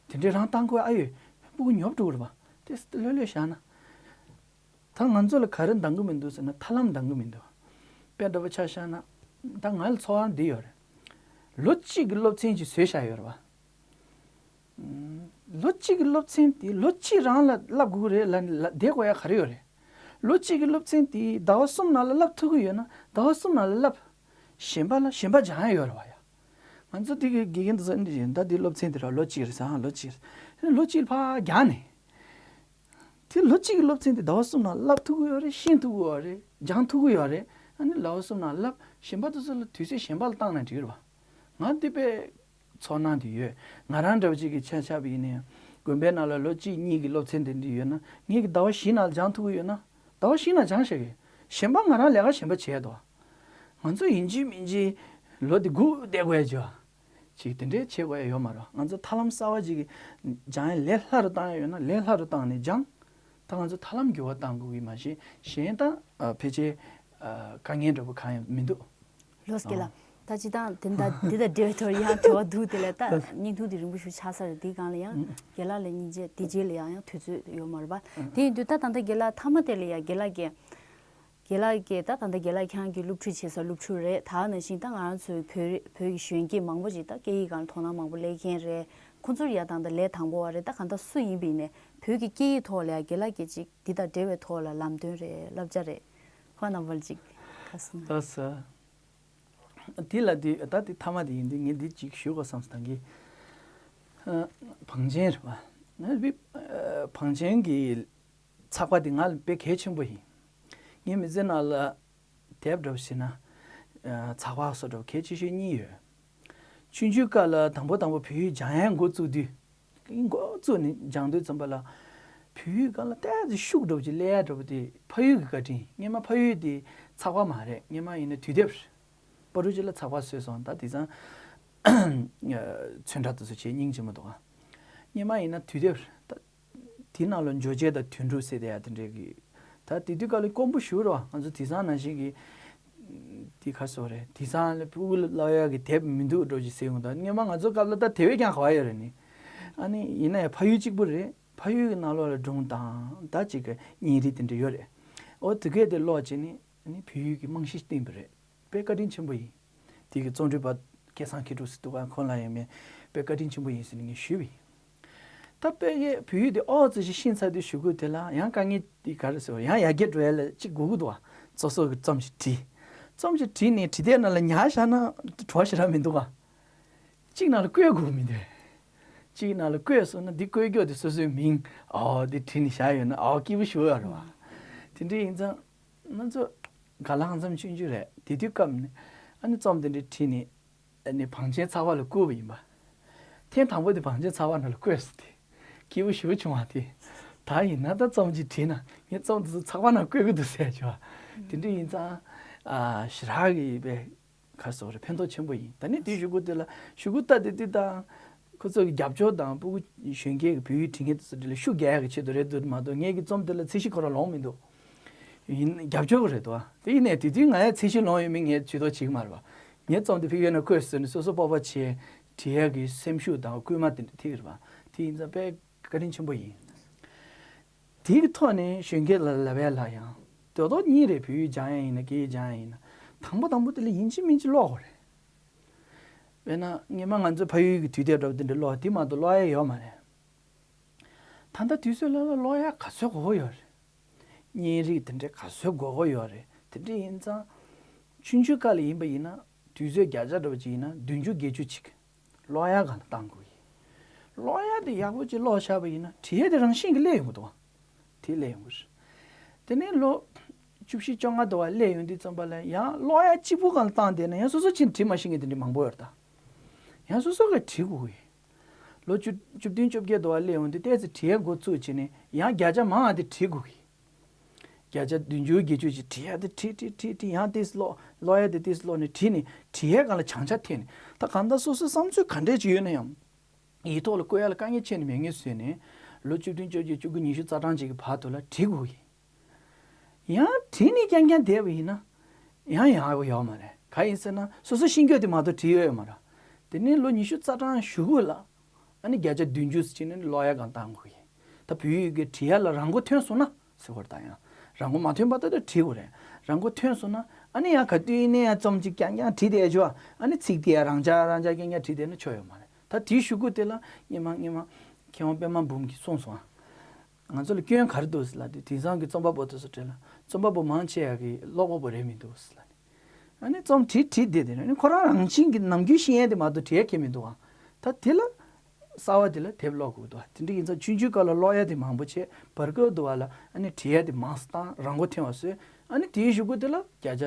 དེ་འདྲའི་རང་བཏང་དགོས་ཨ་ཡོད། སྤུ་གུ་ཉོབ་འགྲོ་གི་རེད་པ། དེ་ལྷོད་ལྷོད་བཞག་ན། ད་ང་ཚོ་ལ་ག་རེ་འདང་གི་མི་འདུག་ཟེར་ན་ཐབས་ལམ་འདང་གི་མི་འདུག་དཔེ་འདྲ་པོ་ཆ་བཞག་ན། ད་ང་ལ་ཚོར་བ་འདི་ཡོད་རེད། ལོ་གཅིག་གི་སློབ་ཚན་ཅིག་བཟོས་བཞག་ཡོད་རེད་པ། ལོ་གཅིག་གི་སློབ་ཚན་དེ་ལོ་གཅིག་རང་ལ་བསླབ་དགོས་ཀྱི་རེད་ལབ་ལབ་བསྡད་དགོས་ཡ་ག་རེ་ཡོད་རེད། ལོ་གཅིག་གི་སློབ་ཚན་དེ་ཟླ་བ་གསུམ་ནང་ལ་བསླབ་ཐུབ་ཀྱི་ཡོད་ན་ཟླ་བ་གསུམ་ནང་ལ་བསླབ། གཞན་པ་ལ་གཞན་པ་སྦྱང་ཡ་ཡོད་རེད་པ་ཡ། ང་ཚོ་དེ་གི་དགེ་རྒན་དེ་ཚོ་འདི་བཞིན་ད་དེ་སློབ་ཚན་དེ་ར་ལོ་གཅིག་རེད་ཟེར། ཨང་ལོ་གཅིག་རེད། ལོ་གཅིག་ལ་ཕར་སྦྱངས་ནས། དེ་ལོ་གཅིག་གི་སློབ་ཚན་དེ་ཟླ་བ་གསུམ་ནང་བསླབ་ཐུབ་ཀྱི་ཡོད་རེད། ཤེས་ཐུབ་ཀྱི་ཡོད་རེད། སྦྱང་ཐུབ་ཀྱི་ཡོད་རེད། ཨ་ནི་ཟླ་བ་གསུམ་ནང་བསླབ། གཞན་པ་དེ་ཚོ་ལ་དུས་ཚོད་གཞན་པ་ལ་བཏང་ན་འགྲིག་རེད་པ། ང་དེ་དཔེ་ཚོར་སྣང་དེ་ཡོད། ང་རང་འདྲ་བོ་ཅིག་གི་ཆ་བཞག་པ་ཡིན་ན་ཡང་དགོན་པའི་ནང་ལ་ལོ་གཅིག་གཉིས་ཀྱི་སློབ་ཚན་དེ་འདྲ་ཡོད་ན་ངེད་ཀྱི་ཟླ་བ་བཞི་ནང་ལ་སྦྱང་ཐུབ་ཀྱི་ཡོད་ན་ཟླ་བ་བཞི་ནང་སྦྱང་བྱེད་ཀྱི། གཞན་པ་ང་རང་ལས་ཀ་གཞན་པ་བྱས་འདུག་ང་ཚོ་ཡིན་གཅིག་མིན་གཅིག་ལོ་དེ་སྒུག་བསྡད་དགོས་ཡ་ཅིག་ཅིག་དེ་འདྲའི་བྱེད་དགོས་ཡ་ཡོད་མ་རེད། ང་ཚོ་ཐབས་ལམ་གསར་པ་ཅིག་གི་སྦྱང་ཡ་ལས་སླ་རུ་བཏང་ཡ་ཡོད་ན་ལས་སླ་རུ་བཏང་ནས་སྦྱང་། ད་ང་ཚོ་ཐབས་ལམ་འགྱུར་བ་གཏང་དགོས་ཀྱི་མ་གཞི་གཞན་དང་ཕལ་ཆེར་དཀའ་ངལ་འདྲ་པོ་གང་ཡང་མི་འདུག་ལོས་ཀྱི་ལ། ད་ཅི་དང་དེ་འདྲ་འདི་དང་འབྲེལ་བའི་ཐོག་ཡང་དྲི་བ་འདུག་དེ་ལས་ད་བརྙན་ཐུང་དེ་རིང་པོ་ཞིག་ཆགས་ས་རེད། དེའི་སྒང་ལ་ཡང་རྒན་ལགས་ལ་སྙིང་རྗེ། དེ་རྗེས་ལ་ཡང་ཡང་དུས་ཚོད་ཡོད་མ་རེད་པ། དེ་ཡིན་དུས་ད་ད་ལྟ་རྒན་ལགས་མཐའ་མ་དེ་ལ་ཡང་རྒན་ལགས་ཀྱིས་རྒན་ལགས་ཀྱིས་ད་ད་ལྟ་རྒན་ལགས་ཁྱེད་རང་གིས་སློབ་ཁྲིད་བྱེད་ས་སློབ་ཕྲུག་རེད། ད་ནང་བཞིན་ད་ང་རང་ཚོའི་བོད་བོད་ཀྱི་གཞོན་སྐྱེས་མང་པོ་ཞིག་ད་སྐད་ཡིག་སྒང་ལ་དོ་སྣང་མང་པོ་སླེབས་མཁན་རེད། ཁོང་ཚོར་ཡ་དང་ད་ལས་དང་པོ་བ་རེད། ད་གང་ལྟར་སུ་ཡིན་པ་ཡིན་ནས་བོད་ཀྱི་སྐད་ཡིག་ཐོག་ལ་ཡང་རྒན་ལགས་ཀྱིས་ཅིག་འདི་དང་འབྲེལ་བའི་ཐོག་ལ་ལམ་སྟོན་རེད། བསླབ་བྱ་རེད། ཁོ་རྣམ་པ་ལ་ཅིག་ཁ་གསུང་། ལགས་སོ། དེ་ལ་དེ་ད་དེ་མཐའ་མ་དེ་ཡིན་དུས་ངས་འདི་ཅིག་ཞུ་དགོས་བསམ་སོང་། ད་གིན་བང་ཆེན་རེད་པ། བང་ཆེན་གྱི་ཚགས་པར་དེ་ང་ལ་དཔེ་གལ་ཆེན་པོ་ཡིན། ངའི་མི་ཚེ་ནང་ལ་དེབ་འདྲ་པོ་ཞིག་ན་ཚགས་པར་བཟོ་འདྲ་པོ་གལ་ཆེ་ཤོས་གཉིས་ཡོད། ཆུང་ཆུང་སྐབས་ལ་དང་པོ་དང་པོ་བོད་ཡིག་སྦྱང་ཡས་འགོ་བཙུགས་དུས། འགོ་བཙུགས་ནས་སྦྱང་དུས་ཙམ་པ་ལ། བོད་ཡིག་སྒང་ལ་ཏོག་ཙམ་ཤུགས་འདྲ་པོ་ཅིག་སླེབས་ཡ་འདྲ་པོ་དེ་ཕ་ཡུལ་གྱི་བཀའ་དྲིན། སྔོན་མ་ཕ་ཡུལ་དེ་ཚགས་པར་མ་རེད། སྔོན་མ་ཡིན་ན་དུས་དེབ་རེད། པ་རུ་ཅིག་ལ་ཚགས་པར་བཟོས་སོང་། ད་དེང་སང་ཚོན་ཁྲ་དེ་ཚོ་བྱས་སྙིང་རྗེ་མོ་འདུག་ཨ། སྔོན་མ་ཡིན་ན་དུས་དེབ་རེད། ད་དེའི་ནང་ལ་འབྱོར་རྗེས་དང་དོན་གྲུབ་ཟེར་དེ་ཡ་དེ་འདྲའི་གི། ད་དེ་དུས་སྐབས་ལ་དཀོན་པོ་ཞེ་པོ་རེད་པ། ང་ཚོ་དེང་སང་ནང་བཞིན་གི། དེ་ག་རེ་ཟེར་དགོས་རེད། དེང་སང་ལ་ཕྲུ་གུ་ལ་བསླབ་ཡག་གི་དེབ་མི་འདུག་འདྲ་པོ་ཅིག་ཟེར་ཡོང་། ད་སྔོན་མ་ང་ཚོ་སྐབས་ལ་ད་དེ་བས་ཀྱང་ག་པར་ཡོད་རེད་ནི། ཨ་ནི་ཡིན་ན་ཡང་ཕ་ཡུལ་གཅིག་པུ་རེད། ཕ་ཡུལ་གྱི་ནང་ལོགས་ལ་སྒྲུང་དང་ད་ཅིག་གི་བརྙན་རིས་དེ་འདྲ་ཡོད་རེད། འོ་དེ་གས་དེ་ཀློག་བྱས་ནས་ཨ་ནི་བོད་ཡིག་གི་རྨང་གཞི་བཏིང་བ་རེད། དཔེ་བཀའ་དྲིན་ཆེན་པོ་ཡིན། དེ་གི་རྩོམ་སྒྲིག་པ་སྐལ་བཟང་མཁས་གྲུབ་ཟེར་འདུག་ག་ཁོང་ལ་ཡང་མེད་དཔེ་བཀའ་དྲིན་ཆེན་པོ་ཡིན་ཟེར་ནས་ངས་ཞུས་པ་ཡིན། ད་དཔེ་ཀའི་བོད་ཡིག་དེ་ཨོ་ཙི་ཞིག་ཤེས་ཚར་དུས་གཞུག་གུ་དེ་ལ་ཡང་དཀའ་ངལ་དེ་ག་རེ་ཟེར་བ། ཡང་ཡར་རྒྱས་འགྲོ་ཡ་ལ་ཅིག་དགོས་ཀྱི་འདུག་བ། སོ་སོ་གི་རྩོམ་ཞིག་བྲིས། རྩོམ་ཞིག་བྲིས་ནས་བྲིས་དེབ་ནང་ལ་ཉར་བཞག་ན་བྲོ་བ་ཞེ་དྲག་མི་འདུག་ག་གཅིག་ནང་ལ་བཀོད་དགོས་མི་འདུག་གཅིག་ནང་ལ་བཀོད་སོང་ན་འདི་བཀོད་རྒྱུ་དེ་སོ་སོའི་མིང་ཨོ་འདི་བྲིས་ནས་བཞག་ཡོད་ན་ཨོ་སྐྱིད་པོ་ཞེ་པོ་ཡོད་རེད་བ། དེ་འདྲ་ཡིན་ཙང་ང་ཚོ་ག་ལ་ཧང་སང་ཆུང་ཆུང་རེད། དེ་དུས་སྐབས་ནས་ཨ་ནི་རྩོམ་དེ་འདྲ་བྲིས་ནས། ཨ་ནི་བང་ཆེན་ཚགས་པར་ལ་བསྐུར་བ་ཡིན་པ། ཐེངས་དང་པོ་དེ་བང་ཆེན་ཚགས་པར་ནང་ལ་བསྐུར་སོང་སྟེ། སྐྱིད་པོ་ཞེ་པོ་བྱུང་བ་དེ། ད་ཡིན་ན་ད་རྩོམ་ཅིག་བྲིས་ན་ངས་རྩོམ་དེ་ཚོ་ཚགས་པར་ནང་བསྐུར་གི་འདུག་ཟེར་བྱུང་བ། དེ་འདྲ་ཡིན་ཙང་། ཨ་ཞེ་དྲག་གི་དཔེ་ག་རེ་ཟེར་དགོས་རེད། ཕན་ཐོགས་ཆེན་པོ་ཡིན། ད་ནི་དེའི་གཞུག་གུ་དེ་ལ་གཞུག་གུ་ལྟ་དེ་དེ་དང་། ཁོ་ཚོ་གི་རྒྱབ་སྐྱོར་དང་ཕྲུ་གུ་གཞོན་སྐྱེས་ཀྱི་བོད་ཡིག་འབྲི་མཁན་དེ་ཚོ་འདི་ལ་ཤུགས་རྒྱག་ཡག་གི་ཆེད་དུ་རེད་འདུག་མ་གཏོགས་ངེད་ཀྱི་རྩོམ་དེ་ལ་ཚད་གཞི་ཁོ་རང་ལོངས་མི་འདུག་ཡིན་རྒྱབ་སྐྱོར་རེད་དོ། དེ་ཡིན་ནའི་དེ་དུས་ང་ཡང་ཚད་གཞི་ལོངས་ཡོད་མེད་ངས་ཇུས་གཏོགས་བྱེད་ཀྱི་མ་རེད་པ། ངས་རྩོམ་དེ་ཕ་གིར་ནང་བཀོད་ཟེར་ནས་སོ་སོ་སྤོབས་པ་བྱས་བྲིས་ཡག་གི་སེམས་ཤུགས་དང་སྐུལ་མ་དེ་འདྲ་ཐེབས་རེད་པ། དེ་ཡིན་ཙང་དཔེ་བཀའ་དྲིན་ཆེན་པོ་ཡིན། དེའི་ཐོག་ནས་གཞོན་སྐྱེས་ལ་ལབ་ཡ་ལ་ཡང་དོ་དོ་གཉིས་རེད། བོད་ཡིག་སྦྱང་ཡ་ཡིན་ན་སྐད་ཡིག་སྦྱང་ཡ་ཡིན་ན་དང་པོ་དང་པོ་དེ་ལ་ཡིན་གཅིག་མིན་གཅིག་ཀློག་དགོས་རེད། དཔེར་ན་སྔོན་མ་ང་ཚོས་ཕ་ཡུལ་གྱི་དུས་དེབ་འདྲ་པོ་དེ་འདྲ་ཀློག་དེ་མ་གཏོགས་ཀློག་ཡ་ཡོད་མ་རེད། ད་ལྟ་དུས་ཚོད་ལ་ལ་ཀློག་ཡ་ག་ཚོད་དགོས་ཀྱི་ཡོད་རེད། བརྙན་རིས་དེ་འདྲ་ག་ཚོད་དགོས་ཀྱི་ཡོད་རེད། དེ་འདྲ་ཡིན་ཙང་། ཆུང་ཆུང་སྐབས་ལ་ཡིན་པ་ཡིན་ན་དུས་ཚོད་བརྒྱ་ཆ་འདྲ་པོ་ཅིག་ཡིན་ན་བདུན་ཅུ་བརྒྱད་ཅུ་ཅིག་ཀློག་ཡ་སྒང་ལ་བཏང་དགོས་ཀྱི། ཀློག་ཡ་དེ་ཡག་པོ་ཅིག་ཀློག་བཞག་པ་ཡིན་ན་བྲིས་ཡ་དེ་རང་བཞིན་གྱིས་སླེབས་ཡོང་གི་འདུག་བ། དེ་སླེབས་ཡོང་གི་རེད། དེ་ནས་ལོ། བཅུ་བཞི་བཅོ་ལྔ་དུ་བ་སླེབས་ཡོང་དུས་ཙམ་པ་ལ་ཡང་ཀློག་ཡ་གཅིག་པུ་གང་བཏང་བསྡད་ན་ཡང་སོ་སོ་ཕྱིན་བྲིས་མ་ཤེས་མཁན་དེ་འདྲ་མང་པོ་ཡོད་རེད་ད། ཡང་སོ་སོ་གིས་བྲིས་དགོས་ཀྱི་ཡོད། ལོ་བཅུ་བཅུ་བདུན་བཅོ་བརྒྱད་དུ་བ་སླེབས་ཡོང་དུས་ཏོག་ཙམ་བྲིས་ཡ་འགོ་བཙུགས་བྱས་ནས་ཡང་བརྒྱ་ཆ་མང་བ་དེ་བྲིས་དགོས་ཀྱི་ཡོད། བརྒྱ་ཆ་བདུན་ཅུ་བརྒྱད་ཅུ་ཅིག་བྲིས་ཡ་དེ་བྲིས་བྲིས་བྲིས་བྲིས་ཡང་ཏོག་ཙམ་ཀློག་ཀློག་ཡ་དེ་ཏོག་ཙམ་ཀློག་ནས་བྲིས་ནས་བྲིས་ཡ་སྒང་ལ་བྱང་ཆ་ཐེབས་ནས་ད་གང་ལྟར་སོ་སོའི་བསམ་ཚུལ་ག་འདྲས་ཅིག་ཡོད་ན་ཡང་། ཡིག་ཐོག་ལ་བཀོད་ཡ་ལ་དཀའ་ངལ་ཆེ་ནི་མེད་ངེས་བཟོས་ནས་ལོ་བཅུ་བདུན་བཅོ་བརྒྱད་བཅུ་དགུ་ཉི་ཤུ་རྩ་གྲངས་ཅིག་གི་བར་དུ་ལ་བྲིས་དགོས་ཡིན། ཡང་བྲིས་ནས་རྐྱང་རྐྱང་བསྡད་པ་ཡིན་ན་ཡང་ཡག་པོ་ཡོད་མ་རེད། ག་ཡིན་ཟེར་ན་སོ་སོ་ཤེས་རྒྱུ་དེ་མ་གཏོགས་བྲིས་ཡོད་ཡོད་མ་རེད། དེ་ནས་ལོ་ཉི་ཤུ་རྩ་གྲངས་གཞུག་གུ་ལ་ཨ་ནི་བརྒྱ་ཆ་བདུན་ཅུ་ཟེར་ནས་ཀློག་ཡ་སྒང་བཏང་དགོས་ཡིན། ད་བོད་ཡིག་གི་བྲིས་ཡ་ལ་རང་མགོ་ཐོན་སོང་ན་ཟེར་བ་རེད། ད་ཡང་རང་མགོ་མ་ཐོན་པ་ད་ལྟ་བྲིས་དགོས་རེད། རང་མགོ་ཐོན་སོང་ན་ཨ་ནི་ཡང་ག་དུས་ཡིན་ནའི་ཡང་རྩོམ་ཅིག་རྐྱང་རྐྱང་བྲིས་བསྡད་ཆོག་ཨ་ནི་ཚིག་དེ་ཡང་རང་འཇགས་རང་འཇགས་རྐྱང་རྐྱང་བྲིས་བསྡད་ན་ཆོ་ཡོད་མ་རེད། ད་དེའི་གཞུག་གུ་དེ་ལ་སྔོན་མ་སྔོན་མ་མཁས་དབང་པད་མ་འབུམ་གྱིས་གསུངས་སོང་ཨ། ང་ཚོ་ལ་སྐྱོན་ག་རེ་འདུག་ཟེར་ལབ་དུས་དེང་སང་གི་རྩོམ་པ་པོ་དེ་ཚོ་གྲས་ལ་རྩོམ་པ་པོ་མང་ཆེ་བ་གི་ཀློག་པ་པོ་རེད་མི་འདུག་ཟེར་ལབ་ནས། ཨ་ནི་རྩོམ་བྲིས་བྲིས་བསྡད་དེ་ནས་ཁོ་རང་རང་བཞིན་གྱི་ནམ་རྒྱུན་ཤེས་ཡས་དེ་མ་གཏོགས་བྲིས་ཡ་ཁེལ་མི་འདུག་ཨ། ད་དེ་ལ་གསར་བ་དེ་ལ་དེབ་ཀློག་དགོས་འདུག་ཨ། དེ་འདྲ་ཡིན་ཙང་ཆུང་ཆུང་སྐབས་ལ་ཀློག་ཡ་དེ་མང་པོ་བྱས་བར་སྐབས་དུ་བ་ལ་ཨ་ནི་བྲིས་ཡ་དེ་མང་ཙམ་བཏང་རང་མགོ་ཐོན་པ་བཟོས། ཨ་ནི་དེའི་གཞུག་གུ་དེ་ལ་བརྒྱ་ཆ་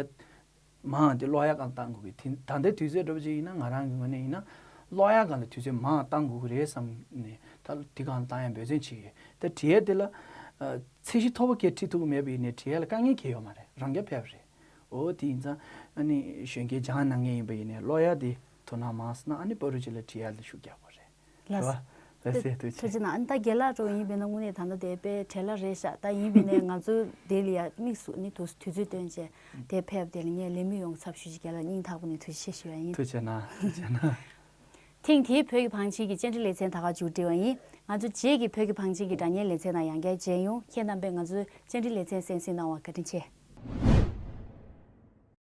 མང་དེ་ཀློག་ཡ་གང་བཏང་དགོས་ཀྱི་དེ་ད་ལྟའི་དུས་ཚོད་འདྲ་པོ་ཅིག་ཡིན་ན་ང་རང་གི་ངོས་ནས་ཡིན་ན་ཀློག་ཡ་གང་ལ་དུས་ཚོད་མང་བཏང་དགོས་ཀྱི་རེད་བསམ་ནས་ད་དེ་གང་བཏང་ཡ་འབད་བརྩོན་བྱེད་ཀྱི་ཡོད། ད་བྲིས་ཡ་དེ་ལ་ཨ་ཚད་གཞི་མཐོ་པོ་གལ་བྲིས་ཐུབ་ཀྱི་མེད་པ་ཡིན་ནའི་བྲིས་ཡ་ལ་དཀའ་ངལ་གང་ཡོད་མ་རེད། རང་རྐྱ་ཕེབས་རེད། འོ་དེ་ཡིན་ཙང་ཨ་ནི་གཞོན་སྐྱེས་སྦྱང་གནང་མཁན་ཡིན་པ་ཡིན་ནའི་ཀློག་ཡ་དེ་དོ་སྣང་མང་སོང་ན་ཨ་ནི་བར་དུ་ཅིག་ལ་བྲིས་ཡ་ལ་ཤུགས་རྒྱག་དགོས་རེད། ལགས་རེད་བ། ལགས་སེ། ཐུགས་རྗེ་ཆེ། ཐུགས་རྗེ་གནང་། ཨ་ནི་ད་རྒན་ལགས་འགྲོ་ཡིན་པས་ན་དངོས་གནས་ད་ལྟ་དེ་དཔེ་བྲེལ་བ་རེད་ཤག་ད་ཡིན་པས་ན་ང་ཚོ་དེ་ལ་ཡ་དམིགས་སུ་ནི་དུས་དུས་ཚོད་བཏོན་བྱས་དེ་ཕེབས་དེ་ལ་ངས་ལས་མི་ཡོངས་ཚབ་ཞུས་ཀྱི་རྒན་ལགས་སྙིང་ཐག་པ་ནས་ཐུགས་རྗེ་ཆེ་ཞུ་ཡ་ཡིན། ཐུགས་རྗེ་གནང་། ཐུགས་རྗེ་གནང་། ཐེངས་འདིའི་བོད་ཀྱི་བང་ཆེན་གྱི་བཅར་འདྲི་ལེ་ཚན་ད་ག་མཇུག་སྒྲིལ་བ་ཡིན། ང་ཚོ་རྗེས་ཀྱི་བོད་ཀྱི་བང་ཆེན་གྱི་སྒྲ་སྙན་ལེ་ཚན་ནང་ཡང་བསྐྱར་མཇལ་ཡོང་། ཁྱེད་རྣམ་པས་ང་ཚོའི་བཅར་འདྲི་ལེ་ཚན་གསན་གཟིགས་གནང་བར་བཀའ་དྲིན་ཆེ།